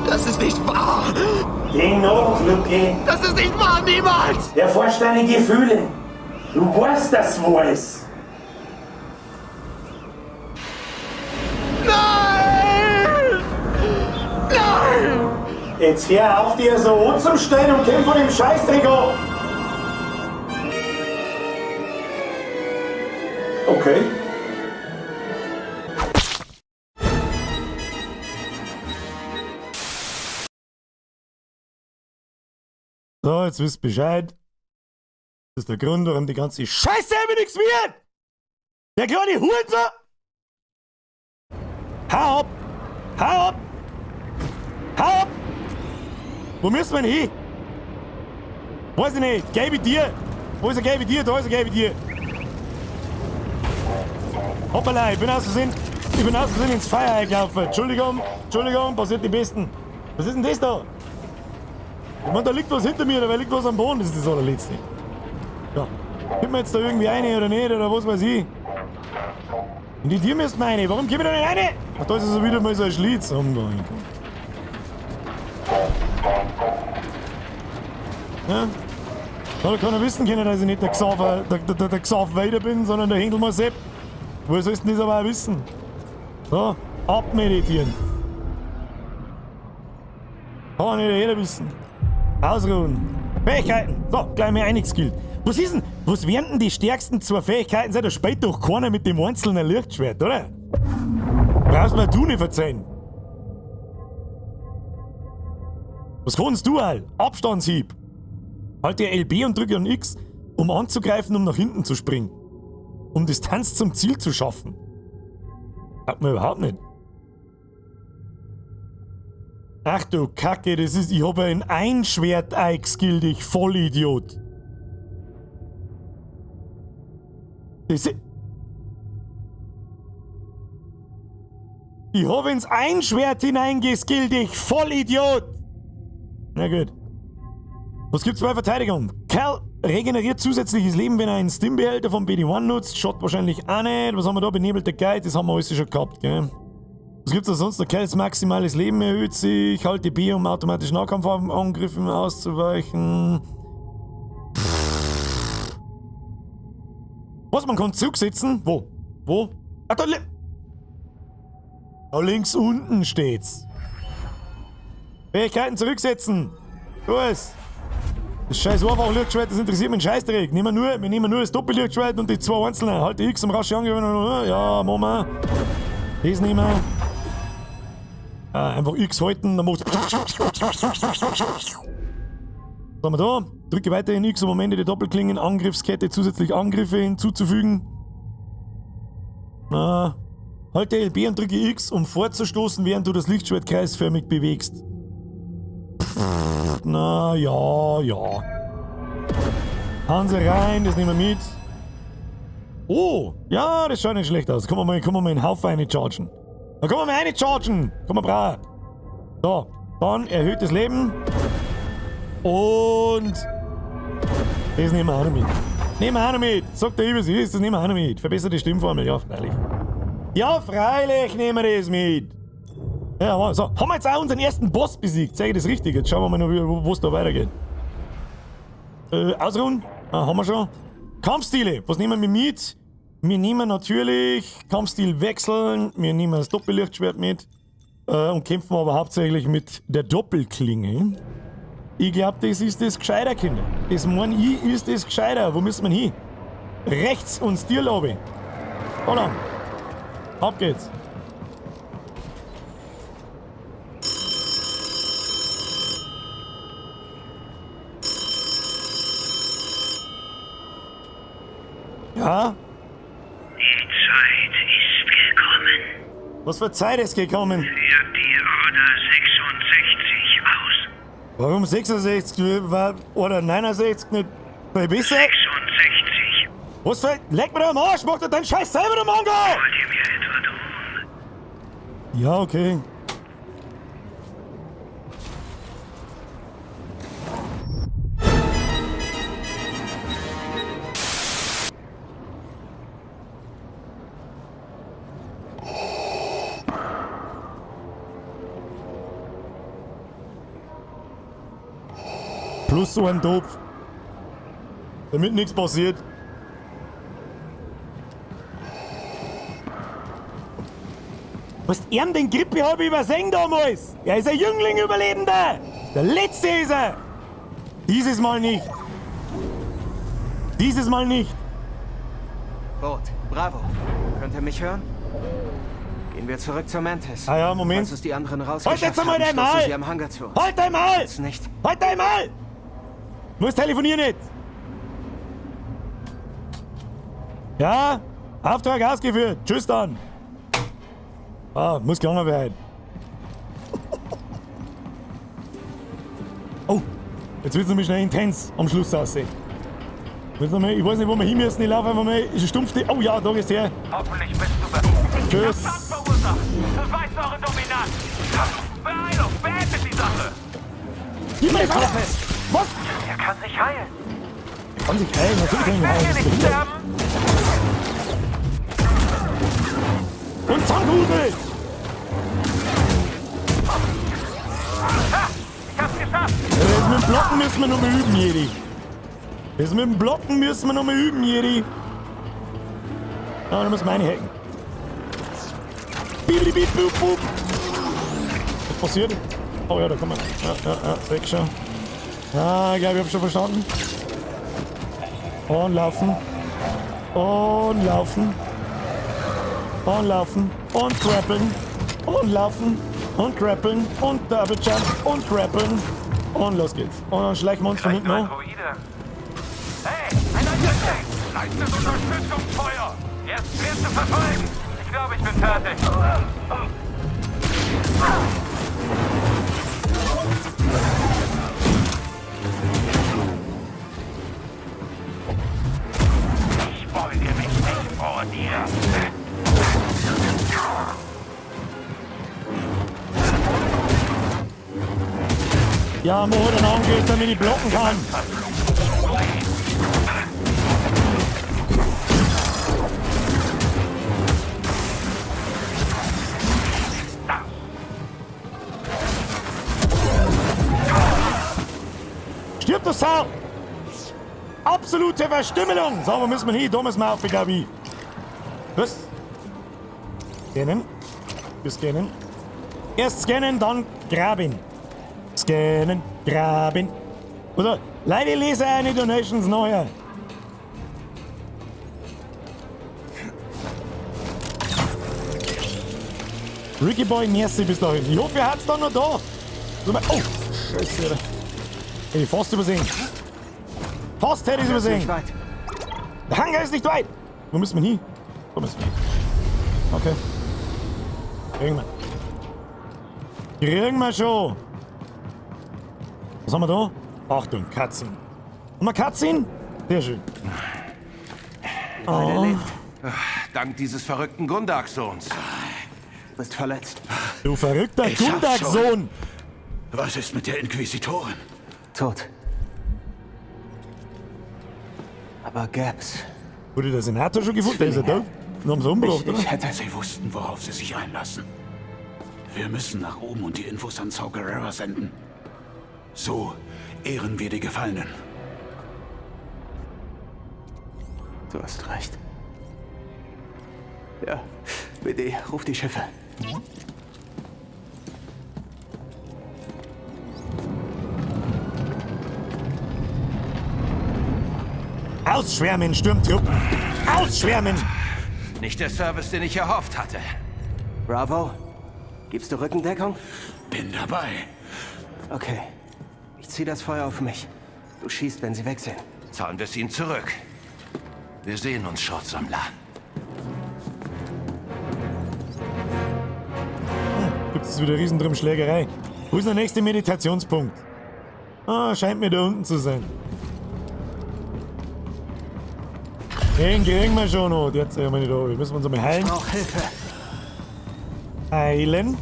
Das ist nicht wahr! Den noch, Lucky. Das ist nicht wahr, niemals! Erforsch deine Gefühle. Du weißt, dass wahr ist. Nein! Nein! Jetzt hör auf, dir so anzustellen und komm von dem Scheißdreck ab! Okay. So, jetzt wisst ihr Bescheid. Das ist der Grund, warum die ganze Scheiße immer nichts wird! Der kleine Hurensohn! Hau ab! Hau ab! Hau ab! Wo müssen wir denn hin? Weiß ich nicht. Gelbe Tier. Wo ist ein gelbe Tier? Da ist ein gelbe Tier. Hoppala, ich bin aus Versehen. Ich bin aus Versehen ins Feuer gelaufen. Entschuldigung, Entschuldigung, passiert die Besten. Was ist denn das da? Ich meine, da liegt was hinter mir, da liegt was am Boden. Das ist das allerletzte. Ja. Kommt man jetzt da irgendwie rein oder nicht oder was weiß ich? In die Tür müssen wir rein. Warum kommen wir da nicht rein? Ach, da ist also wieder mal so ein Schlitz. Oh mein Gott. Ja? Da kann er wissen können, dass ich nicht der Xaver, der Xav Vader bin, sondern der Händelmann Sepp. Woher sollst du denn das aber auch wissen? So, abmeditieren. Kann nicht jeder wissen. Ausruhen. Fähigkeiten. So, gleich mal einiges gilt. Was ist denn, was wären denn die stärksten zwei Fähigkeiten? Da spielt doch keiner mit dem einzelnen Lichtschwert, oder? Brauchst mir du nicht verzeihen. Was kannst du all? Abstandshieb. Halte LB und drücke an X, um anzugreifen, um nach hinten zu springen. Um Distanz zum Ziel zu schaffen. Hat mir überhaupt nicht. Ach du Kacke, das ist. Ich hab ja ein Einschwert eingeskillt, ich Vollidiot. Das ist. Ich hab ins Einschwert hineingeskillt, ich Vollidiot! Na gut. Was gibt's bei Verteidigung? Cal regeneriert zusätzliches Leben, wenn er einen Stim-Behälter vom BD-1 nutzt. Schaut wahrscheinlich auch nicht. Was haben wir da? Benebelte Guide, das haben wir alles schon gehabt, gell? Was gibt's da sonst noch? Cals maximales Leben erhöht sich. Halte B, um automatisch Nahkampfangriffen auszuweichen. Was, man kann Zug sitzen? Wo? Wo? Ach, da, da links unten steht's. Fähigkeiten zurücksetzen. Gut. Das scheiß Einfachlichtschwert, das interessiert mich einen Scheißdreck. Nehmen wir, nur, wir nehmen nur das Doppellichtschwert und die zwei einzelnen. Halte X um rasche Angriffe. Ja, machen wir. Das nehmen wir. Einfach X halten, dann macht's. Was haben wir da? Drücke weiterhin X, um am Ende der Doppelklingen-Angriffskette zusätzlich Angriffe hinzuzufügen. Na, halte LB und drücke X, um vorzustoßen, während du das Lichtschwert kreisförmig bewegst. Pff, na ja, ja. Hanse rein, das nehmen wir mit. Oh, ja, das schaut nicht schlecht aus. Können wir mal einen Haufen reinchargen. Da können wir mal reinchargen. Komm mal, bra. So, dann erhöhtes Leben. Und das nehmen wir auch noch mit. Nehmen wir auch noch mit. Sagt der Ibis, ist, das nehmen wir auch noch mit. Verbesserte Stimmformel, ja, freilich. Ja, freilich nehmen wir das mit. Ja, so, haben wir jetzt auch unseren ersten Boss besiegt. Zeige ich das richtig. Jetzt schauen wir mal noch, wo es da weitergeht. Ausruhen. Ah, haben wir schon. Kampfstile. Was nehmen wir mit? Wir nehmen natürlich Kampfstil wechseln. Wir nehmen das Doppellichtschwert mit. Und kämpfen aber hauptsächlich mit der Doppelklinge. Ich glaub, das ist das gescheiter, Kinder. Das mein ich, ist das gescheiter. Wo müssen wir hin? Rechts und Stil runter. Da lang. Ab geht's. Ja? Die Zeit ist gekommen. Was für Zeit ist gekommen? Führt die Order 66 aus. Warum 66 war oder 69 nicht viel besser? 66. Was für. Leck mir doch am Arsch, mach doch deinen Scheiß selber, du Mongo! Wollt ihr mir etwa drohen? Ja, okay. Plus so ein Topf. Damit nichts passiert. Was ihm den Grippe hab ich übersehen damals? Er ist ein Jüngling Überlebender. Der letzte ist er. Dieses Mal nicht. Dieses Mal nicht. Boot, bravo. Könnt ihr mich hören? Gehen wir zurück zur Mantis. Ah ja, Moment. Falls es die anderen Halt rausgeschafft jetzt einmal haben, dein stoßen Maul! sie am Hangar zu uns. Halt dein Maul! Falls nicht. Halt dein Maul! Muss telefonieren jetzt! Ja, Auftrag ausgeführt. Tschüss dann. Ah, muss gegangen werden. Oh, jetzt wird's nämlich schnell intens am Schluss aussehen. Ich weiß nicht, wo wir hin müssen. Ich laufe einfach mal. Ist stumpf. Oh ja, da ist her. Hoffentlich bist du bereit. Tschüss. Verursacht. Beweist eure Dominanz. Beeilung, beendet die Sache. Gib mir das alles. Was? Er kann sich heilen. Er kann sich heilen, natürlich kann ich mich heilen. Ich will Das ist nicht behindert. sterben. Und Zankudel! Ha, ich hab's geschafft. Das mit dem Blocken müssen wir noch mal üben, Jedi. Das mit dem Blocken müssen wir noch mal üben, Jedi. Ah, da müssen wir reinhacken. Bibidi bib bub bub. Was passiert? Oh ja, da kann man. Ja, ja, ja, weg schon. Ah, ich glaube, ich hab schon verstanden. Und laufen. Und laufen. Und laufen. Und grappeln. Und laufen. Und grappeln. Und Double Jump. Und grappeln. Und los geht's. Und dann schleichen wir uns von hinten an. Hey, ein Angriff! Leistet Unterstützungsfeuer! Er ist schwer zu verfolgen! Ich glaube, ich bin fertig. Ich beuge mich nicht vor dir. Ja, mach den Angriff, damit ich blocken kann. Stirb, du Sau! Absolute Verstümmelung! So, wo müssen wir hin? Da müssen wir auf, glaube ich. Was? Scannen. Wir scannen. Erst scannen, dann graben. Scannen, graben. Oder, Leute, lese eine Donations nachher. Ricky Boy, merci bis dahin. Ich hoffe, ihr habt's dann noch da. So, oh, Scheiße. Alter. Ey, fast übersehen. Fast hätte ich Hangar ist übersehen. nicht weit. Der Hangar ist nicht weit. Wo müssen wir hin? Wo müssen wir hin? Okay. Kriegen wir. Kriegen wir schon. Was haben wir da? Achtung, Cutscene. Haben wir Cutscene? Sehr schön. Oh. Dank dieses verrückten Gundark-Sohns. Du bist verletzt. Du verrückter Ich hab's Gundark-Sohn! schon. Was ist mit der Inquisitorin? Tot. Aber Gaps. Wurde der Senator schon gefunden? Der ist ja tot. Den haben sie umgebracht, oder? Ich hätte. Sie wussten, worauf sie sich einlassen. Wir müssen nach oben und die Infos an Saw Gerrera senden. So ehren wir die Gefallenen. Du hast recht. Ja, BD, ruf die Schiffe. Ausschwärmen, Sturmtruppen! Ausschwärmen! Nicht der Service, den ich erhofft hatte. Bravo, gibst du Rückendeckung? Bin dabei. Okay. Ich zieh das Feuer auf mich. Du schießt, wenn sie weg sind. Zahlen wir es ihnen zurück. Wir sehen uns, Schrottsammler. Gibt es wieder Riesendrum Schlägerei. Wo ist der nächste Meditationspunkt? Ah, scheint mir da unten zu sein. Den kriegen wir schon noch. Jetzt sind wir nicht da. Wir müssen uns einmal heilen. Ich brauch Hilfe. Heilen.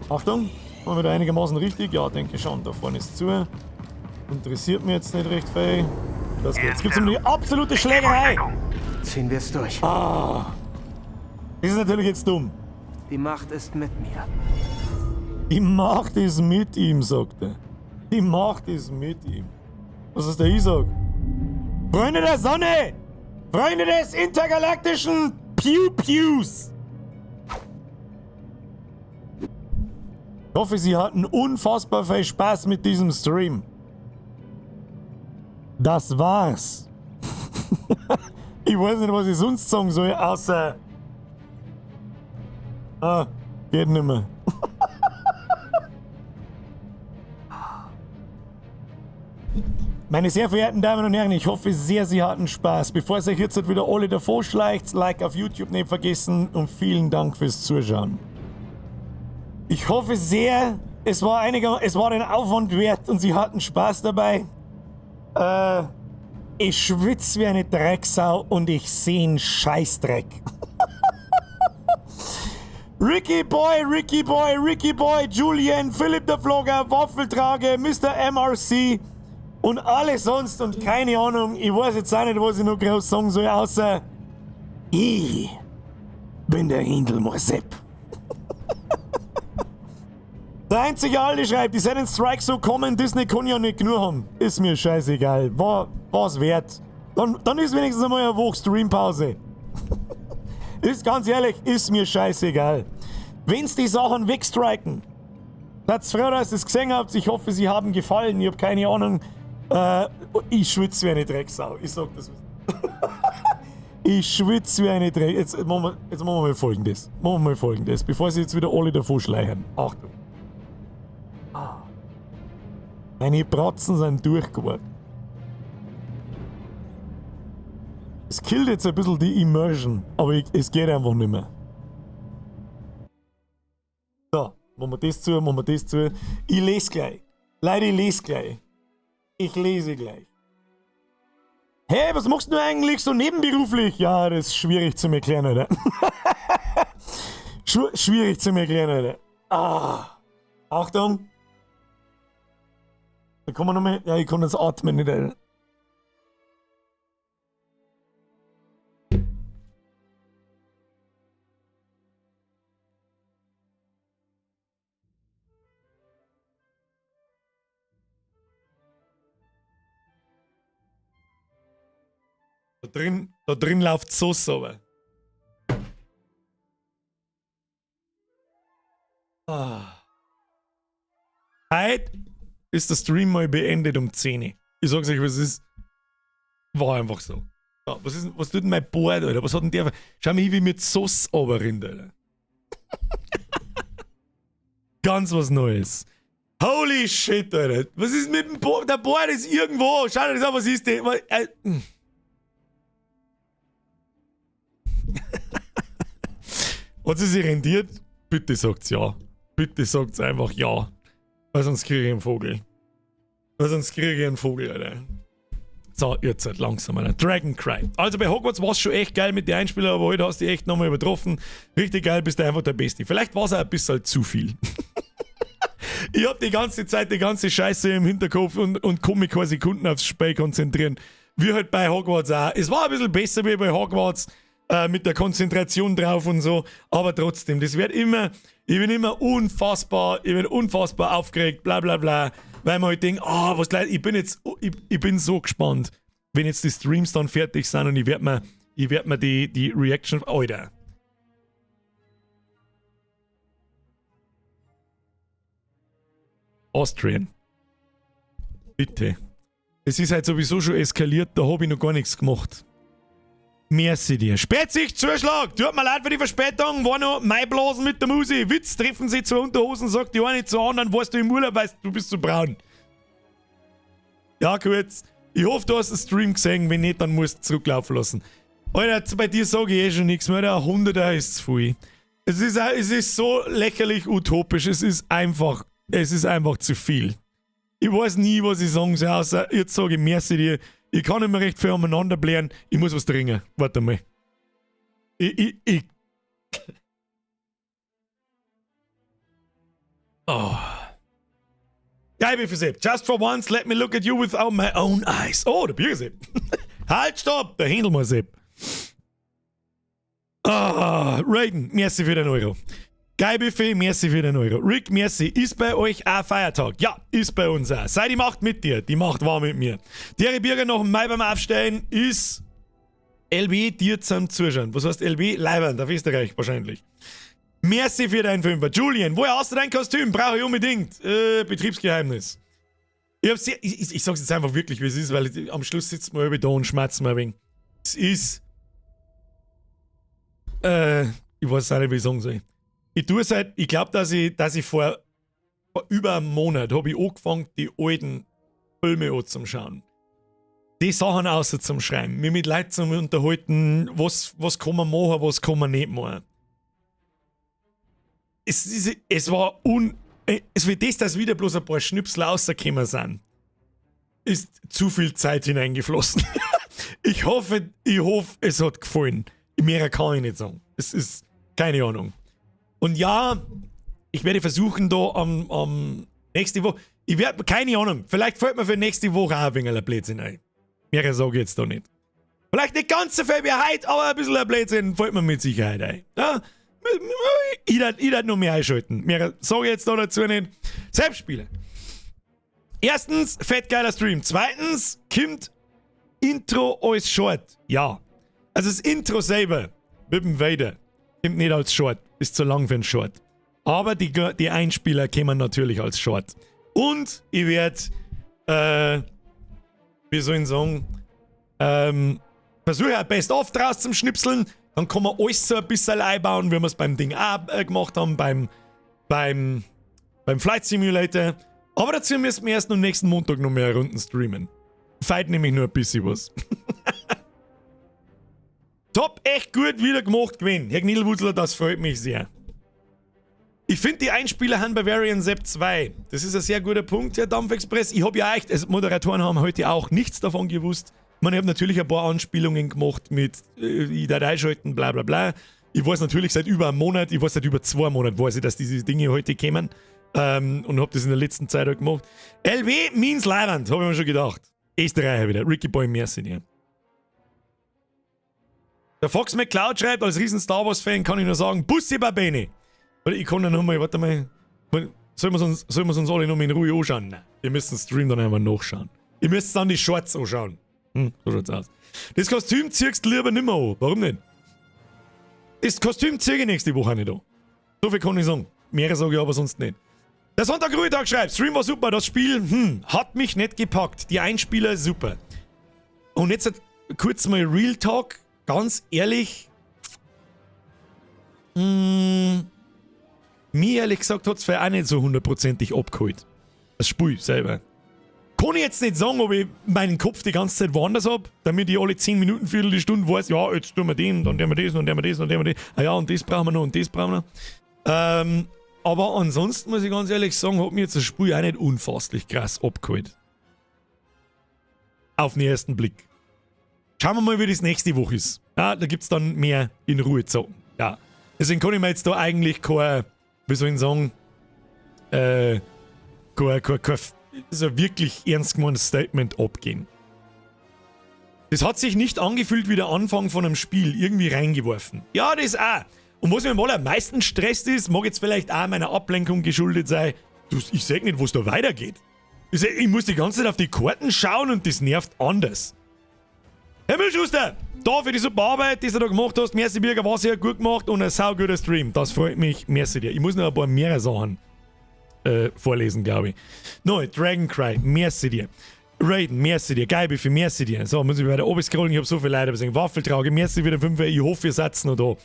Achtung. Machen wir da einigermaßen richtig? Ja, denke schon. Da vorne ist zu. Interessiert mich jetzt nicht recht viel. Das geht. Jetzt gibt's um die absolute Schlägerei. Ziehen wir es durch. Ah. Das ist natürlich jetzt dumm. Die Macht ist mit mir. Die Macht ist mit ihm, sagt er. Die Macht ist mit ihm. Was ist der Isaac? Freunde der Sonne! Freunde des intergalaktischen Pew Pews! Ich hoffe, Sie hatten unfassbar viel Spaß mit diesem Stream. Das war's. Ich weiß nicht, was ich sonst sagen soll, außer... Ah, geht nicht mehr. Meine sehr verehrten Damen und Herren, ich hoffe sehr, Sie hatten Spaß. Bevor es euch jetzt wieder alle davor schleicht, Like auf YouTube nicht vergessen und vielen Dank fürs Zuschauen. Ich hoffe sehr, es war den Aufwand wert und Sie hatten Spaß dabei. Ich schwitze wie eine Drecksau und ich seh einen Scheißdreck. Ricky Boy, Ricky Boy, Ricky Boy, Julian, Philipp der Vlogger, Waffeltrage, Mr. MRC und alle sonst und keine Ahnung. Ich weiß jetzt auch nicht, was ich noch groß sagen soll, außer ich bin der Hindelmoor-Sepp. Der einzige Aldi schreibt, die sollen Strike so kommen, Disney kann ja nicht genug haben. Ist mir scheißegal. War's wert. Dann ist wenigstens einmal eine Woche Streampause. Ist ganz ehrlich, ist mir scheißegal. Wenn's die Sachen wegstriken, seid froh, dass ihr es gesehen habt. Ich hoffe, sie haben gefallen. Ich hab keine Ahnung. Ich schwitze wie eine Drecksau. Ich sag das. Ich schwitze wie eine Drecksau. Jetzt machen wir mal Folgendes. Machen wir mal Folgendes, bevor sie jetzt wieder alle davor schleichen. Achtung. Ah. Meine Bratzen sind durchgeworden. Es killt jetzt ein bisschen die Immersion, aber es geht einfach nicht mehr. So, machen wir das zu, machen wir das zu. Ich lese gleich. Leute, ich lese gleich. Ich lese gleich. Hey, was machst du eigentlich so nebenberuflich? Ja, das ist schwierig zu erklären, Alter. Schwierig zu erklären, Alter. Ah. Achtung. Da kann man nochmal. Ja, ich kann das atmen nicht, Alter. Da drin läuft Sauce aber. Ah. Heute ist der Stream mal beendet um 10 Uhr. Ich sag's euch, was es ist. War einfach so. Ja, was tut denn mein Board, Alter? Was hat denn der? Schau mal hin, wie mit Sauce runterrinnt, Alter. Ganz was Neues. Holy shit, Alter. Was ist mit dem Bo Der Board ist irgendwo. Schau dir das an, was ist der? Hat sie sich rendiert? Bitte sagt's ja. Bitte sagt's einfach ja. Weil sonst kriege ich einen Vogel. Weil sonst kriege ich einen Vogel, Alter. So, jetzt halt langsam, Alter. Dragon Cry. Also bei Hogwarts war es schon echt geil mit den Einspielern, aber heute hast du dich echt nochmal übertroffen. Richtig geil, bist du einfach der Beste. Vielleicht war es auch ein bisschen zu viel. Ich hab die ganze Zeit die ganze Scheiße im Hinterkopf und kann mich keine Sekunden aufs Spiel konzentrieren. Wie halt bei Hogwarts auch. Es war ein bisschen besser wie bei Hogwarts mit der Konzentration drauf und so, aber trotzdem, das wird immer, ich bin immer unfassbar, ich bin unfassbar aufgeregt, bla bla bla, weil man halt denkt, ah, oh, was leid, ich bin jetzt, ich bin so gespannt, wenn jetzt die Streams dann fertig sind und ich werd mir, ich werd mir die Reaction, Alter. Austrian. Bitte. Es ist halt sowieso schon eskaliert, da hab ich noch gar nichts gemacht. Merci dir. Spätzig, Zuschlag! Tut mir leid für die Verspätung, war noch Maiblasen mit der Musi. Witz, treffen sie zwei Unterhosen, sagt die eine zur anderen, warst du im Urlaub, weißt du bist zu braun. Ja, kurz. Ich hoffe, du hast den Stream gesehen, wenn nicht, dann musst du zurücklaufen lassen. Alter, bei dir sage ich eh schon nichts mehr, der 100er ist zu viel. Es ist so lächerlich utopisch, es ist einfach zu viel. Ich weiß nie, was ich sagen soll, außer jetzt sage ich merci dir. Ich kann nicht mehr recht viel umeinander blären. Ich muss was trinken. Warte mal. Ich. Oh. Geil, Sepp. Just for once, let me look at you without my own eyes. Oh, der Biersepp. Halt, stopp! Der Händel mal, Sepp. Ah, Raiden, merci für den Euro. Geil Buffet, merci für den Euro. Rick, merci. Ist bei euch auch Feiertag? Ja, ist bei uns auch. Sei die Macht mit dir. Die Macht war mit mir. Dere Birger noch im Mai beim Aufstellen ist LB dir zum Zuschauen. Was heißt LB? Leiband, auf Österreich wahrscheinlich. Merci für deinen Fünfer. Julian, woher hast du dein Kostüm? Brauche ich unbedingt. Betriebsgeheimnis. Ich sag's jetzt einfach wirklich, wie es ist, weil ich, am Schluss sitzt man über da und schmerzt mir ein wenig. Es ist. Ich weiß auch nicht, wie ich sagen soll. Ich tue seit, ich glaub, dass ich vor über einem Monat hab ich angefangen, die alten Filme anzuschauen. Die Sachen außer zum Schreiben, mich mit Leuten zu unterhalten, was kann man machen, was kann man nicht machen. Es war un, es wird das, dass wieder bloß ein paar Schnipsel rausgekommen sind, ist zu viel Zeit hineingeflossen. Ich hoffe, es hat gefallen. Mehr kann ich nicht sagen. Es ist keine Ahnung. Und ja, ich werde versuchen, da am nächste Woche, ich werde, keine Ahnung, vielleicht fällt mir für nächste Woche auch ein wenig ein Blödsinn ein. Mehr sage ich jetzt da nicht. Vielleicht nicht ganz so viel wie heute, aber ein bisschen ein Blödsinn fällt mir mit Sicherheit ein. Ja? Ich darf noch mehr einschalten. Mehr sage ich jetzt da dazu nicht. Selbstspiele. Erstens, fett geiler Stream. Zweitens, kommt Intro als Short. Ja. Also das Intro selber mit dem Vader kommt nicht als Short. Ist zu lang für einen Short. Aber die Einspieler kommen natürlich als Short. Und ich werd, wie soll ich sagen, versuche ein Best-of draus zum Schnipseln. Dann kann man alles so ein bisschen einbauen, wie wir es beim Ding auch gemacht haben, beim Flight Simulator. Aber dazu müssen wir erst am nächsten Montag noch mehr Runden streamen. Feit nämlich nur ein bisschen was. Top, echt gut wieder gemacht gewesen. Herr Gniedelwutzler, das freut mich sehr. Ich finde die Einspieler haben Bavarian Sepp 2. Das ist ein sehr guter Punkt, Herr Dampfexpress. Ich hab ja echt, also Moderatoren haben heute auch nichts davon gewusst. Ich meine, ich hab natürlich ein paar Anspielungen gemacht mit Datei schalten, bla bla bla. Ich weiß natürlich seit über einem Monat, ich weiß seit über 2 Monaten, weiß ich, dass diese Dinge heute kämen. Und hab das in der letzten Zeit auch gemacht. LW means Leiband, hab ich mir schon gedacht. Österreicher wieder, Ricky Boy Merci dir. Der Fox McCloud schreibt, als riesen Star Wars Fan kann ich nur sagen, Bussi Babene. Warte, ich kann ja nochmal, warte mal. Sollen wir uns alle nochmal in Ruhe anschauen? Nein, ihr müsst den Stream dann einmal nachschauen. Ihr müsst dann die Shorts anschauen. So schaut's aus. Das Kostüm ziehst du lieber nimmer an. Warum nicht? Das Kostüm zieh ich nächste Woche nicht an. So viel kann ich sagen. Mehr sage ich aber sonst nicht. Der Sonntag Ruhetag schreibt, Stream war super, das Spiel, hat mich nicht gepackt. Die Einspieler super. Und jetzt kurz mal Real Talk, ganz ehrlich. Mir ehrlich gesagt hat es auch nicht so hundertprozentig abgeholt. Das Spiel selber. Kann ich jetzt nicht sagen, ob ich meinen Kopf die ganze Zeit woanders hab, damit ich alle 10 Minuten, Viertel Stunde weiß, ja, jetzt tun wir den, dann tun wir das, dann tun wir das, dann tun wir das. Ah ja, und das brauchen wir noch und das brauchen wir noch. Aber ansonsten muss ich ganz ehrlich sagen, hat mir jetzt das Spiel auch nicht unfasslich krass abgeholt. Auf den ersten Blick. Schauen wir mal, wie das nächste Woche ist. Ja, da gibt's dann mehr in Ruhe zocken. Ja. Deswegen kann ich mir jetzt da eigentlich kein, wie soll ich sagen, kein so wirklich ernst gemeintes Statement abgeben. Das hat sich nicht angefühlt wie der Anfang von einem Spiel, irgendwie reingeworfen. Ja, das auch. Und was mich am allermeisten stresst ist, mag jetzt vielleicht auch meiner Ablenkung geschuldet sein, du, ich seh nicht, wo es da weitergeht. Ich muss die ganze Zeit auf die Karten schauen und das nervt anders. Herr Müllschuster, da für die super Arbeit, die du da gemacht hast. Merci, Birger, war sehr gut gemacht und ein sauguter Stream. Das freut mich. Merci dir. Ich muss noch ein paar mehr Sachen vorlesen, glaube ich. No, Dragon Cry, merci dir. Raiden, merci dir. Geil, merci dir. So, muss ich weiter oben scrollen. Ich habe so viele Leute übersehen. Waffeltrage, merci für den 5. Ich hoffe, ihr seid noch da.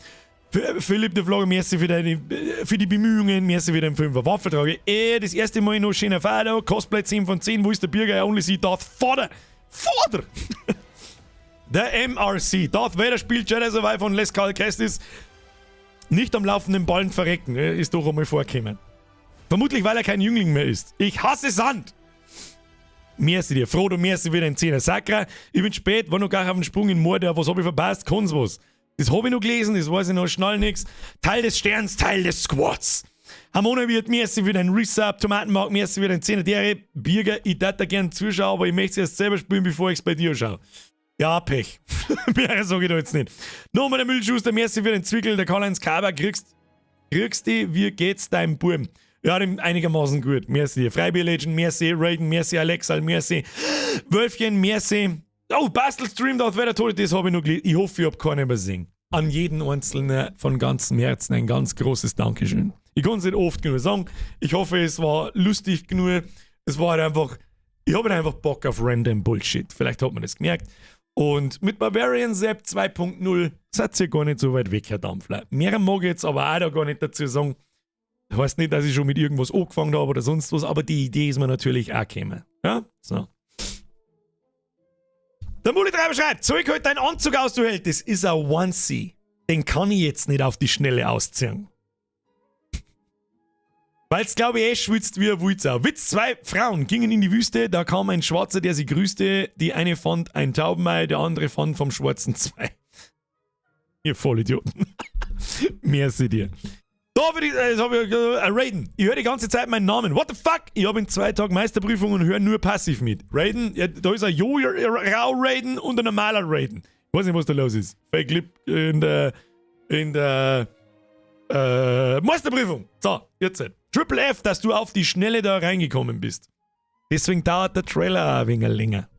Philipp de Vlogger, merci für die Bemühungen, merci für den 5er. Waffeltrage, das erste Mal noch schöner Feiertag. Cosplay 10 von 10. Wo ist der Birger? I only see Darth Vader. Vader! Der MRC. Darth Vader spielt Jedi Survivor und lässt Cal Kestis nicht am laufenden Ballen verrecken. Ist doch einmal vorgekommen. Vermutlich, weil er kein Jüngling mehr ist. Ich hasse Sand! Merci dir. Frodo, merci wieder in 10er. Sakra, ich bin spät, war noch gar auf dem Sprung in Mordor. Was hab ich verpasst? Kann's was? Das hab ich noch gelesen, das weiß ich noch, schnell nix. Teil des Sterns, Teil des Squads. Hamona wird merci für den Resub, Tomatenmark, merci für den 10er. Dere, Birger, ich darf da gern zuschauen, aber ich möchte es erst selber spielen, bevor ich es bei dir schaue. Ja, Pech. Mehr sage ich da jetzt nicht. Nochmal der Müllschuster, merci für den Zwickel, der Karl-Heinz Kaber, kriegst du, wie geht's deinem Buben? Ja, dem einigermaßen gut. Merci dir. Freibier Legend, merci. Raiden, merci. Alexa, merci. Wölfchen, merci. Oh, Bastelstream, Darth Vader tot, das habe ich noch gelesen. Ich hoffe, ich habe keinen übersehen. An jeden Einzelnen von ganzem Herzen ein ganz großes Dankeschön. Ich kann es nicht oft genug sagen. Ich hoffe, es war lustig genug. Es war halt einfach, ich habe halt einfach Bock auf random Bullshit. Vielleicht hat man das gemerkt. Und mit Barbarian Sepp 2.0 seid ihr gar nicht so weit weg, Herr Dampfler. Mehr mag ich jetzt aber auch da gar nicht dazu sagen. Das heißt nicht, dass ich schon mit irgendwas angefangen habe oder sonst was, aber die Idee ist mir natürlich auch gekommen. Ja, so. Der Mulitreiber schreibt, zeig halt deinen Anzug aus, du Held. Das ist ein Onesie. Den kann ich jetzt nicht auf die Schnelle ausziehen. Weil's, glaube ich, eh schwitzt wie ein Wulzau. Witz, zwei Frauen gingen in die Wüste, da kam ein Schwarzer, der sie grüßte. Die eine fand ein Taubenei, der andere fand vom Schwarzen zwei. Ihr Vollidioten. Merci dir. Da würde ich, das hab ich, Raiden, ich höre die ganze Zeit meinen Namen. What the fuck? Ich habe in 2 Tagen Meisterprüfung und höre nur passiv mit. Raiden, ja, da ist ein Jo-Rau Raiden und ein normaler Raiden. Ich weiß nicht, was da los ist. Fake Clip in der Meisterprüfung. So, jetzt. Triple F, dass du auf die Schnelle da reingekommen bist. Deswegen dauert der Trailer ein wenig länger.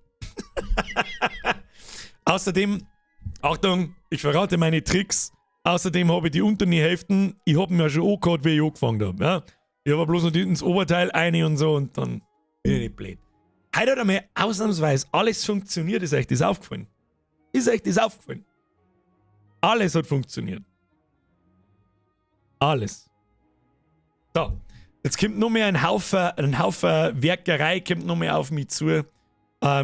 Außerdem, Achtung, ich verrate meine Tricks. Außerdem habe ich die unteren Hälften, ich habe mir ja schon angehabt, wie ich angefangen habe. Ja? Ich habe bloß noch ins Oberteil eine und so und dann bin ich nicht blöd. Heute hat einmal ausnahmsweise alles funktioniert, ist euch das aufgefallen? Ist euch das aufgefallen? Alles hat funktioniert. Alles. So, jetzt kommt noch mehr ein Haufen Werkerei kommt noch mehr auf mich zu.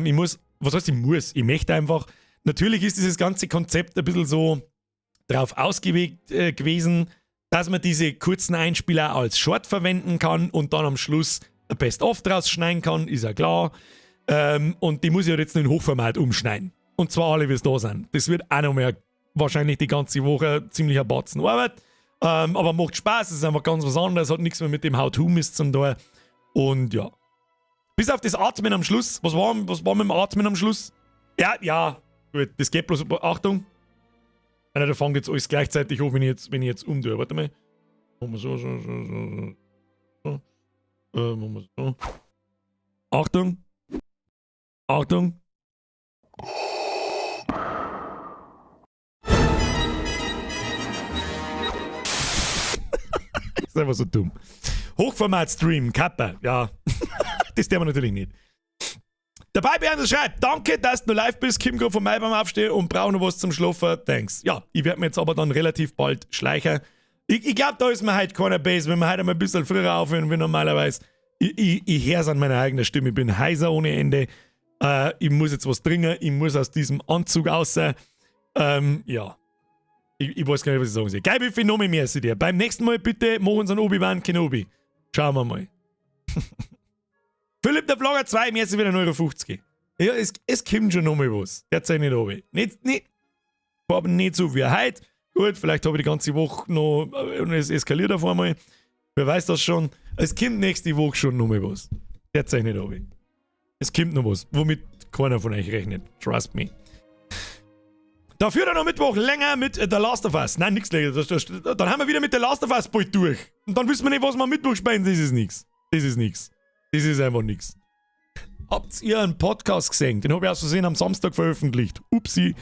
Ich muss, was heißt ich muss? Ich möchte einfach, natürlich ist dieses ganze Konzept ein bisschen so drauf ausgelegt gewesen, dass man diese kurzen Einspieler als Short verwenden kann und dann am Schluss ein Best-of draus schneiden kann, ist ja klar. Und die muss ich halt jetzt noch in Hochformat umschneiden. Und zwar alle, wie es da sind. Das wird auch noch mehr wahrscheinlich die ganze Woche ziemlich ein Batzen Arbeit. Aber macht Spaß, es ist einfach ganz was anderes, hat nichts mehr mit dem How-To-Mist zum tun. Und ja. Bis auf das Atmen am Schluss. Was war mit dem Atmen am Schluss? Ja, gut, das geht bloß. Achtung. Einer, da fängt jetzt alles gleichzeitig an, wenn ich jetzt umtue. Warte mal. Machen wir so, so, so, so, so. Machen wir so. Achtung. Achtung. Ist einfach so dumm. Hochformat-Stream, Kappa. Ja, das der wir natürlich nicht. Der Berndl schreibt, danke, dass du live bist. Komm grad vom Maibaum aufstehen und brauche noch was zum Schlafen. Thanks. Ja, ich werde mir jetzt aber dann relativ bald schleichen. Ich glaube, da ist mir heute keiner böse, wenn wir heute mal ein bisschen früher aufhören wie normalerweise. Ich hör's an meiner eigenen Stimme, ich bin heiser ohne Ende. Ich muss jetzt was trinken, ich muss aus diesem Anzug raus. Ja. Ich weiß gar nicht, was ich sagen soll. Geil, wie viel noch mehr merci dir. Beim nächsten Mal bitte mach uns einen Obi-Wan Kenobi. Schauen wir mal. Philipp der Vlogger 2, merci wieder 1,50 Euro. Ja, es kommt schon noch mal was. Derzeit nicht runter. Nicht, nicht, aber nicht so wie heute. Gut, vielleicht habe ich die ganze Woche noch und es eskaliert auf einmal. Wer weiß das schon. Es kommt nächste Woche schon noch mal was. Derzeit nicht runter. Es kommt noch was, womit keiner von euch rechnet. Trust me. Dafür dann am Mittwoch länger mit The Last of Us. Nein, nix länger. Dann haben wir wieder mit The Last of Us bald durch. Und dann wissen wir nicht, was wir am Mittwoch spielen. Das ist nix. Das ist nix. Das ist einfach nix. Habt ihr einen Podcast gesehen? Den habe ich aus Versehen am Samstag veröffentlicht. Upsi.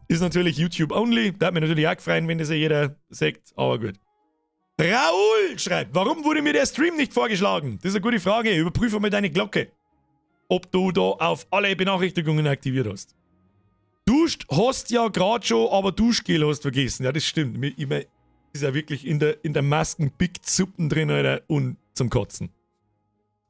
Ist natürlich YouTube only. Da hat mich natürlich auch gefreut, wenn das ja jeder sagt. Aber gut. Raoul schreibt, warum wurde mir der Stream nicht vorgeschlagen? Das ist eine gute Frage. Überprüfe mal deine Glocke. Ob du da auf alle Benachrichtigungen aktiviert hast. Duscht hast ja gerade schon, aber Duschgel hast vergessen. Ja, das stimmt. Ich mein, ist ja wirklich in der Masken Big Suppen drin, Alter, und zum Kotzen.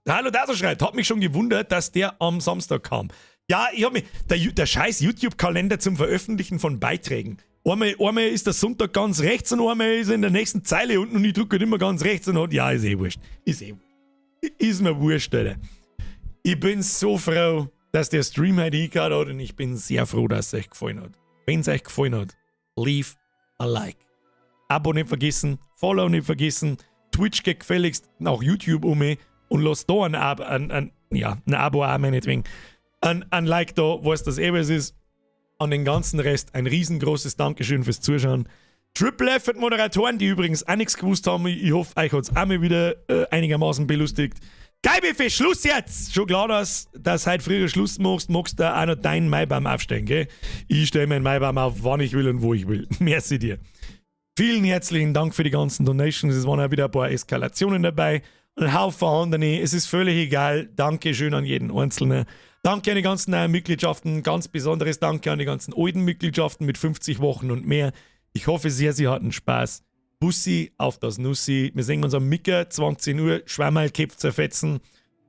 Hallo, Daso schreibt, hat mich schon gewundert, dass der am Samstag kam. Ja, ich hab mich, der scheiß YouTube-Kalender zum Veröffentlichen von Beiträgen. Einmal ist der Sonntag ganz rechts und einmal ist er in der nächsten Zeile unten und ich drücke halt immer ganz rechts und hat, ja, ist eh wurscht. Ist eh wurscht. Ist mir wurscht, Alter. Ich bin so froh, dass der Stream heute hingehört hat und ich bin sehr froh, dass es euch gefallen hat. Wenn es euch gefallen hat, leave a like. Abo nicht vergessen, Follow nicht vergessen, Twitch geht gefälligst nach YouTube um und lasst da ja, ein Abo auch meinetwegen. Ein Like da, was das eh was ist. An den ganzen Rest ein riesengroßes Dankeschön fürs Zuschauen. Triple F und Moderatoren, die übrigens auch nichts gewusst haben. Ich hoffe, euch hat es auch mal wieder einigermaßen belustigt. Geil, Schluss jetzt! Schon klar, dass heute früher Schluss machst, magst du auch noch deinen Maibaum aufstellen, gell? Ich stelle meinen Maibaum auf, wann ich will und wo ich will. Merci dir. Vielen herzlichen Dank für die ganzen Donations. Es waren auch wieder ein paar Eskalationen dabei. Ein Haufen andere. Es ist völlig egal. Dankeschön an jeden Einzelnen. Danke an die ganzen neuen Mitgliedschaften. Ganz besonderes Danke an die ganzen alten Mitgliedschaften mit 50 Wochen und mehr. Ich hoffe sehr, Sie hatten Spaß. Bussi auf das Nussi. Wir sehen uns am Micker, 20 Uhr, Schwammerlköpf zerfetzen.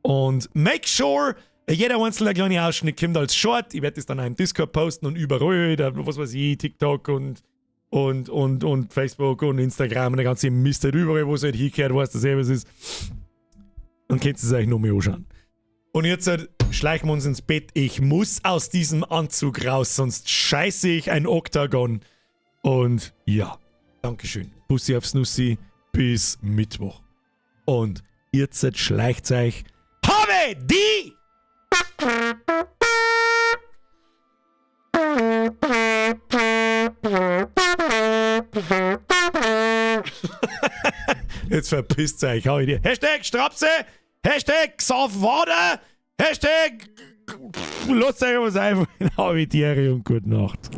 Und make sure, jeder einzelne kleine Ausschnitt kommt als Short. Ich werde das dann auch im Discord posten und überall, da, was weiß ich, TikTok und Facebook und Instagram und der ganze Mist halt überall, wo es halt hingehört, weiß das eh, was ist. Dann könnt ihr es euch noch mehr anschauen. Und jetzt halt schleichen wir uns ins Bett. Ich muss aus diesem Anzug raus, sonst scheiße ich ein Oktagon. Und ja, Dankeschön. Bussi aufs Nussi. Bis Mittwoch. Und jetzt schleicht euch. Habe die! Jetzt verpisst euch, hau ich dir. Hashtag Strapse, Hashtag Xavwader, Hashtag lasst euch was einfallen. Hau ich dir und gute Nacht.